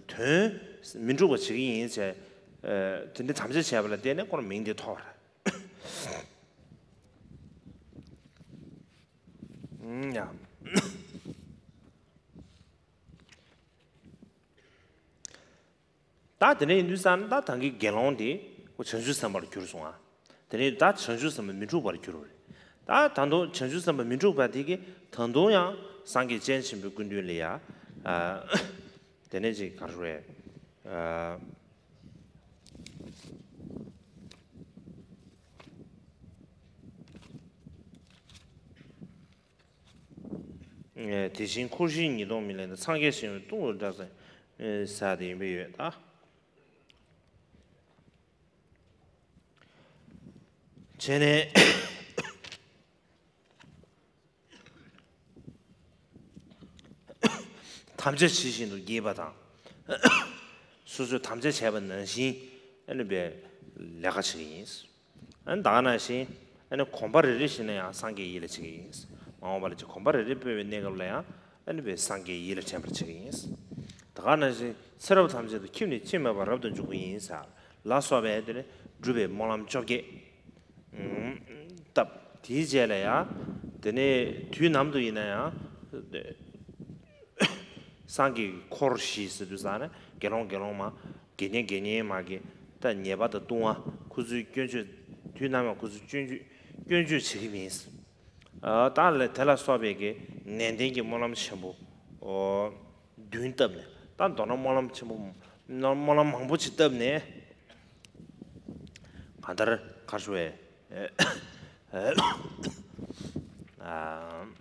དོན་མི་འཁྲུགས་པ་བྱེད་ཀྱི་ཡིན་ཟེར། ཨ། དེ་འདྲའི་དམ་བཅའ་བྱས་པ་ལ་བརྟེན་ནས་ཁོ་རང་མིང་དེ་ཐོགས་པ་རེད། ཨུམ། ཡ། ད་དེ་འདྲ་ཡིན་དུས་ཙང་ད་ད་གིན་དགེ་སློང་དེ་ཁོ་བྱང་ཆུབ་སེམས་དཔའ་ལ་གྱུར་སོང་ང་། དེ་ནས་ད་བྱང་ཆུབ་སེམས་དཔའ་མི་འཁྲུགས་པར་གྱུར་བ་རེད། ད་ད་དུང་བྱང་ཆུབ་སེམས་དཔའ་མི་འཁྲུགས་པ་དེ་གིས་ད་དུང་ཡང་སངས་རྒྱས་སྤྱན་ཆེན་པོའི་སྐུ་མདུན་ལ་ཡ། ཨ། དེ་ནས་ཅིག་ག་རེ་རེད། ཨ། དེ་བཞིན་འཁོར་བཞིའི་ཉེས་ལྟུང་མི་ལེན་ཏེ། སངས་རྒྱས་ཞིང་དུ་ལྟུང་བའི་སྐྲག་ཟ་ཟེར་དེ་ཡིན་པས་ཡོད་ད། བྱས་ནས་དམ་བཅའ་ཇི་བཞིན་དུ་བགྱིས་པ་དང་། སོ་སོས་དམ་བཅའ་བྱས་པ་ནང་བཞིན་ཨ་ནི་བས་ལས་ཀ་བྱེད་ཀྱི་ཡིན། ཨ་ནི་ད་ག་ནང་བཞིན་ཨ་ནི་གོམ་པ་རེ་རེ་བཞིན་ན་ཡང་སངས་རྒྱས་ཡིད་ལ་བྱེད་ཀྱི་ཡིན། མ་འོངས་པ་ལ་ཅིག་གོམ་པ་རེ་རེ་སྤོས་པའི་གནས་སྐབས་ལ་ཡང་ཨ་ནི་བས་སངས་རྒྱས་ཡིད་ལ་དྲན་པར་བྱེད་ཀྱི་ཡིན། ད་ག་ནང་བཞིན་ཚེ་རབས་ཐམས་ཅད་དུ་ཁྱིམ་ནས་ཁྱིམ་མེད་པར་རབ་ཏུ་འཇུག་གི་ཡིན་ཟེར་ལ་སོགས་པའི་དེ་ནི་སྒྲུབ་པའི་སྨོན་ལམ་བཅོ་བརྒྱད་བཏབ། དེའི་རྗེས་ལ་ཡང་དེ་ནས་དུས་ནམ་དུ་ཡིན་ན་ཡང་། སངས་རྒྱས་ཀྱི་འཁོར་བཞི་ཟེར་དུས་ཙང་ནས་དགེ་སློང་དགེ་སློང་མ། དགེ་བསྙེན་དགེ་བསྙེན་མ་གི་ད་ཉེས་པ་དང་ལྟུང་བ་ཁོ་ཚོའི་སྐྱོན་བརྗོད། དུས་ནམ་ཡང་ཁོ་ཚོའི་སྐྱོན་བརྗོད་སྐྱོན་བརྗོད་བྱེད་ཀྱི་མིན། ཨ། ད་ལས་དེ་ལ་སོགས་པའི་གི་ནན་ཏན་གྱི་སྨོན་ལམ་ཆེན་པོ་ཨོ་བདུན་བཏབ་ནས། ད་མདོར་ན་སྨོན་ལམ་ཆེན་པོ་སྨོན་ལམ་མང་པོ་ཅིག་བཏབ་ནས། གང་ལྟར་ག་རེ་ཞུ་བས། ཨ།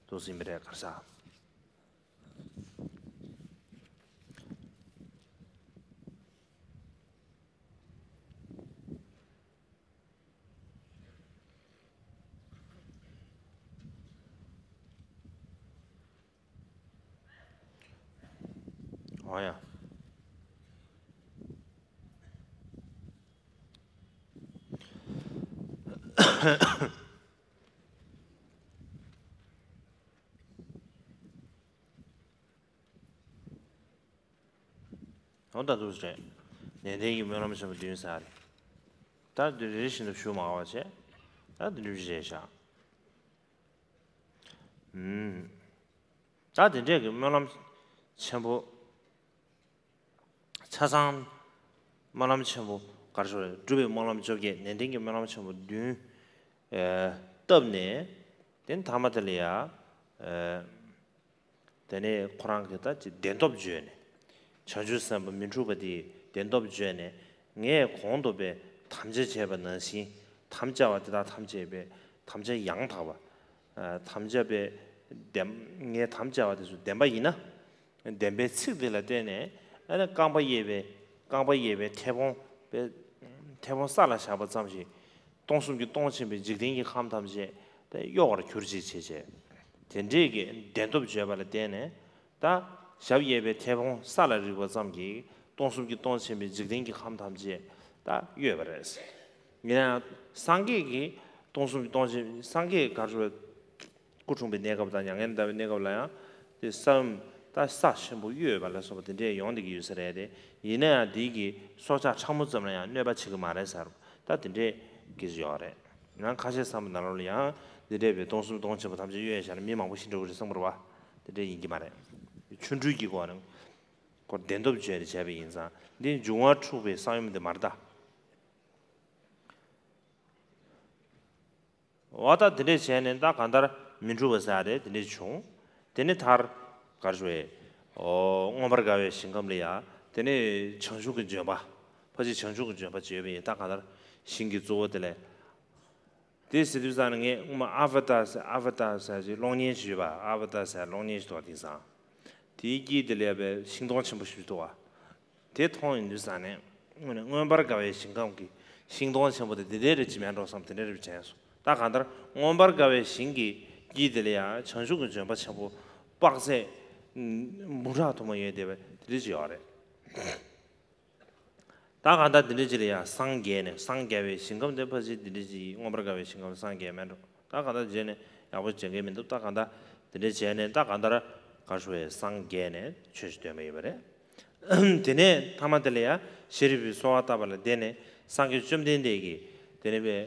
འདུག་སེ་ཡིན་པ་རེད། ག་རེ་ཟ། འོ་ཡ། འོ་ད་འདུག་རེད། ནན་ཏན་གྱི་སྨོན་ལམ་ཆེན་པོ་བདུན་ཟེར་རེད། ད་འདི་རེ་རེ་བཞིན་དུ་ཞུ་མ་དགོས་པ་བྱས། ད་འདི་འདྲ་ཞིག་རེད་ཤག་ཨུམ། ད་དེ་འདྲས་ཀྱི་སྨོན་ལམ་ཆེན་པོ། ཆ་ཚང་སྨོན་ལམ་ཆེན་པོ་ག་རེ་ཞུ་རེད། སྒྲུབ་པའི་སྨོན་ལམ་བཅོ་བརྒྱད། ནན་ཏན་གྱི་སྨོན་ལམ་ཆེན་པོ་བདུན། ཨེ། བཏབ་ནས། དེ་མཐའ་མ་དེ་ལ་ཡ། ཨེ། དེ་ནས་ཁོ་རང་གིས་ད་ཅིག་བདེན་སྟོབས་བརྗོད་ནས། བྱང་ཆུབ་སེམས་དཔའ་མི་འཁྲུགས་པ་དེས་བདེན་སྟོབས་བརྗོད་ནས། ངས་གོང་དུ་པའི་དམ་བཅའ་བྱས་པ་ནང་བཞིན། དམ་བཅའ་བ་དེ་དག་ཐམས་ཅད་པའི་དམ་བཅའ་ཡང་དག་པ། ཨ། དམ་བཅའ་བའི་བདེན། ངས་དམ་བཅའ་བ་དེ་ཚོ་བདེན་པ་ཡིན་ན། བདེན་པའི་ཚིག་དེ་ལ་བརྟེན་ནས། ཨ་ནི་རྐང་པ་གཡས་པའི། རྐང་པ་གཡས་པའི་མཐེ་བོང་པའི། མཐེ་བོང་ས་ལ་བཞག་པ་ཙམ་ཞིག་སྟོང་གསུམ་གྱི་སྟོང་ཆེན་པོའི་འཇིག་རྟེན་གྱི་ཁམས་ཐམས་ཅད་དེ་གཡོ་བར་གྱུར་ཅིག་བྱེད་བྱས། དེ་འདྲས་ཀྱི་བདེན་སྟོབས་བརྗོད་པ་ལ་བརྟེན་ནས། ད་ཞབས་གཡས་པའི་མཐེ་བོང་ས་ལ་རེག་པ་ཙམ་གྱིས་སྟོང་གསུམ་གྱི་སྟོང་ཆེན་པོའི་འཇིག་རྟེན་གྱི་ཁམས་ཐམས་ཅད་ད་གཡོས་པ་རེད། ཡིན་ན་ཡང་སངས་རྒྱས་ཀྱིས་སྟོང་གསུམ་གྱི་སྟོང་ཆེན། སངས་རྒྱས་ག་རེ་ཞུ་བའི། སྐུ་འཁྲུངས་པའི་གནས་སྐབས་དང་མྱ་ངན་འདའ་བའི་གནས་སྐབས་ལ་ཡང་། དེ་ས་ཡོམ་ད་ས་ཆེན་པོ་གཡོས་པ་ལ་སོགས་པ་དེ་འདྲས་ཡོང་བསྡད་ཀྱི་ཡོད་ས་རེད་དེ། ཡིན་ན་ཡང་དེའི་གི་སྲོག་ཆགས་ཕྲ་མོ་ཙམ་ལ་ཡང་གནོད་པ་བྱེད་ཀྱི་མ་རེད་ཟེར། ད་དེ་འདྲས་ཀྱི་ཡོད་རེད། ཡང་ཁ་ཤས་བསམ་པ་ནང་ལོགས་ལ་ཡང་འདི་འདྲས་པའི་སྟོང་གསུམ་སྟོང་ཆེན་པོ་ཐམས་ཅད་གཡོས་བཞག་ན་མི་མང་པོ་ཤི་འགྲོ་གི་རེད་བསམ་གི་རེད་བ། དེ་འདྲས་ཡིན་གྱི་མ་རེད། ཆོ་འཕྲུལ་གྱི་སྒོ་ནས་ཁོ་བདེན་སྟོབས་བརྗོད་ནས་བྱས་པ་ཡིན་ཙང་། འདི་འབྱུང་བ་འཁྲུགས་པའི་ས་ཡོམ་དེ་མ་རེད་ད། འོ་ད་དེ་འདྲས་བྱས་ནས་ད་གང་ལྟར་མི་འཁྲུགས་པ་ཟེར་ཡ་དེ་དེ་འདྲས་བྱུང་། དེ་ནས་མཐར་ག་རེ་ཞུ་བའི། ཨོ། མངོན་པར་དགའ་བའི་ཞིང་ཁམས་ལ་ཡ། དེ་ནས་བྱང་ཆུབ་ཀྱི་ལྗོན་པ། ཕལ་ཆེར་བྱང་ཆུབ་ཀྱི་ལྗོན་པ་ཅིག་ཡོད་པ་ཡིན། ད་གང་ལྟར་ཞིང་གི་གཙོ་བོ་དེ་ལས། དེ་ཟེར་དུས་ཙང་ནས་ངས་སྔོན་མ་ཨ་བ་ཏ་ཟེར། ཨ་བ་ཏ་ཟེར་ཅིག་གློག་བརྙན་ཞིག་ཡོད་པ། ཨ་བ་ཏ་ཟེར་གློག་བརྙན་ཞིག་འདུག་པ། དེང་སང་དེའི་དཀྱིལ་དེ་ལ་ཡ་པའི་ཤིང་སྡོང་ཆེན་པོ་ཞིག་འདུག་པ། དེ་མཐོང་ཡོང་དུས་ཙང་ནས། དངོས་གནས་མངོན་པར་དགའ་བའི་ཞིང་ཁམས་ཀྱི་ཤིང་སྡོང་ཆེན་པོ་དེ་འདི་འདྲས་རེད་ཅིག་མེད་འགྲོ་བསམ། དེ་འདྲས་རེད་དྲན་སོང་། ད་གང་ལྟར་མངོན་པར་དགའ་བའི་ཞིང་གི་དཀྱིལ་དེ་ལ་ཡང་བྱང་ཆུབ་ཀྱི་ལྗོན་པ་ཆེན་པོ་དཔག་ཚད་འབུམ་ཕྲག་དུ་མ་ཡོད་བསྡད་པ་དེ་འདྲས་ཅིག་ཡོད་རེད། ད་གང་ལྟར་འདི་འདྲས་ཅིག་ལ་ཡང་སངས་རྒྱས་ནས། སངས་རྒྱས་པའི་ཞིང་ཁམས་དེ་ཕལ་ཆེར་འདི་འདྲས་ཅིག་མངོན་པར་དགའ་བའི་ཞིང་ཁམས་སངས་རྒྱས་མེད་འགྲོ། ད་གང་ལྟར་རྗེས་ནས་ཡག་པོ་མཇལ་མཁན་མི་འདུག་ད་གང་ལྟར་འདི་འདྲས་བྱས་ནས། ད་གང་ལྟར་ག་རེ་ཞུ་བའི། སངས་རྒྱས་ནས་ཆོས་ཤིག་སྟོན་པ་ཡིན་པ་རེད། དེ་ནས་ཐ་མ་དེ་ལ་ཡང་ཤཱ་རིའི་བུས་གསོལ་བ་བཏབ་པ་ལ་བརྟེན་ནས། སངས་རྒྱས་བཅོམ་ལྡན་འདས་ཀྱི་དེ་ནས་པའི་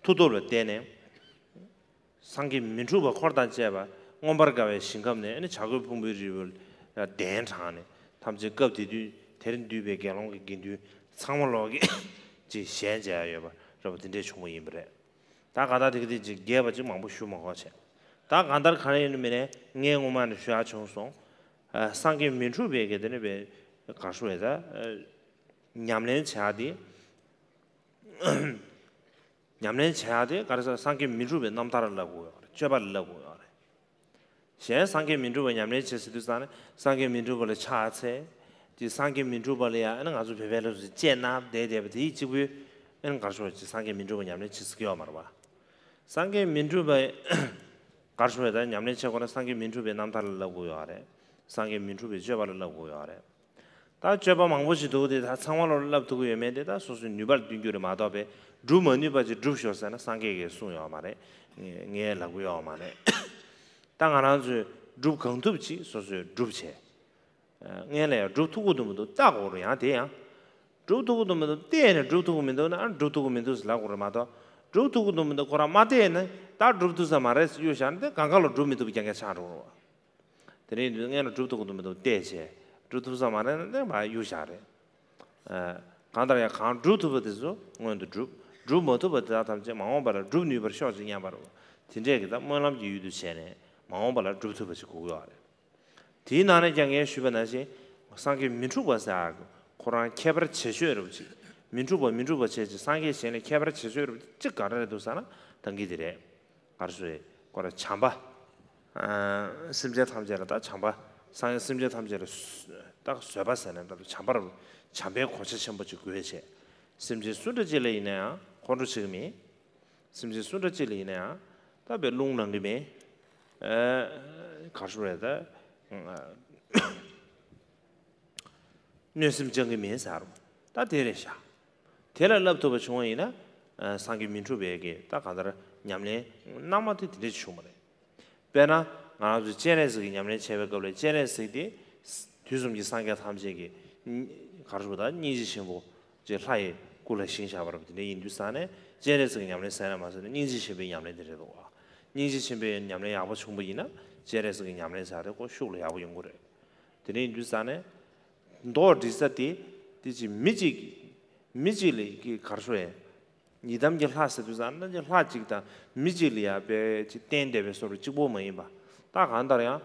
མཐུ་སྟོབས་ལ་བརྟེན་ནས། སངས་རྒྱས་མི་འཁྲུགས་པ་འཁོར་དང་བཅས་པ་མངོན་པར་དགའ་བའི་ཞིང་ཁམས་ནས། ཨ་ནི་བྱ་རྒོད་ཕུང་པོའི་རི་བོ་ལ་གདན་དྲངས་ནས། ཐམས་ཅད་སྐབས་དེ་དུས་དེར་འདུས་པའི་དགེ་སློང་གི་དགེ་འདུན་ཚང་མ་ལོག་གིས་ཅིག་ཞལ་མཇལ་ཡ་ཡོད་པ་རེད་པ། དེ་འདྲས་བྱུང་བ་ཡིན་པ་རེད། ད་ག་ད་དེ་ག་དེ་ཅིག་རྒྱས་པ་ཅིག་མང་པོ་ཞུ་མ་དགོས་བྱས། ད་གང་ལྟར་གང་ཡིན་མིན་ནས་ངས་སྔོན་མ་ནས་ཞུ་ཡ་བྱུང་སོང་། ཨ། སངས་རྒྱས་མི་འཁྲུགས་པའི་གི་དེ་ནས་པའི་ག་རེ་ཞུ་བའི་ད། ཨ། ཉམས་ལེན་བྱ་ཡ་དེ། ཉམས་ལེན་བྱ་ཡ་དེ་ག་རེ་ཟེར། སངས་རྒྱས་མི་འཁྲུགས་པའི་རྣམ་ཐར་ལ་བསླབ་དགོས་ཡོད་རེད། སྤྱོད་པ་ལ་བསླབ་དགོས་ཡོད་རེད། གཞན་སངས་རྒྱས་མི་འཁྲུགས་པ་ཉམས་ལེན་བྱེད་ཟེར་དུས་ཙང་ནས། སངས་རྒྱས་མི་འཁྲུགས་པ་ལ་ཕྱག་འཚལ། དེ་སངས་རྒྱས་མི་འཁྲུགས་པ་ལ་ཡང་ཨ་ནི་ང་ཚོ་བོད་པའི་ལུགས་སུ་སྤྱན་ན་བསྡད་བསྡད་པ་དེ་གཅིག་པུས་ཨ་ནི་ག་རེ་ཞུ་བ་ཅིག་སངས་རྒྱས་མི་འཁྲུགས་པ་ཉམས་ལེན་བྱེད་ཟེར་གྱི་ཡོད་མ་རེད་པ། སངས་རྒྱས་མི་འཁྲུགས་པ་ག་རེ་ཞུ་བ་ད་ཉམས་ལེན་བྱེད་དགོས་ན་སངས་རྒྱས་མི་འཁྲུགས་པའི་རྣམ་ཐར་ལ་བསླབ་དགོས་ཡོད་རེད། སངས་རྒྱས་མི་འཁྲུགས་པའི་སྤྱོད་པ་ལ་བསླབ་དགོས་ཡོད་རེད། ད་སྤྱོད་པ་མང་པོ་ཞིག་འདུག་དེ་ད་ཚང་མ་ལ་བསླབ་ཐུབ་ཀྱི་ཡོད་མེད་དེ་ད་སོ་སོའི་ནུས་པར་བསྟུན་རྒྱུ་རེད་མ་གཏོགས་པས། སྒྲུབ་མ་ནུས་པ་ཅིག་སྒྲུབ་ཤོག་ཟེར་ན་སངས་རྒྱས་ཀྱིས་གསུངས་ཡོད་མ་རེད། ངས་ངས་ལབ་ཀྱི་ཡོད་མ་རེད། ད་ང་རང་ཚོས་སྒྲུབ་གང་ཐུབ་ཅིག་སོ་སོས་སྒྲུབ་བྱས། སྔོན་ལ་ཡང་སྒྲུབ་ཐུབ་ཀྱི་འདུག་མི་འདུག་བལྟ་དགོས་རེད། ཡང་དེ་ཡང་སྒྲུབ་ཐུབ་ཀྱི་འདུག་མི་འདུག་བལྟས་ནས་སྒྲུབ་ཐུབ་ཀྱི་མི་འདུག་ན། ཨ། སྒྲུབ་ཐུབ་ཀྱི་མི་འདུག་ཟེར་ལབ་དགོས་རེད་མ་གཏོགས། སྒྲུབ་ཐུབ་ཀྱི་འདུག་མི་འདུག་ཁོ་རང་མ་བལྟས་ན་ད་སྒྲུབ་ཐུབ་ས་མ་རེད་ཟེར་གཡུག་བཞག་ན། དེ་གང་ག་ལ་སྒྲུབ་མི་ཐུབ་པ་རྐྱང་རྐྱང་ཆགས་འགྲོ་གི་རེད་བ། དེ་རིང་དུས་སྔོན་ལ་སྒྲུབ་ཐུབ་ཀྱི་འདུག་མི་འདུག་བལྟས་བྱས། སྒྲུབ་ཐུབ་ས་མ་རེད་ན་དེ་མར་གཡུག་བཞག་རེད། ཨ། གང་ལྟར་ཡང་གང་སྒྲུབ་ཐུབ་པ་དེ་ཚོ་སྔོན་དུ་སྒྲུབ། སྒྲུབ་མ་ཐུབ་པ་དེ་དག་ཐམས་ཅད་མ་འོངས་པ་ལ་སྒྲུབ་ནུས་པར་ཤོག་ཅིག་སྙམ་པ་རེད་བ། དེ་འདྲས་ཀྱི་ད་སྨོན་ལམ་གྱི་ཡུལ་དུ་བྱས་ནས་མ་འོངས་པ་ལ་སྒྲུབ་ཐུབ་པ་ཞིག་དགོས་ཀྱི་ཡོད་རེད། དེའི་ནང་ནས་ཀྱང་ངས་ཞུས་པ་ནང་བཞིན། སངས་རྒྱས་མི་འཁྲུགས་པ་ཟེར་ཡག་ཁོ་རང་ཁྱད་པར་བྱེད་ཆོས་རེད་བ་ཅིག་མི་འཁྲུགས་པ་མི་འཁྲུགས་པ་བྱས་ཅིག་སངས་རྒྱས་གཞན་ལས་ཁྱད་པར་བྱེད་ཆོས་རེད་བ་ཅིག་ག་རེ་རེད་འདུག་ཟེར་ན། ད་གིན་དེ་རེད། ག་རེ་ཞུ་རེད། ཁོ་རང་བྱམས་པ། ཨ། སེམས་ཅན་ཐམས་ཅད་ལ་ད་བྱམས་པ། སངས་རྒྱས་སེམས་ཅན་ཐམས་ཅད་ལ་ད་བཟོད་པ་ཟེར་ན་ད་བྱམས་པ་རེད། བྱམས་པའི་གོ་ཆ་ཆེན་པོ་ཅིག་དགོས་བྱས། སེམས་ཅན་སུ་འདྲ་ཅིག་ལ་ཡིན་ན་ཡང་ཁོང་ཁྲོ་བྱེད་ཀྱི་མེད། སེམས་ཅན་སུ་འདྲ་ཅིག་ལ་ཡིན་ན་ཡང་ད་བའི་རླུང་ལངས་ཀྱི་མེད། ཨ། ག་རེ་ཞུ་རེད་ད། གནོད་སེམས་བཅང་གི་མིན་ཟེར། ད་དེ་རེད་ཤག་དེ་ལ་བསླབ་ཐུབ་པ་བྱུང་བ་ཡིན་ན། ཨ། སངས་རྒྱས་མི་འཁྲུགས་པའི་གི་ད་གང་ལྟར་ཉམས་ལེན་གནང་མ་དེ་དེ་འདྲ་ཞིག་བྱུང་བ་རེད། དཔེར་ན་ང་རང་ཚོས་སྤྱན་རས་གཟིགས་ཀྱི་ཉམས་ལེན་བྱེད་པའི་སྐབས་ལ་སྤྱན་རས་གཟིགས་དེ་དུས་གསུམ་གྱི་སངས་རྒྱས་ཐམས་ཅད་ཀྱི་ག་རེ་ཞུ་དགོས། ད་སྙིང་རྗེ་ཆེན་པོ་ཅིག་ལྷ་ཡི་སྐུ་ལ་བཞེངས་བཞག་པ་རེད། དེ་འདྲ་ཡིན་དུས་ཙང་ནས་སྤྱན་རས་གཟིགས་ཀྱི་ཉམས་ལེན་ཟེར་ན་མ་ཟེར་ན་སྙིང་རྗེ་ཆེན་པོའི་ཉམས་ལེན་དེ་རེད་འདུག་བ། སྙིང་རྗེ་ཆེན་པོའི་ཉམས་ལེན་ཡག་པོ་བྱུང་བ་ཡིན་ན་སྤྱན་རས་གཟིགས་ཀྱི་ཉམས་ལེན་ཟེར་དེ་ཁོ་ཤུགས་ལ་ཡག་པོ་ཡོང་གི་རེད། དེ་འདྲ་ཡིན་དུས་ཙང་ནས་མདོ་སྒྲིག་ས་དེ་དེ་ཅིག་མི་གཅིག་མི་གཅིག་ལ་གི་ག་རེ་ཞུ་ཡ། ཡི་དམ་གྱི་ལྷ་ཟེར་དུས་ཙང་ན་ལྷ་གཅིག་དང་མི་གཅིག་ལ་ཡ་དཔེ་ཅིག་བརྟེན་བསྡད་པའི་བཟོ་འདྲ་གཅིག་པོ་མ་ཡིན་པ། ད་གང་ལྟར་ཡང་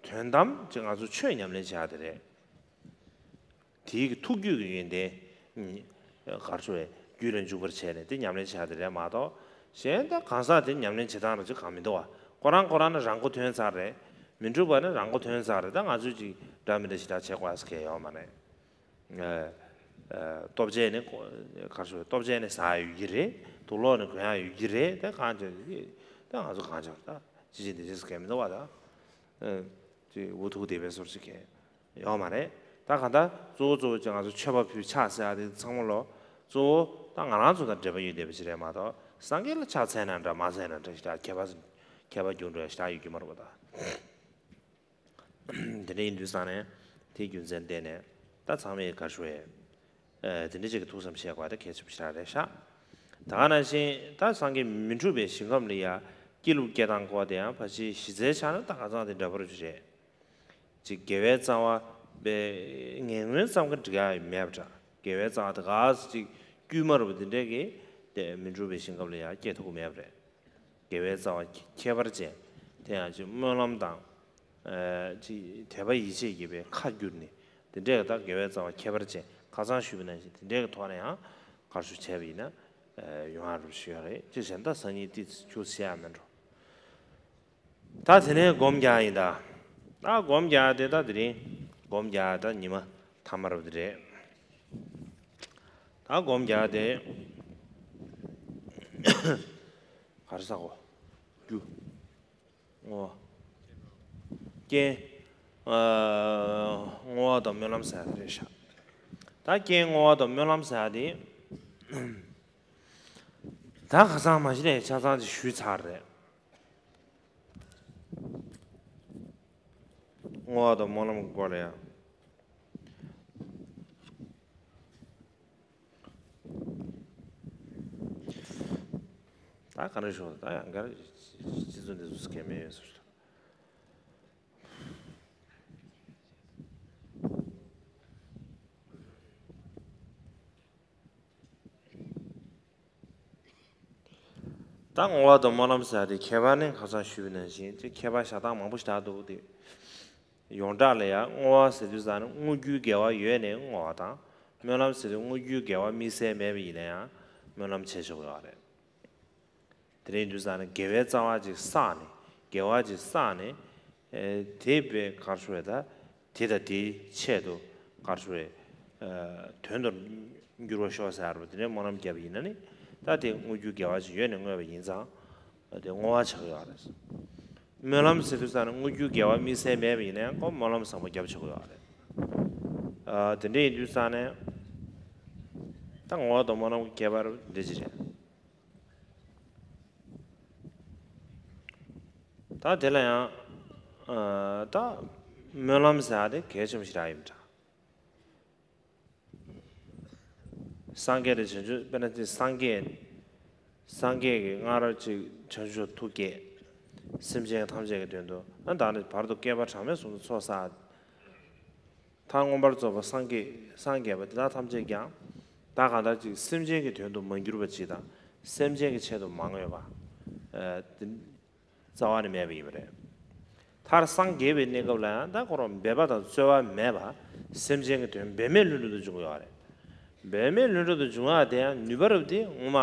དོན་དམ་ཅིག་ང་ཚོ་ཆོས་ཉམས་ལེན་བྱེད་ཡ་དེ་རེད། དེའི་གི་ཐུགས་རྒྱུད་ཀྱི་ཡོན་ཏན་ག་རེ་ཞུ་བའི་རྒྱུད་ལ་འཇུག་པར་བྱས་ནས་དེ་ཉམས་ལེན་བྱེད་ཡ་དེ་རེད་མ་གཏོགས། གཞན་ད་གང་ཟག་དེ་ཉམས་ལེན་བྱེད་སྟངས་ར་ཅིག་གང་མི་འདུག་བ། ཁོ་རང་ཁོ་རང་ནི་རང་མགོ་ཐོན་ཚར་རེད། མི་འཁྲུགས་པ་ནི་རང་མགོ་ཐོན་ཚར་རེད། ད་ང་ཚོས་ཅིག་འདྲ་མི་འདྲ་ཞིག་ད་བྱེད་དགོས་ཟེར་མཁན་ཡོད་མ་རེད། ཨ། ཨ། ལྟོ་ཆས་ནི་ག་རེ་ཞུ། ལྟོ་ཆས་ནི་ཟ་ཡ་ཡོད་ཀྱི་རེད། དུག་ལོག་ནི་གོན་ཡ་ཡོད་ཀྱི་རེད། དེ་གང་བྱས་ད་ང་ཚོ་གང་བྱས་ད་ཅི་བྱེད་འདི་བྱེད་ཟེར་མཁན་མི་འདུག་བ། ད་ཨ་ཅིག་འུ་ཐུག་བསྡད་པའི་བཟོ་འདྲ་ཅིག་གས་ཡོད་མ་རེད། ད་གང་ལྟར་གཙོ་བོ་གཙོ་བོ་ཅིག་ང་ཚོ་མཆོད་པ་ཕུལ་ཕྱག་འཚལ་ཡ་དེ་ཚང་མ་ལོ་གཙོ་བོ་ད་ང་རང་ཚོ་དང་འབྲེལ་བ་ཡོད་བསྡད་པ་ཅིག་རེད་མ་གཏོགས། སངས་རྒྱས་ལ་ཕྱག་འཚལ་ན་འདྲ་མ་འཚལ་ན་འདྲ་ཞིག་ད་ཁྱད་པར་ཁྱད་པར་རྒྱུ་འགྲོ་ཡ་ཞིག་ད་ཡོད་ཀྱི་མ་རེད་པ་ད། དེ་འདྲ་ཡིན་དུས་ཙང་ནས་དེའི་རྒྱུ་མཚན་བརྟེན་ནས་ད་ཚང་མས་ག་རེ་ཞུ་ཡས། ཨ། དེ་འདྲ་ཅིག་གི་ཐུགས་བསམ་བཞེས་དགོས་དེ་གལ་ཆེན་པོ་ཞིག་རེད་ཤག་ད་ག་ནང་བཞིན་ད་སངས་རྒྱས་མི་འཁྲུགས་པའི་ཞིང་ཁམས་ལ་ཡ་སྐྱེས་ལུགས་སྐྱེ་སྟངས་སྐོར་དེ་ཡང་ཕལ་ཆེར་གཞི་རྩའི་ཆ་ནས་ད་ཁ་སང་དེ་འདྲ་པོ་རེད། ཅིག་དགེ་བའི་རྩ་བ་པའི་ངན་ངོན་ཙམ་ག་འགྲིག་ཡ་མེད་པ་འདྲ། དགེ་བའི་རྩ་བ་དེ་ག་ཅིག་དཀྱུས་མ་རུ་དེ་འདྲ་གི་དེ་མི་འཁྲུགས་པའི་ཞིང་ཁམས་ལ་ཡ་སྐྱེ་ཐུབ་ཀྱི་མེད་པ་རེད། དགེ་བའི་རྩ་བ་ཁྱད་པར་ཅན། དེ་ཡང་ཅིག་སྨོན་ལམ་དང་། ཨ། ཅིག་དད་པ་ཡིད་ཆེས་ཀྱི་བའི་ཁ་བསྒྱུར་ནས་དེ་འདྲས་ད་དགེ་བའི་རྩ་བ་ཁྱད་པར་ཅན་ཁ་སང་ཞུས་པ་ནང་བཞིན་དེ་འདྲས་ཀྱི་ཐོག་ནས་ཡང་ག་རེ་ཞུ་བྱས་པ་ཡིན་ན། ཨ། ཡོང་ཡ་རུ་ཞུ་ཡ་རེད། ཅིག་གཞན་དག་སང་ཉིན་ཏིས་ཆུ་བཤད་ཡ་མེད་འགྲོ། ད་དེ་ནས་སྒོམ་རྒྱག་ཡིན་ད། ད་སྒོམ་རྒྱག་དེ་ད་དེ་རིང་སྒོམ་རྒྱག་ད་ཉི་མ་ཐ་མ་རུ་དེ་རེད། ད་སྒོམ་རྒྱག་དེ་ག་རེ་ཟེར་གོ། རྒྱུ། བསྔོ་བ། རྐྱེན། ཨ། བསྔོ་བ་དང་སྨོན་ལམ་ཟེར་ཡ་དེ་རེད་ཤག་ད་རྐྱེན་བསྔོ་བ་དང་སྨོན་ལམ་ཟེར་ཡ་དེ། ད་ཁ་སང་མ་གཞི་ནས་ཆ་ཚང་ཅིག་ཞུས་ཚར་རེད། བསྔོ་བ་དང་སྨོན་ལམ་གྱི་སྐོར་ལ་ཡང་། ད་ག་རེ་ཞུ། ད་ཡང་ག་རེ་སྤྱི་ཚོགས་འདི་ཚོ་སྐད་མེད་ཡོད་ཟེར། ད་བསྔོ་བ་དང་སྨོན་ལམ་ཟེར་ཡ་དེ་ཁྱད་པར་ནི་ཁ་སང་ཞུས་པ་ནང་བཞིན་དེ་ཁྱད་པར་བཞག་སྟངས་མང་པོ་ཞིག་འདུག་སྟེ། ཡོངས་གྲགས་ལ་ཡང་བསྔོ་བ་ཟེར་དུས་ཙམ་ནི་བསྔོ་རྒྱུའི་དགེ་བ་ཡོད་ནའི་བསྔོ་བ་དང་། སྨོན་ལམ་ཟེར་དུས་བསྔོ་རྒྱུའི་དགེ་བ་དམིགས་བསལ་མེད་པ་ཡིན་ན་ཡང་སྨོན་ལམ་བྱེད་ཆོག་གི་ཡོད་རེད། དེ་འདྲ་ཡིན་དུས་ཙམ་ནི་དགེ་བའི་རྩ་བ་ཅིག་བསགས་ནས་དགེ་བ་ཅིག་བསགས་ནས། ཨེ། དེ་བས་ག་རེ་ཞུ་རེད་ད། དེ་དང་དེའི་ཆེད་དུ་ག་རེ་ཞུ་རེད། ཨ། དོན་དུ་འགྱུར་བར་ཤོག་ཟེར་བ་དེ་འདྲའི་སྨོན་ལམ་བརྒྱབ་པ་ཡིན་ན་ནི། ད་དེ་བསྔོ་རྒྱུ་དགེ་བ་ཅིག་ཡོད་ནས་བསྔོས་པ་ཡིན་ཙང་། དེ་བསྔོ་བ་ཆགས་ཀྱི་ཡོད་རེད། སྨོན་ལམ་ཟེར་དུས་ཙམ་ནི་བསྔོ་རྒྱུའི་དགེ་བ་དམིགས་བསལ་མེད་པ་ཡིན་ན་ཡང་ཁོ་སྨོན་ལམ་བཟང་པོ་བརྒྱབ་ཆོག་གི་ཡོད་རེད། ཨ། དེ་འདྲ་ཡིན་དུས་ཙམ་ནས། ད་བསྔོ་བ་དང་སྨོན་ལམ་གྱི་ཁྱད་པར་འདི་ཅི་རེད། ད་དེ་ལ་ཡང་། ཨ། ད་སྨོན་ལམ་ཟེར་ཡ་དེ་གལ་ཆེན་པོ་ཞིག་རག་ཡིན་འདྲ། སངས་རྒྱས་དང་བྱང་ཆུབ། དཔེར་ན་དེ་སངས་རྒྱས། སངས་རྒྱས་ཀྱིས་སྔར་ཅིག་བྱང་ཆུབ་ཐུགས་བསྐྱེད། སེམས་ཅན་ཐམས་ཅད་ཀྱི་དོན་དུ། ཨ། ད་ནི་བར་དུ་བསྐལ་པ་གྲངས་མེད་གསུམ་དུ་ཚོགས་བསགས། མཐར་མངོན་པར་རྫོགས་པར་སངས་རྒྱས། སངས་རྒྱས་པ་དེ་དག་ཐམས་ཅད་ཀྱང་། ད་གང་ལྟར་ཅིག་སེམས་ཅན་གྱི་དོན་དུ་མ་གྱུར་པ་ཅིག་དང་། སེམས་ཅན་གྱི་ཆེད་དུ་མ་བསྔོས་པ། ཨ། དེ་རྩ་བ་ནས་མེད་པ་ཡིན་པ་རེད། མཐར་སངས་རྒྱས་པའི་གནས་སྐབས་ལ་ཡང་ད་ཁོ་རང་འབད་པ་དང་རྩོལ་བ་མེད་པར་སེམས་ཅན་གྱི་དོན་འབད་མེད་ལྷུན་གྲུབ་ཏུ་འབྱུང་གི་ཡོད་རེད། འབད་མེད་ལྷུན་གྲུབ་ཏུ་འབྱུང་ཡག་དེ་ཡང་ནུས་པ་རབ་སྟེ། སྔོན་མ་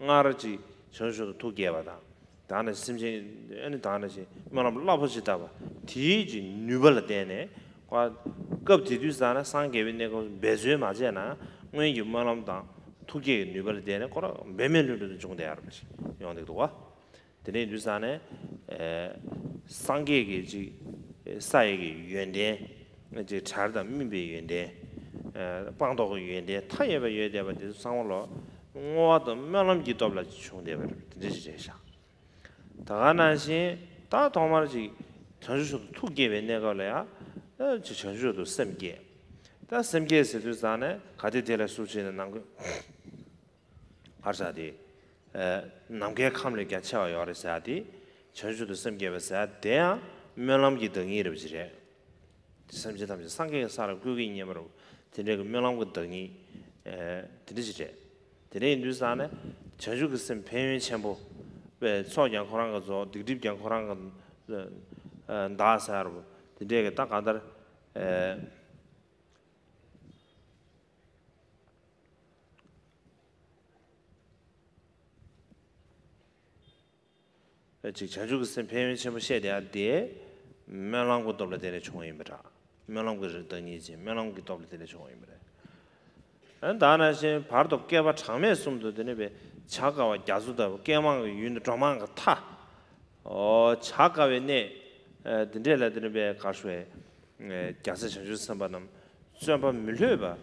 སྔར་ཅིག་བྱང་ཆུབ་ཏུ་ཐུགས་བསྐྱེད་པ་དང་། ད་ནི་སེམས་ཅན། ཨ་ནི་ད་ནི་ཅིག་སྨོན་ལམ་རླབས་པོ་ཆེ་བཏབ་པ་དེའི་ཅིག་ནུས་པ་ལ་བརྟེན་ནས། ཁོ་སྐབས་དེ་དུས་ཙམ་ན་སངས་རྒྱས་པའི་གནས་སྐབས་འབད་རྩོལ་མ་བྱས་ན། སྔོན་གྱི་སྨོན་ལམ་དང་ཐུགས་བསྐྱེད་ཀྱི་ནུས་པ་ལ་བརྟེན་ནས་ཁོ་རང་འབད་མེད་ལྷུན་གྲུབ་ཏུ་འབྱུང་བསྡད་ཡོད་པ་ཞིག་ཡོང་བསྡད་འདུག་བ། དེ་འདྲ་ཡིན་དུས་ཙང་ནས། ཨེ། སངས་རྒྱས་ཀྱི་ཅིག་ས་ཡི་གི་ཡོན་ཏན། ཅིག་གྲལ་དང་སྨིན་པའི་ཡོན་ཏན། སྤངས་རྟོགས་ཀྱི་ཡོན་ཏན་མཐའ་ཡས་པ་ཡོད་བསྡད་པ་དེ་ཚོ་ཚང་མ་ལོ་བསྔོ་བ་དང་སྨོན་ལམ་གྱི་སྟོབས་ལ་བྱུང་བསྡད་པ་རེད། དེ་འདྲ་ཞིག་རེད་ཤག་ད་ག་ནང་བཞིན་ད་ཐོག་མར་ཅིག་བྱང་ཆུབ་མཆོག་ཏུ་ཐུགས་བསྐྱེད་པའི་གནས་སྐབས་ལ་ཡང་ཅིག་བྱང་ཆུབ་མཆོག་ཏུ་སེམས་བསྐྱེད། ད་སེམས་བསྐྱེད་ཟེར་དུས་ཙང་ནས་ག་དེ་དེ་ལ་སུ་བྱས་ནས་ནང་ཁུལ་ཧར་ས་དེ། ནམ་མཁའི་ཁམས་ལས་ཀྱང་ཆེ་བ་ཡོད་རེད་ཟེར་ཡ་དེ། བྱང་ཆུབ་ཏུ་སེམས་བསྐྱེད་པ་ཟེར་ཡ་དེ་ཡང་སྨོན་ལམ་གྱི་བདག་ཉིད་རེད་པ་ཅིག་རེད། སེམས་ཅན་ཐམས་ཅད་སངས་རྒྱས་ཀྱི་ས་ལ་བཀོད་ཀྱི་ཉན་པ་རུ་དེ་འདྲའི་གི་སྨོན་ལམ་གྱི་བདག་ཉིད་དེ་འདྲ་ཞིག་རེད། དེ་འདྲ་ཡིན་དུས་ཙང་ནས་བྱང་ཆུབ་ཀྱི་སེམས་ཕན་ཡོན་ཆེན་པོ་པའི་ཚོགས་ཀྱང་ཁོ་རང་གི་རྫོགས། སྡིག་སྒྲིབ་ཀྱང་ཁོ་རང་གི་འདག་ཟེར་རུ་དེ་འདྲའི་གི་ད་གང་ལྟར། ཅིག་བྱང་ཆུབ་ཀྱི་སེམས་ཕན་ཡོན་ཆེན་པོ་བཤད་བསྡད་ཡ་དེ། སྨོན་ལམ་གྱི་སྟོབས་ལ་བརྟེན་ནས་བྱུང་བ་ཡིན་པ་འདྲ། སྨོན་ལམ་གྱི་རིགས་བདག་ཉིད་ཅན། སྨོན་ལམ་གྱི་སྟོབས་ལ་བརྟེན་ནས་བྱུང་བ་ཡིན་པ་རེད། ཨ་ནི་ད་ནང་བཞིན་བར་དུ་བསྐལ་པ་གྲངས་མེད་གསུམ་དུ་དེ་ནི་བས་བྱ་དཀའ་བ་རྒྱ་མཚོ་ལྟ་བུ། བསྐལ་མང་གི་ཡུན་དུ་འགྲོ་མང་གི་མཐའ། ཨོ་བྱ་དཀའ་བའི་གནས། ཨ་འདི་འདྲས་ལ་དེ་ནི་བས་ག་རེ་ཞུ་བས། རྒྱལ་སྲས་བྱང་ཆུབ་སེམས་དཔའ་རྣམས་བརྩོན་པ་མི་ལྷོད་པ།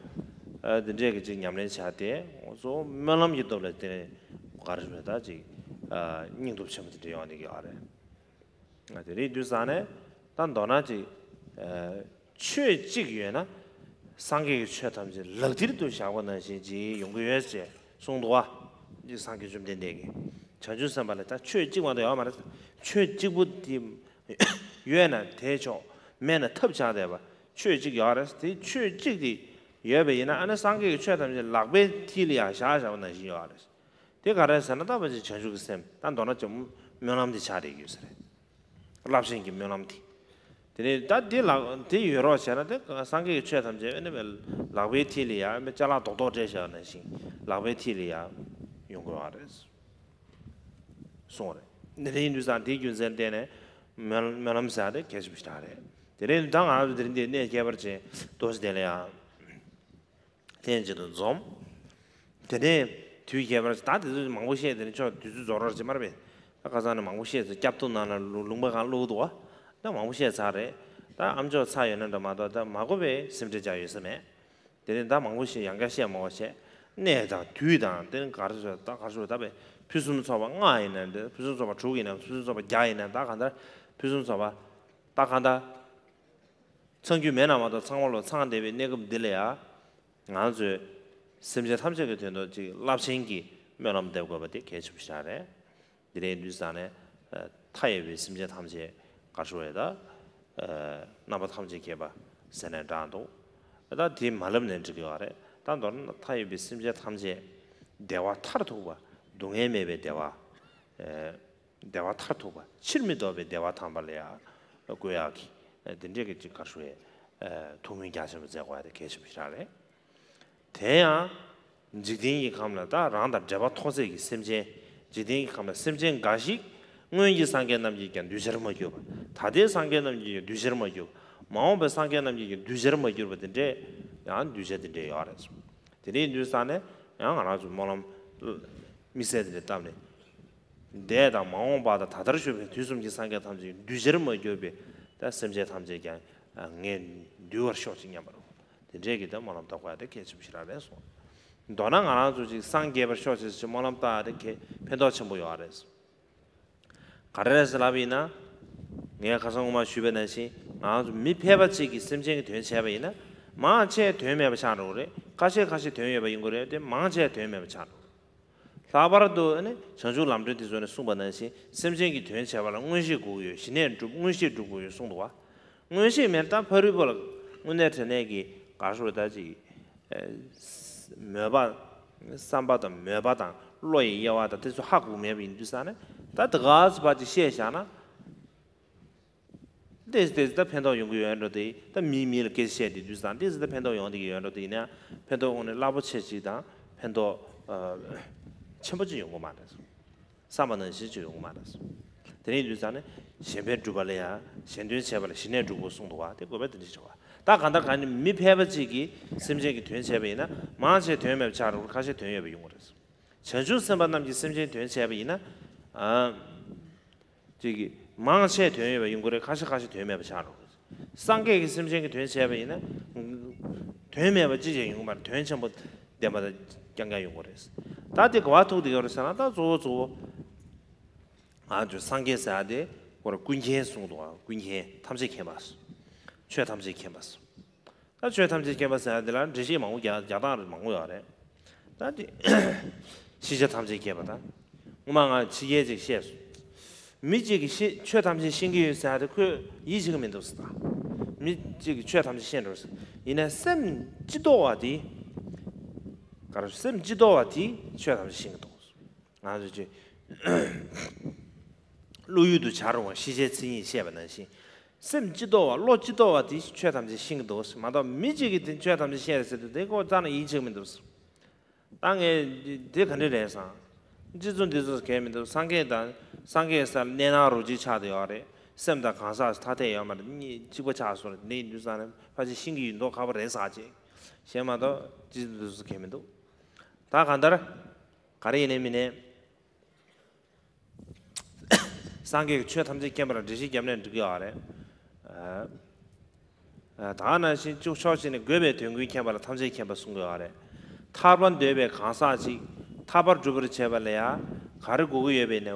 ཨ་འདི་འདྲས་ཀྱི་ཅིག་ཉམས་ལེན་བྱ་སྟེ། ང་ཚོ་སྨོན་ལམ་གྱི་སྟོབས་ལ་བརྟེན་ནས་ག་རེ་ཞུ་བས་ད་ཅིག་ཨ་སྙིང་སྟོབས་ཆེན་པོ་དེ་འདྲ་ཡོང་ནི་གི་ཨ་རེད། ང་དེ་རིང་དུས་སང་ནས་ད་མདོར་ན་ཅིག་ཨ་ཆོས་གཅིག་ཡོད་ན་སངས་རྒྱས་ཀྱི་ཆོས་ཐམས་ཅད་ལག་མཐིལ་དུ་བཞག་པ་ནང་བཞིན་ཅིག་ཡོང་གི་ཡོད་ཅེས་གསུངས་འདུག་བ། ཅིག་སངས་རྒྱས་བཅོམ་ལྡན་འདས་ཀྱིས་བྱང་ཆུབ་སེམས་དཔའ་ལ་ད་ཆོས་གཅིག་མ་གཏོགས་ཡོད་མ་རེད། ཆོས་གཅིག་པུ་དེ་ཡོད་ན་དེས་ཆོག་མེད་ན་ཐབས་ཆག་བསྡད་པ། ཆོས་གཅིག་ཡོད་རེད། དེ་ཆོས་གཅིག་དེ་ཡོད་པ་ཡིན་ན་ཨ་ནི་སངས་རྒྱས་ཀྱི་ཆོས་ཐམས་ཅད་ལག་པའི་མཐིལ་ལ་ཡང་བཞག་བཞག་པ་ནང་བཞིན་ཡོད་རེད། དེ་ག་རེ་ཟེར་ན་ད་ཕལ་ཆེར་བྱང་ཆུབ་ཀྱི་སེམས་ད་མདོར་ན་ཅིག་སྨོན་ལམ་དེ་ཆགས་བསྡད་ཡོད་ས་རེད། རླབས་ཆེན་གྱི་སྨོན་ལམ་དེ། དེ་ནས་ད་དེ་ལག་དེ་ཡོད་རོགས་བྱས་ན་དེ་སངས་རྒྱས་ཀྱི་ཆོས་ཐམས་ཅད་ཨ་ནི་ལག་པའི་མཐིལ་ལ་ཡང་ཅ་ལག་རྡོག་རྡོག་སྤྲད་བཞག་པ་ནང་བཞིན་ལག་པའི་མཐིལ་ལ་ཡང་ཡོང་གི་ཡོད་རེད། གསུངས་རེད། འདི་འདྲ་ཡིན་དུས་ཙང་དེའི་རྒྱུ་མཚན་བརྟེན་ནས་སྨོན་སྨོན་ལམ་ཟེར་ཡ་དེ་གལ་ཆེན་པོ་ཞིག་རེད། དེ་རིང་ད་ང་རང་ཚོ་དེ་རིང་འདིར་གནས་ཁྱད་པར་ཅན་རྡོ་རྗེ་གདན་ལ་ཡང་ལྷན་ཅིག་ཏུ་འཛོམས། དེ་ནས་དུས་ཁྱད་པར་ཅན་ད་དེ་ཚོ་མང་པོ་བཤད། དེ་ནས་ཆོག་དུས་ཚོད་རྫོགས་རོགས་ཅིག་མ་རེད་པས། ད་ཁ་སང་ནས་མང་པོ་བཤད་ཚོད་སྐྱབས་ཐོ་ནང་ལ་ལུང་པ་གང་བླུགས་འདུག་བ། ད་མང་པོ་བཤད་ཚར་རེད། ད་ཨ་མཆོག་ཚར་ཡོད་ན་འདྲ་མ་གཏོགས་ད་མ་གོ་བའི་སེམས་ཁྲལ་བྱ་ཡོད་ས་མེད། དེ་ནས་ད་མང་པོ་ཞིག་ཡང་བསྐྱར་བཤད་མ་དགོས་བཤད། གནས་དང་དུས་དང་དེ་ནི་ག་རེ་ཟེར་ད་ག་རེ་ཟེར་ད་བས་ཕུན་སུམ་ཚོགས་པ་ལྔ་ཡིན་ན་འདྲ། ཕུན་སུམ་ཚོགས་པ་དྲུག་ཡིན་ན། ཕུན་སུམ་ཚོགས་པ་བརྒྱ་ཡིན་ན། ད་གང་ལྟར་ཕུན་སུམ་ཚོགས་པ་ད་གང་ལྟར་ཚང་རྒྱུ་མེད་ན་མ་གཏོགས་ཚང་མ་ལོ་ཚང་བསྡད་པའི་གནས་སྐབས་འདི་ལ་ཡ། ང་ཚོས་སེམས་ཅན་ཐམས་ཅད་ཀྱི་དོན་དུ་ཅིག་རླབས་ཆེན་གྱི་སྨོན་ལམ་འདེབས་དགོས་པ་དེ་གལ་ཆེན་པོ་ཞིག་རེད། འདི་རེད་དུས་ཙང་ནས་མཐའ་ཡས་པའི་སེམས་ཅན་ཐམས་ཅད་ག་ཞུ་བས་ད་རྣམ་པ་ཐམས་ཅད་མཁྱེན་པ་ཟེར་ནས་བགྲངས་འདུག་ད་དེ་མ་ལབ་ནས་འགྲིག་གི་ཡོད་རེད། ད་མདོར་ན་མཐའ་ཡས་པའི་སེམས་ཅན་ཐམས་ཅད་བདེ་བ་མཐར་ཐུག་པ། སྡུག་བསྔལ་མེད་པའི་བདེ་བ། བདེ་བ་མཐར་ཐུག་པ། ཕྱིར་མི་ལྡོག་པའི་བདེ་བ་དམ་པ་ལ་ཡང་བཀོད་ཡག་གི་འདི་འདྲས་ཀྱི་ཅིག་ག་ཞུ་བས་ཐུགས་སྨོན་རྒྱ་ཆེན་པོ་མཛད་དགོས་ཡ་དེ་གལ་ཆེན་པོ་ཞིག་རེད། དེ་ཡང་། འཇིག་རྟེན་གྱི་ཁམས་ལ་ད་རང་དང་འབྲེལ་བ་མཐོ་ཚད་ཀྱི་སེམས་ཅན། འཇིག་རྟེན་གྱི་ཁམས་ལ་སེམས་ཅན་འགའ་ཞིག་སྔོན་གྱི་སངས་རྒྱས་རྣམས་ཀྱིས་ཀྱང་གདུལ་བྱར་མ་གྱུར་པ། ད་ལྟའི་སངས་རྒྱས་རྣམས་ཀྱིས་ཀྱང་གདུལ་བྱར་མ་གྱུར་པ། མ་འོངས་པའི་སངས་རྒྱས་རྣམས་ཀྱིས་ཀྱང་གདུལ་བྱར་མ་གྱུར་པ་དེ་འདྲས་ཡང་གདུལ་བྱ་དེ་འདྲས་ཡོད་རེད། དེ་འདྲས་ཡིན་དུས་ཙང་ནས་ཡང་ང་རང་ཚོ་སྨོན་ལམ་དམིགས་བསལ་དེ་འདྲས་བཏབ་ནས། འདས་དང་མ་འོངས་པ་དང་ད་ལྟར་བཞུགས་པའི་དུས་གསུམ་གྱི་སངས་རྒྱས་ཐམས་ཅད་ཀྱིས་གདུལ་བྱར་མ་གྱུར་པའི་ད་སེམས་ཅན་ཐམས་ཅད་ཀྱང་ངས་འདུལ་བར་ཤོག་ཅིག་སྙམ་པར། དེ་འདྲས་ཀྱི་ད་སྨོན་ལམ་བཏབ་དགོས་ཡ་དེ་གལ་ཆེན་པོ་ཞིག་རང་རེད་གསུངས། མདོར་ན་ང་རང་ཚོ་ཅིག་སངས་རྒྱས་པར་ཤོག་ཅེས་ཅིག་སྨོན་ལམ་བཏབ་ཡ་དེ་གལ་ཕན་ཐོགས་ཆེན་པོ་ཡོད་རེད། ག་རེ་རེད་ཟེར་ལབ་པ་ཡིན་ན། ངས་ཁ་སང་སྔོན་མ་ཞུས་པ་ནང་བཞིན་ང་རང་ཚོ་མི་ཕལ་པ་གཅིག་གིས་སེམས་ཅན་གྱི་དོན་བྱས་པ་ཡིན་ན། མང་ཆེ་དོན་མེད་པ་ཆགས་འགྲོ་གི་རེད། ཁ་ཤས་ཁ་ཤས་དོན་ཡོད་པ་ཡིན་དགོས་རེད་དེ། མང་ཆེ་དོན་མེད་པ་ཆགས་འགྲོ། ལྷག་པར་དུ་ནི་བྱང་ཆུབ་ལམ་སྒྲོན་དེ་ཚོ་ནས་གསུངས་པ་ནང་བཞིན་སེམས་ཅན་གྱི་དོན་བྱེད་པ་ལ་མངོན་ཤེས་དགོས་ཀྱི་ཡོད། ཞི་གནས་སྒྲུབ། མངོན་ཤེས་སྒྲུབ་དགོས་ཡོད་གསུངས་འདུག་བ། མངོན་ཤེས་མེད་ན་ད་ཕ་རོལ་པོ་ལ་དངོས་གནས་དྲང་གནས་ཀྱི་ག་རེ་ཟེར་ད་ཅིག་མོས་པ། བསམ་པ་དང་མོས་པ་དང་བློ་ཡི་དབྱེ་བ་དང་དེ་ཚོ་ཧ་གོ་མེད་པ་ཡིན་དུས་ཙང་ནས་ད་དེ་ག་ཚོད་བར་ཅིག་བཤད་བཞག་ན། ཏོག་ཙམ་ཏོག་ཙམ་ད་ཕན་ཐོགས་ཡོང་གི་ཡོད་འགྲོ་དེ། ད་མིས་མི་ལ་སྐད་ཆ་བཤད་དེ་དུས་ཙང་ཏོག་ཙམ་ད་ཕན་ཐོགས་ཡོང་བསྡད་ཀྱི་ཡོད་འགྲོ་དེ། ཡིན་ན་ཡང་ཕན་ཐོགས་དངོས་གནས་རླབས་པོ་ཆེ་ཅིག་དང་ཕན་ཐོགས་ཆེན་པོ་ཅིག་ཡོང་གི་མ་རེད། བསམ་པ་ནང་བཞིན་ཅིག་ཡོང་གི་མ་རེད། དེ་ནས་ཡིན་དུས་ཙང་ནས་གཞན་ཕན་སྒྲུབ་པ་ལ་ཡང་གཞན་དོན་བྱེད་པ་ལ་ཞི་གནས་སྒྲུབ་དགོས་གསུངས་འདུག་བ། དེ་དགོས་པ་དེ་འདྲ་ཞིག་རེད་བ། ད་གང་ལྟར་གང་ནི་མི་ཕལ་པ་ཅིག་གིས་སེམས་ཅན་གྱི་དོན་བྱས་པ་ཡིན་ན་མང་ཆེ་དོན་མེད་པ་ཆགས་འགྲོ། ཁ་ཤས་དོན་ཡོད་པ་ཡོང་གི་རེད། བྱང་ཆུབ་སེམས་དཔའ་རྣམས་ཀྱིས་སེམས་ཅན་དོན་བྱས་པ་ཡིན་ན། ཨ། ཅིག་གིས་མང་ཆེ་དོན་ཡོད་པ་ཡིན་དགོས་རེད། ཁ་ཤས་ཁ་ཤས་དོན་མེད་པ་ཆགས་འགྲོ། སངས་རྒྱས་ཀྱིས་སེམས་ཅན་གྱི་དོན་བྱས་པ་ཡིན་ན། དོན་མེད་པ་ཅི་བྱས་ཡོང་གི་མ་རེད། དོན་ཆེན་པོ་ལྡན་པ་དང་རྐྱང་རྐྱང་ཡོང་གི་རེད། ད་དེ་ག་པར་ཐུག་བསྡད་ཡོད་རེད་ཟེར་ན། ད་གཙོ་བོ་གཙོ་བོ་ང་ཚོ་སངས་རྒྱས་ཟེར་ཡ་དེ་ཁོ་རང་ཀུན་མཁྱེན་གསུངས་འདུག་ཀུན་མཁྱེན་ཐམས་ཅད་མཁྱེན་པ། ཆོས་ཐམས་ཅད་མཁྱེན་པ། ད་ཆོས་ཐམས་ཅད་མཁྱེན་པ་ཟེར་ཡ་དེ་ལ་འགྲེལ་བཤད་མང་པོ་རྒྱག་རྒྱག་སྟངས་རེ་མང་པོ་ཡོད་རེད། ད་དེ་ཤེས་བྱ་ཐམས་ཅད་མཁྱེན་པ་དང་། སྔོན་མ་ང་ཕྱི་རྒྱལ་ཅིག་བཤད་སོང་། མི་གཅིག་གིས་ཤེས་ཆོས་ཐམས་ཅད་ཤེས་ཀྱི་ཡོད་ཟེར་ཡ་དེ་ཁོས་ཡིད་ཆེས་ཀྱི་མི་འདུག་ཟེར། ད་མི་གཅིག་གིས་ཆོས་ཐམས་ཅད་ཤེས་འགྲོ་ཟེར། ཡིན་ནའི་སེམས་ཅི་རྟོགས་པ་དེ། ག་རེ། སེམས་ཅི་རྟོགས་པ་དེ་ཆོས་ཐམས་ཅད་ཤེས་ཀྱི་འདུག་ང་ཚོས་ཀྱི་བློ་ཡུལ་དུ་བྱ་རུང་བ་ཤེས་བྱའི་མཚན་ཉིད་བཤད་པ་ནང་བཞིན། སེམས་ཅི་རྟོགས་པ། བློ་ཅི་རྟོགས་པ་དེ་ཆོས་ཐམས་ཅད་ཤེས་ཀྱི་འདུག་མ་གཏོགས་མི་གཅིག་གིས་དེ་ཆོས་ཐམས་ཅད་ཤེས་རེད་ཟེར་དུས་དེ་ཁོ་རྩ་ནས་ཡིད་ཆེས་ཀྱི་མི་འདུག་ད་ངས་དེ་ག་འདྲ་རེད་བསམ། སྤྱི་ཚོགས་འདི་ཚོ་གལ་མི་འདུག་སངས་རྒྱས་དང་སངས་རྒྱས་སར་གནས་སྣང་རོ་གཅིག་ཆགས་བསྡད་ཡོད་རེད། སེམས་དང་གང་ཟག་ཐ་དད་ཡོད་མ་རེད། གཉིས་གཅིག་པ་ཆགས་སོང་རེད། དེ་འདྲ་ཡིན་དུས་ཙང་ནས་ཕལ་ཆེར་ཤེས་ཀྱི་ཡོད་མདོག་ཁ་པོ་རེད་ཟེར་ཅིག་གཞན་མ་གཏོགས་སྤྱི་ཚོགས་འདི་ཚོ་གལ་མི་འདུག་ད་གང་ལྟར་ག་རེ་ཡིན་ནའི་མིན་ནའི། སངས་རྒྱས་ཀྱིས་ཆོས་ཐམས་ཅད་མཁྱེན་པ་ལ་འགྲེལ་བཤད་བརྒྱབ་ནས་འགྲིག་གི་ཡོད་རེད། ཨ། ཨ། ད་ག་ནང་བཞིན་ཕྱོགས་གཅིག་ནས་དགོས་པའི་དོན་ཀུན་མཁྱེན་པ་ལ་ཐམས་ཅད་མཁྱེན་པ་གསུང་གི་ཡོད་རེད། ཐར་པ་འདོད་པའི་གང་ཟག་ཅིག་ཐར་པར་སྒྲུབ་པར་བྱེད་པ་ལ་ཡང་ག་རེ་དགོས་ཀྱི་ཡོད་པའི་ནས་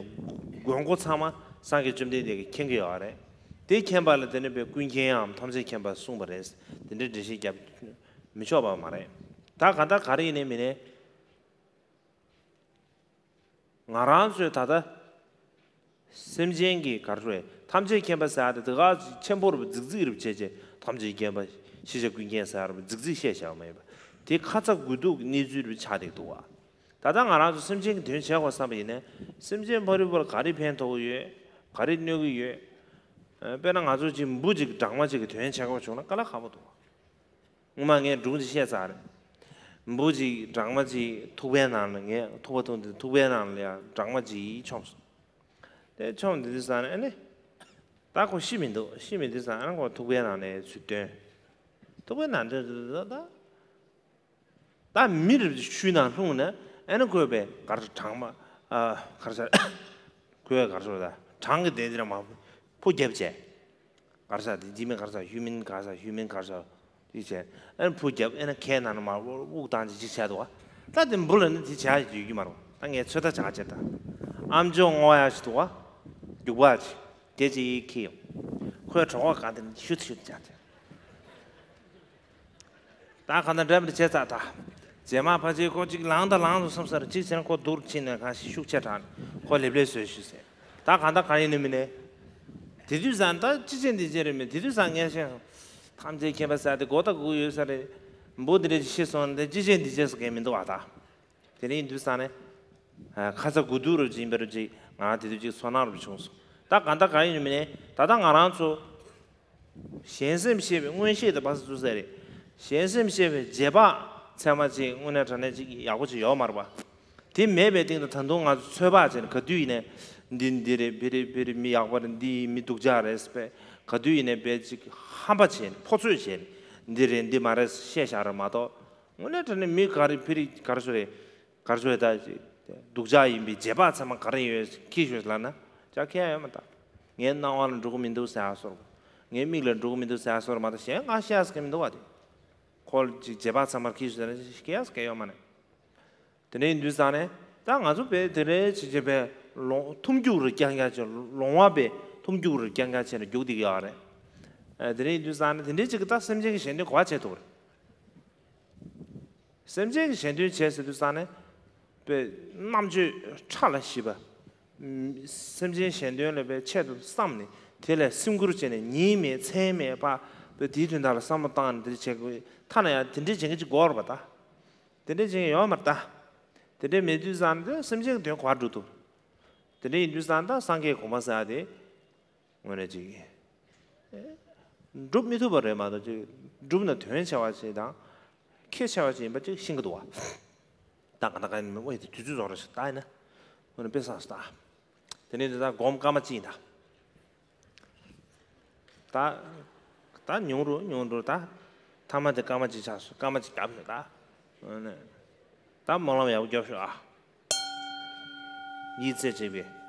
དགོས་མཁོ་ཚང་མ་སངས་རྒྱས་བཅོམ་ལྡན་འདས་ཀྱིས་མཁྱེན་གྱི་ཡོད་རེད། དེ་མཁྱེན་པ་ལ་དེ་ནས་པའི་ཀུན་མཁྱེན་ཡང་ཐམས་ཅད་མཁྱེན་པ་གསུངས་པ་རེད། དེ་འདྲའི་འགྲེལ་བཤད་བརྒྱབ་མི་ཆོག་པ་མ་རེད། ད་ག་ད་ག་རེ་ཡིན་ནའི་མིན་ནའི། ང་རང་ཚོས་ད་ལྟ་སེམས་ཅན་གྱི་ག་རེ་ཟེར། ཐམས་ཅད་མཁྱེན་པ་ཟེར་ཡ་དེ་དེ་ག་ཆེན་པོ་རུ་རྫིག་རྫིག་རུ་བྱས་བྱས། ཐམས་ཅད་མཁྱེན་པ། ཤེས་བྱ་ཀུན་མཁྱེན་ཟེར་ཡ་རུ་རྫིག་རྫིག་བཤད་བཞག་པ་མ་ཡིན་པ། དེ་ཁ་ཚ་དགོས་གཏུགས་གནས་ཚུལ་རུ་ཆགས་བསྡད་འདུག་བ། ད་ལྟ་ང་རང་ཚོ་སེམས་ཅན་གྱི་དོན་བྱེད་དགོས་བསམ་པ་ཡིན་ན། སེམས་ཅན་ཕ་རི་བར་ག་རེ་ཕན་ཐོགས་ཀྱི་ཡོད། ག་རེ་གནོད་ཀྱི་ཡོད། ཨ། དཔེར་ན་ང་ཚོ་གཅིག་འབུ་གཅིག་སྦྲང་མ་གཅིག་གི་དོན་བྱེད་དགོས་བྱུང་ན་དཀའ་ལས་ཁག་པོ་འདུག་བ། སྔོན་མ་ངས་སྒྲུང་ཅིག་བཤད་ཚར་རེད། འབུ་ཅིག་སྦྲང་མ་ཅིག་ཐུག་པའི་ནང་ལ། ངས་ཐུག་པ་འཐུང་དུས་ཐུག་པའི་ནང་ལ་ཡང་སྦྲང་མ་ཅིག་མཆོངས་སོང་། དེ་མཆོངས་དེ་དུས་ཙང་ནས་ཨ་ནི། ད་ཁོ་ཤི་མི་འདུག་ཤི་མི་དུས་ཙང་ཨ་ནི་ཁོ་ཐུག་པའི་ནང་ནས་ཚུར་བཏོན། ཐུག་པའི་ནང་བཏོན་དུས་ད་ད། ད་མི་རེ་ཤུལ་ནང་ལྷུང་ནས་ཨ་ནི་ཁོས་པའི་གར་གྲང་མ། ཨ། གར་ས། ཁོས་གར་སོ་ད་གྲང་གི་དེ་དེ་ར་མ་ཕོ་རྒྱབ་བྱས། གར་ས་དེ་ཇི་མི་གར་ས་ཧུ་མིན་གར་ས་ཧུ་མིན་གར་ས་དེ་བྱས། ཨ་ནི་ཕོ་རྒྱབ། ཨ་ནི་ཁའི་ནང་ནས་མ་དབུགས་བཏང་ཅིག་ཅིག་བྱས་འདུག་བ། ད་དེ་འབུ་ལ་ནི་དེ་བྱས་ཡོད་ཀྱི་མ་རེད། ད་ངས་ཚོད་ལྟ་བྱ་བྱས། ད་ཨམ་ཅོག་སྔོག་ཡ་ཞིག་འདུག་བ། རྒྱུག་པ་ཅིག་དེ་ཅིག་ཁྱེར་ཡོང་། ཁོས་གྲོད་ཁོག་གང་དེ་ནི་ཤུད་ཤུད་བྱས་ཏེ། ད་གང་ལྟར་འདྲ་མི་འདྲ་བྱས་ཚར། ད་རྗེས་མ་ཕལ་ཆེར་ཁོ་གཅིག་ལངས་དང་ལངས་འདུག་བསམ་ས་རེད། གཅིག་བྱས་ན་ཁོ་སྡུག་ཕྱིན་ནས་གང་ཞིག་ཤུགས་ཆེ་དྲགས་ནས་ཁོ་ལེབ་ལེབ་བཟོས་ཤུགས་ཟེར། ད་གང་ལྟར་གང་ཡིན་ནི་མིན་ནས། དེ་དུས་ཙང་ད་ཅི་བྱེད་འདི་བྱེད་རེད་མེད། དེ་དུས་ཙང་ངས་བཤད། ཐམས་ཅད་མཁྱེན་པ་ཟེར་དེ་གོ་ད་གོ་ཡོད་ས་རེད། འབུ་འདི་འདྲ་ཅིག་ཤི་སོང་ནས་ཅི་བྱེད་འདི་བྱེད་ཟེར་མཁན་མི་འདུག་བ་ད། དེ་ནས་ཡིན་དུས་ཙང་ནས། ཨ། ཁ་ཚ་དགོས་གཏུགས་རུ་ཕྱིན་པ་རུ་ཅིག་ང་རང་དེ་དུས་ཅིག་ཚོར་སྣང་རུ་བྱུང་སོང་། ད་གང་ལྟར་གང་ཡིན་ནི་མིན་ནས། ད་ལྟ་ང་རང་ཚོ། གཞན་སེམས་ཤེས་པའི་མངོན་ཤེས་དེ་ཕར་ཚུར་ཟེར་རེད། གཞན་སེམས་ཤེས་པའི་རྗེས་དཔག་ཚད་མ་ཅིག་དངོས་གནས་དྲང་གནས་ཅིག་ཡག་པོ་ཅིག་ཡོད་མ་རེད་པ། དེ་མེད་པའི་སྟེང་དུ་ད་དུང་ང་ཚོ་ཚོད་དཔག་བྱས་ནས་ག་དུས་ཡིན་ནའི། འདི་འདི་རེད། འདི་རེད། འདི་རེད། མི་ཡག་པ་རེད། འདི་མི་སྡུག་ཅག་རེད་ཟེར་བས། ག་དུས་ཡིན་ནའི་བས་ཅིག་ཧམ་པ་བྱས་ནས་ཕོ་ཚོད་བྱས་ནས་འདི་རེད། འདི་མ་རེད་བཤད་བཞག་རེད་མ་གཏོགས། དངོས་གནས་དྲང་གནས་མི་ག་རེ་ཕི་རི་ག་རེ་ཚོ་རེད། གར་ཆོས་ད་ཅིག་སྡུག་ཅག་ཡིན་པའི་རྗེས་དཔག་ཚད་མ་ག་རེ་ཡོད་ཁྱི་ཤོད་ལབ་ན་ཅག་ཁྱི་ཡ་ཡོད་མ་ད། ངའི་སྣང་བ་ལ་འགྲོ་གི་མི་འདུག་ཟེར་ཡ་སོར། ངའི་མིག་ལ་འགྲོ་གི་མི་འདུག་ཟེར་ཡ་སོར་མ་ད། གཞན་ང་ཤེས་ཡ་ཟེར་གི་མི་འདུག་བ་དེ། ཁོ་ཅིག་རྗེས་དཔག་ཚད་མར་ཁྱི་ཤོད་ཟེར་ན་ཤེས་ཡ་ཟེར་གི་ཡོད་མ་ནས། དེ་འདྲའི་ཡིན་དུས་ཙང་ནས་ད་ང་ཚོ་བས་དེ་རེད་ཅིག་བྱས་པས་ལོང་ཐུམ་རྒྱུག་རུ་རྐྱང་རྐྱང་བྱས། ལོང་བ་བས་ཐུམ་རྒྱུག་རུ་རྐྱང་རྐྱང་བྱས་ནས་རྒྱུག་བསྡད་ཀྱི་ཡོད་རེད། ཨ། དེ་འདྲའི་ཡིན་དུས་ཙང་ནས་དེ་འདྲའི་ཅིག་གི་ད་སེམས་ཅན་གྱི་གཞན་དོན་ག་བ་བྱེད་ཐུབ་རེད། སེམས་ཅན་གྱི་གཞན་དོན་བྱས་ཟེར་དུས་ཙང་ནས། པའི་རྣམ་དཔྱོད་ཕྲ་ལ་ཞིབ་པ། སེམས་ཅན་གཞན་དོན་ལ་པའི་ཆེད་དུ་བསམ་ནས་དེ་ལ་སེམས་ཁུར་བྱས་ནས་ཉིན་མེད་མཚན་མེད་པ་པའི་དེའི་དོན་དག་ལ་བསམ་བློ་བཏང་ནས་དེ་བྱེད་དགོས། ཐ་ན་ཡང་དེ་འདྲའི་བྱེད་མཁན་ཅིག་དགོས་རེད་པ་ད། དེ་འདྲའི་བྱེད་མཁན་ཡོད་མ་རེད་ད། དེ་འདྲའི་མེད་དུས་ཙང་ནས་དེ་སེམས་ཅན་གྱི་དོན་ག་བ་སྒྲུབ་ཐུབ། དེ་འདྲ་ཡིན་དུས་ཙང་ད་སངས་རྒྱས་གོང་མ་ཟེར་ཡ་དེ། དངོས་གནས་ཅིག་སྒྲུབ་མི་ཐུབ་པ་རེད་མ་གཏོགས་ཅིག་སྒྲུབ་ན་དོན་ཆེ་བ་ཞིག་དང་། ཁེ་ཆེ་བ་ཞིག་ཡིན་པ་ཅིག་ཤེས་ཀྱི་འདུག་བ། ད་ག་ད་ག་ཡིན་མིན་ཨོ་ཡ་དེ་དུས་ཚོད་རྫོགས་རེད་ཤག་ད་ཡིན་ན། དངོས་གནས་དཔེ་བཟང་སོང་ད། དེ་ནས་འདི་ད་སྒོམ་སྐར་མ་གཅིག་ཡིན་ད། ད། ད་ཉུང་རུ་ཉུང་རུ་ད། ཐ་མ་དེ་སྐར་མ་གཅིག་ཆགས་སོང་། སྐར་མ་གཅིག་བརྒྱབ་ཤོག་ད། ཨོ་ནས། ད་སྨོན་ལམ་ཡག་པོ་རྒྱོབ་ཤོག་ཨ། ཡིད་ཚད་གཅིག་པའི།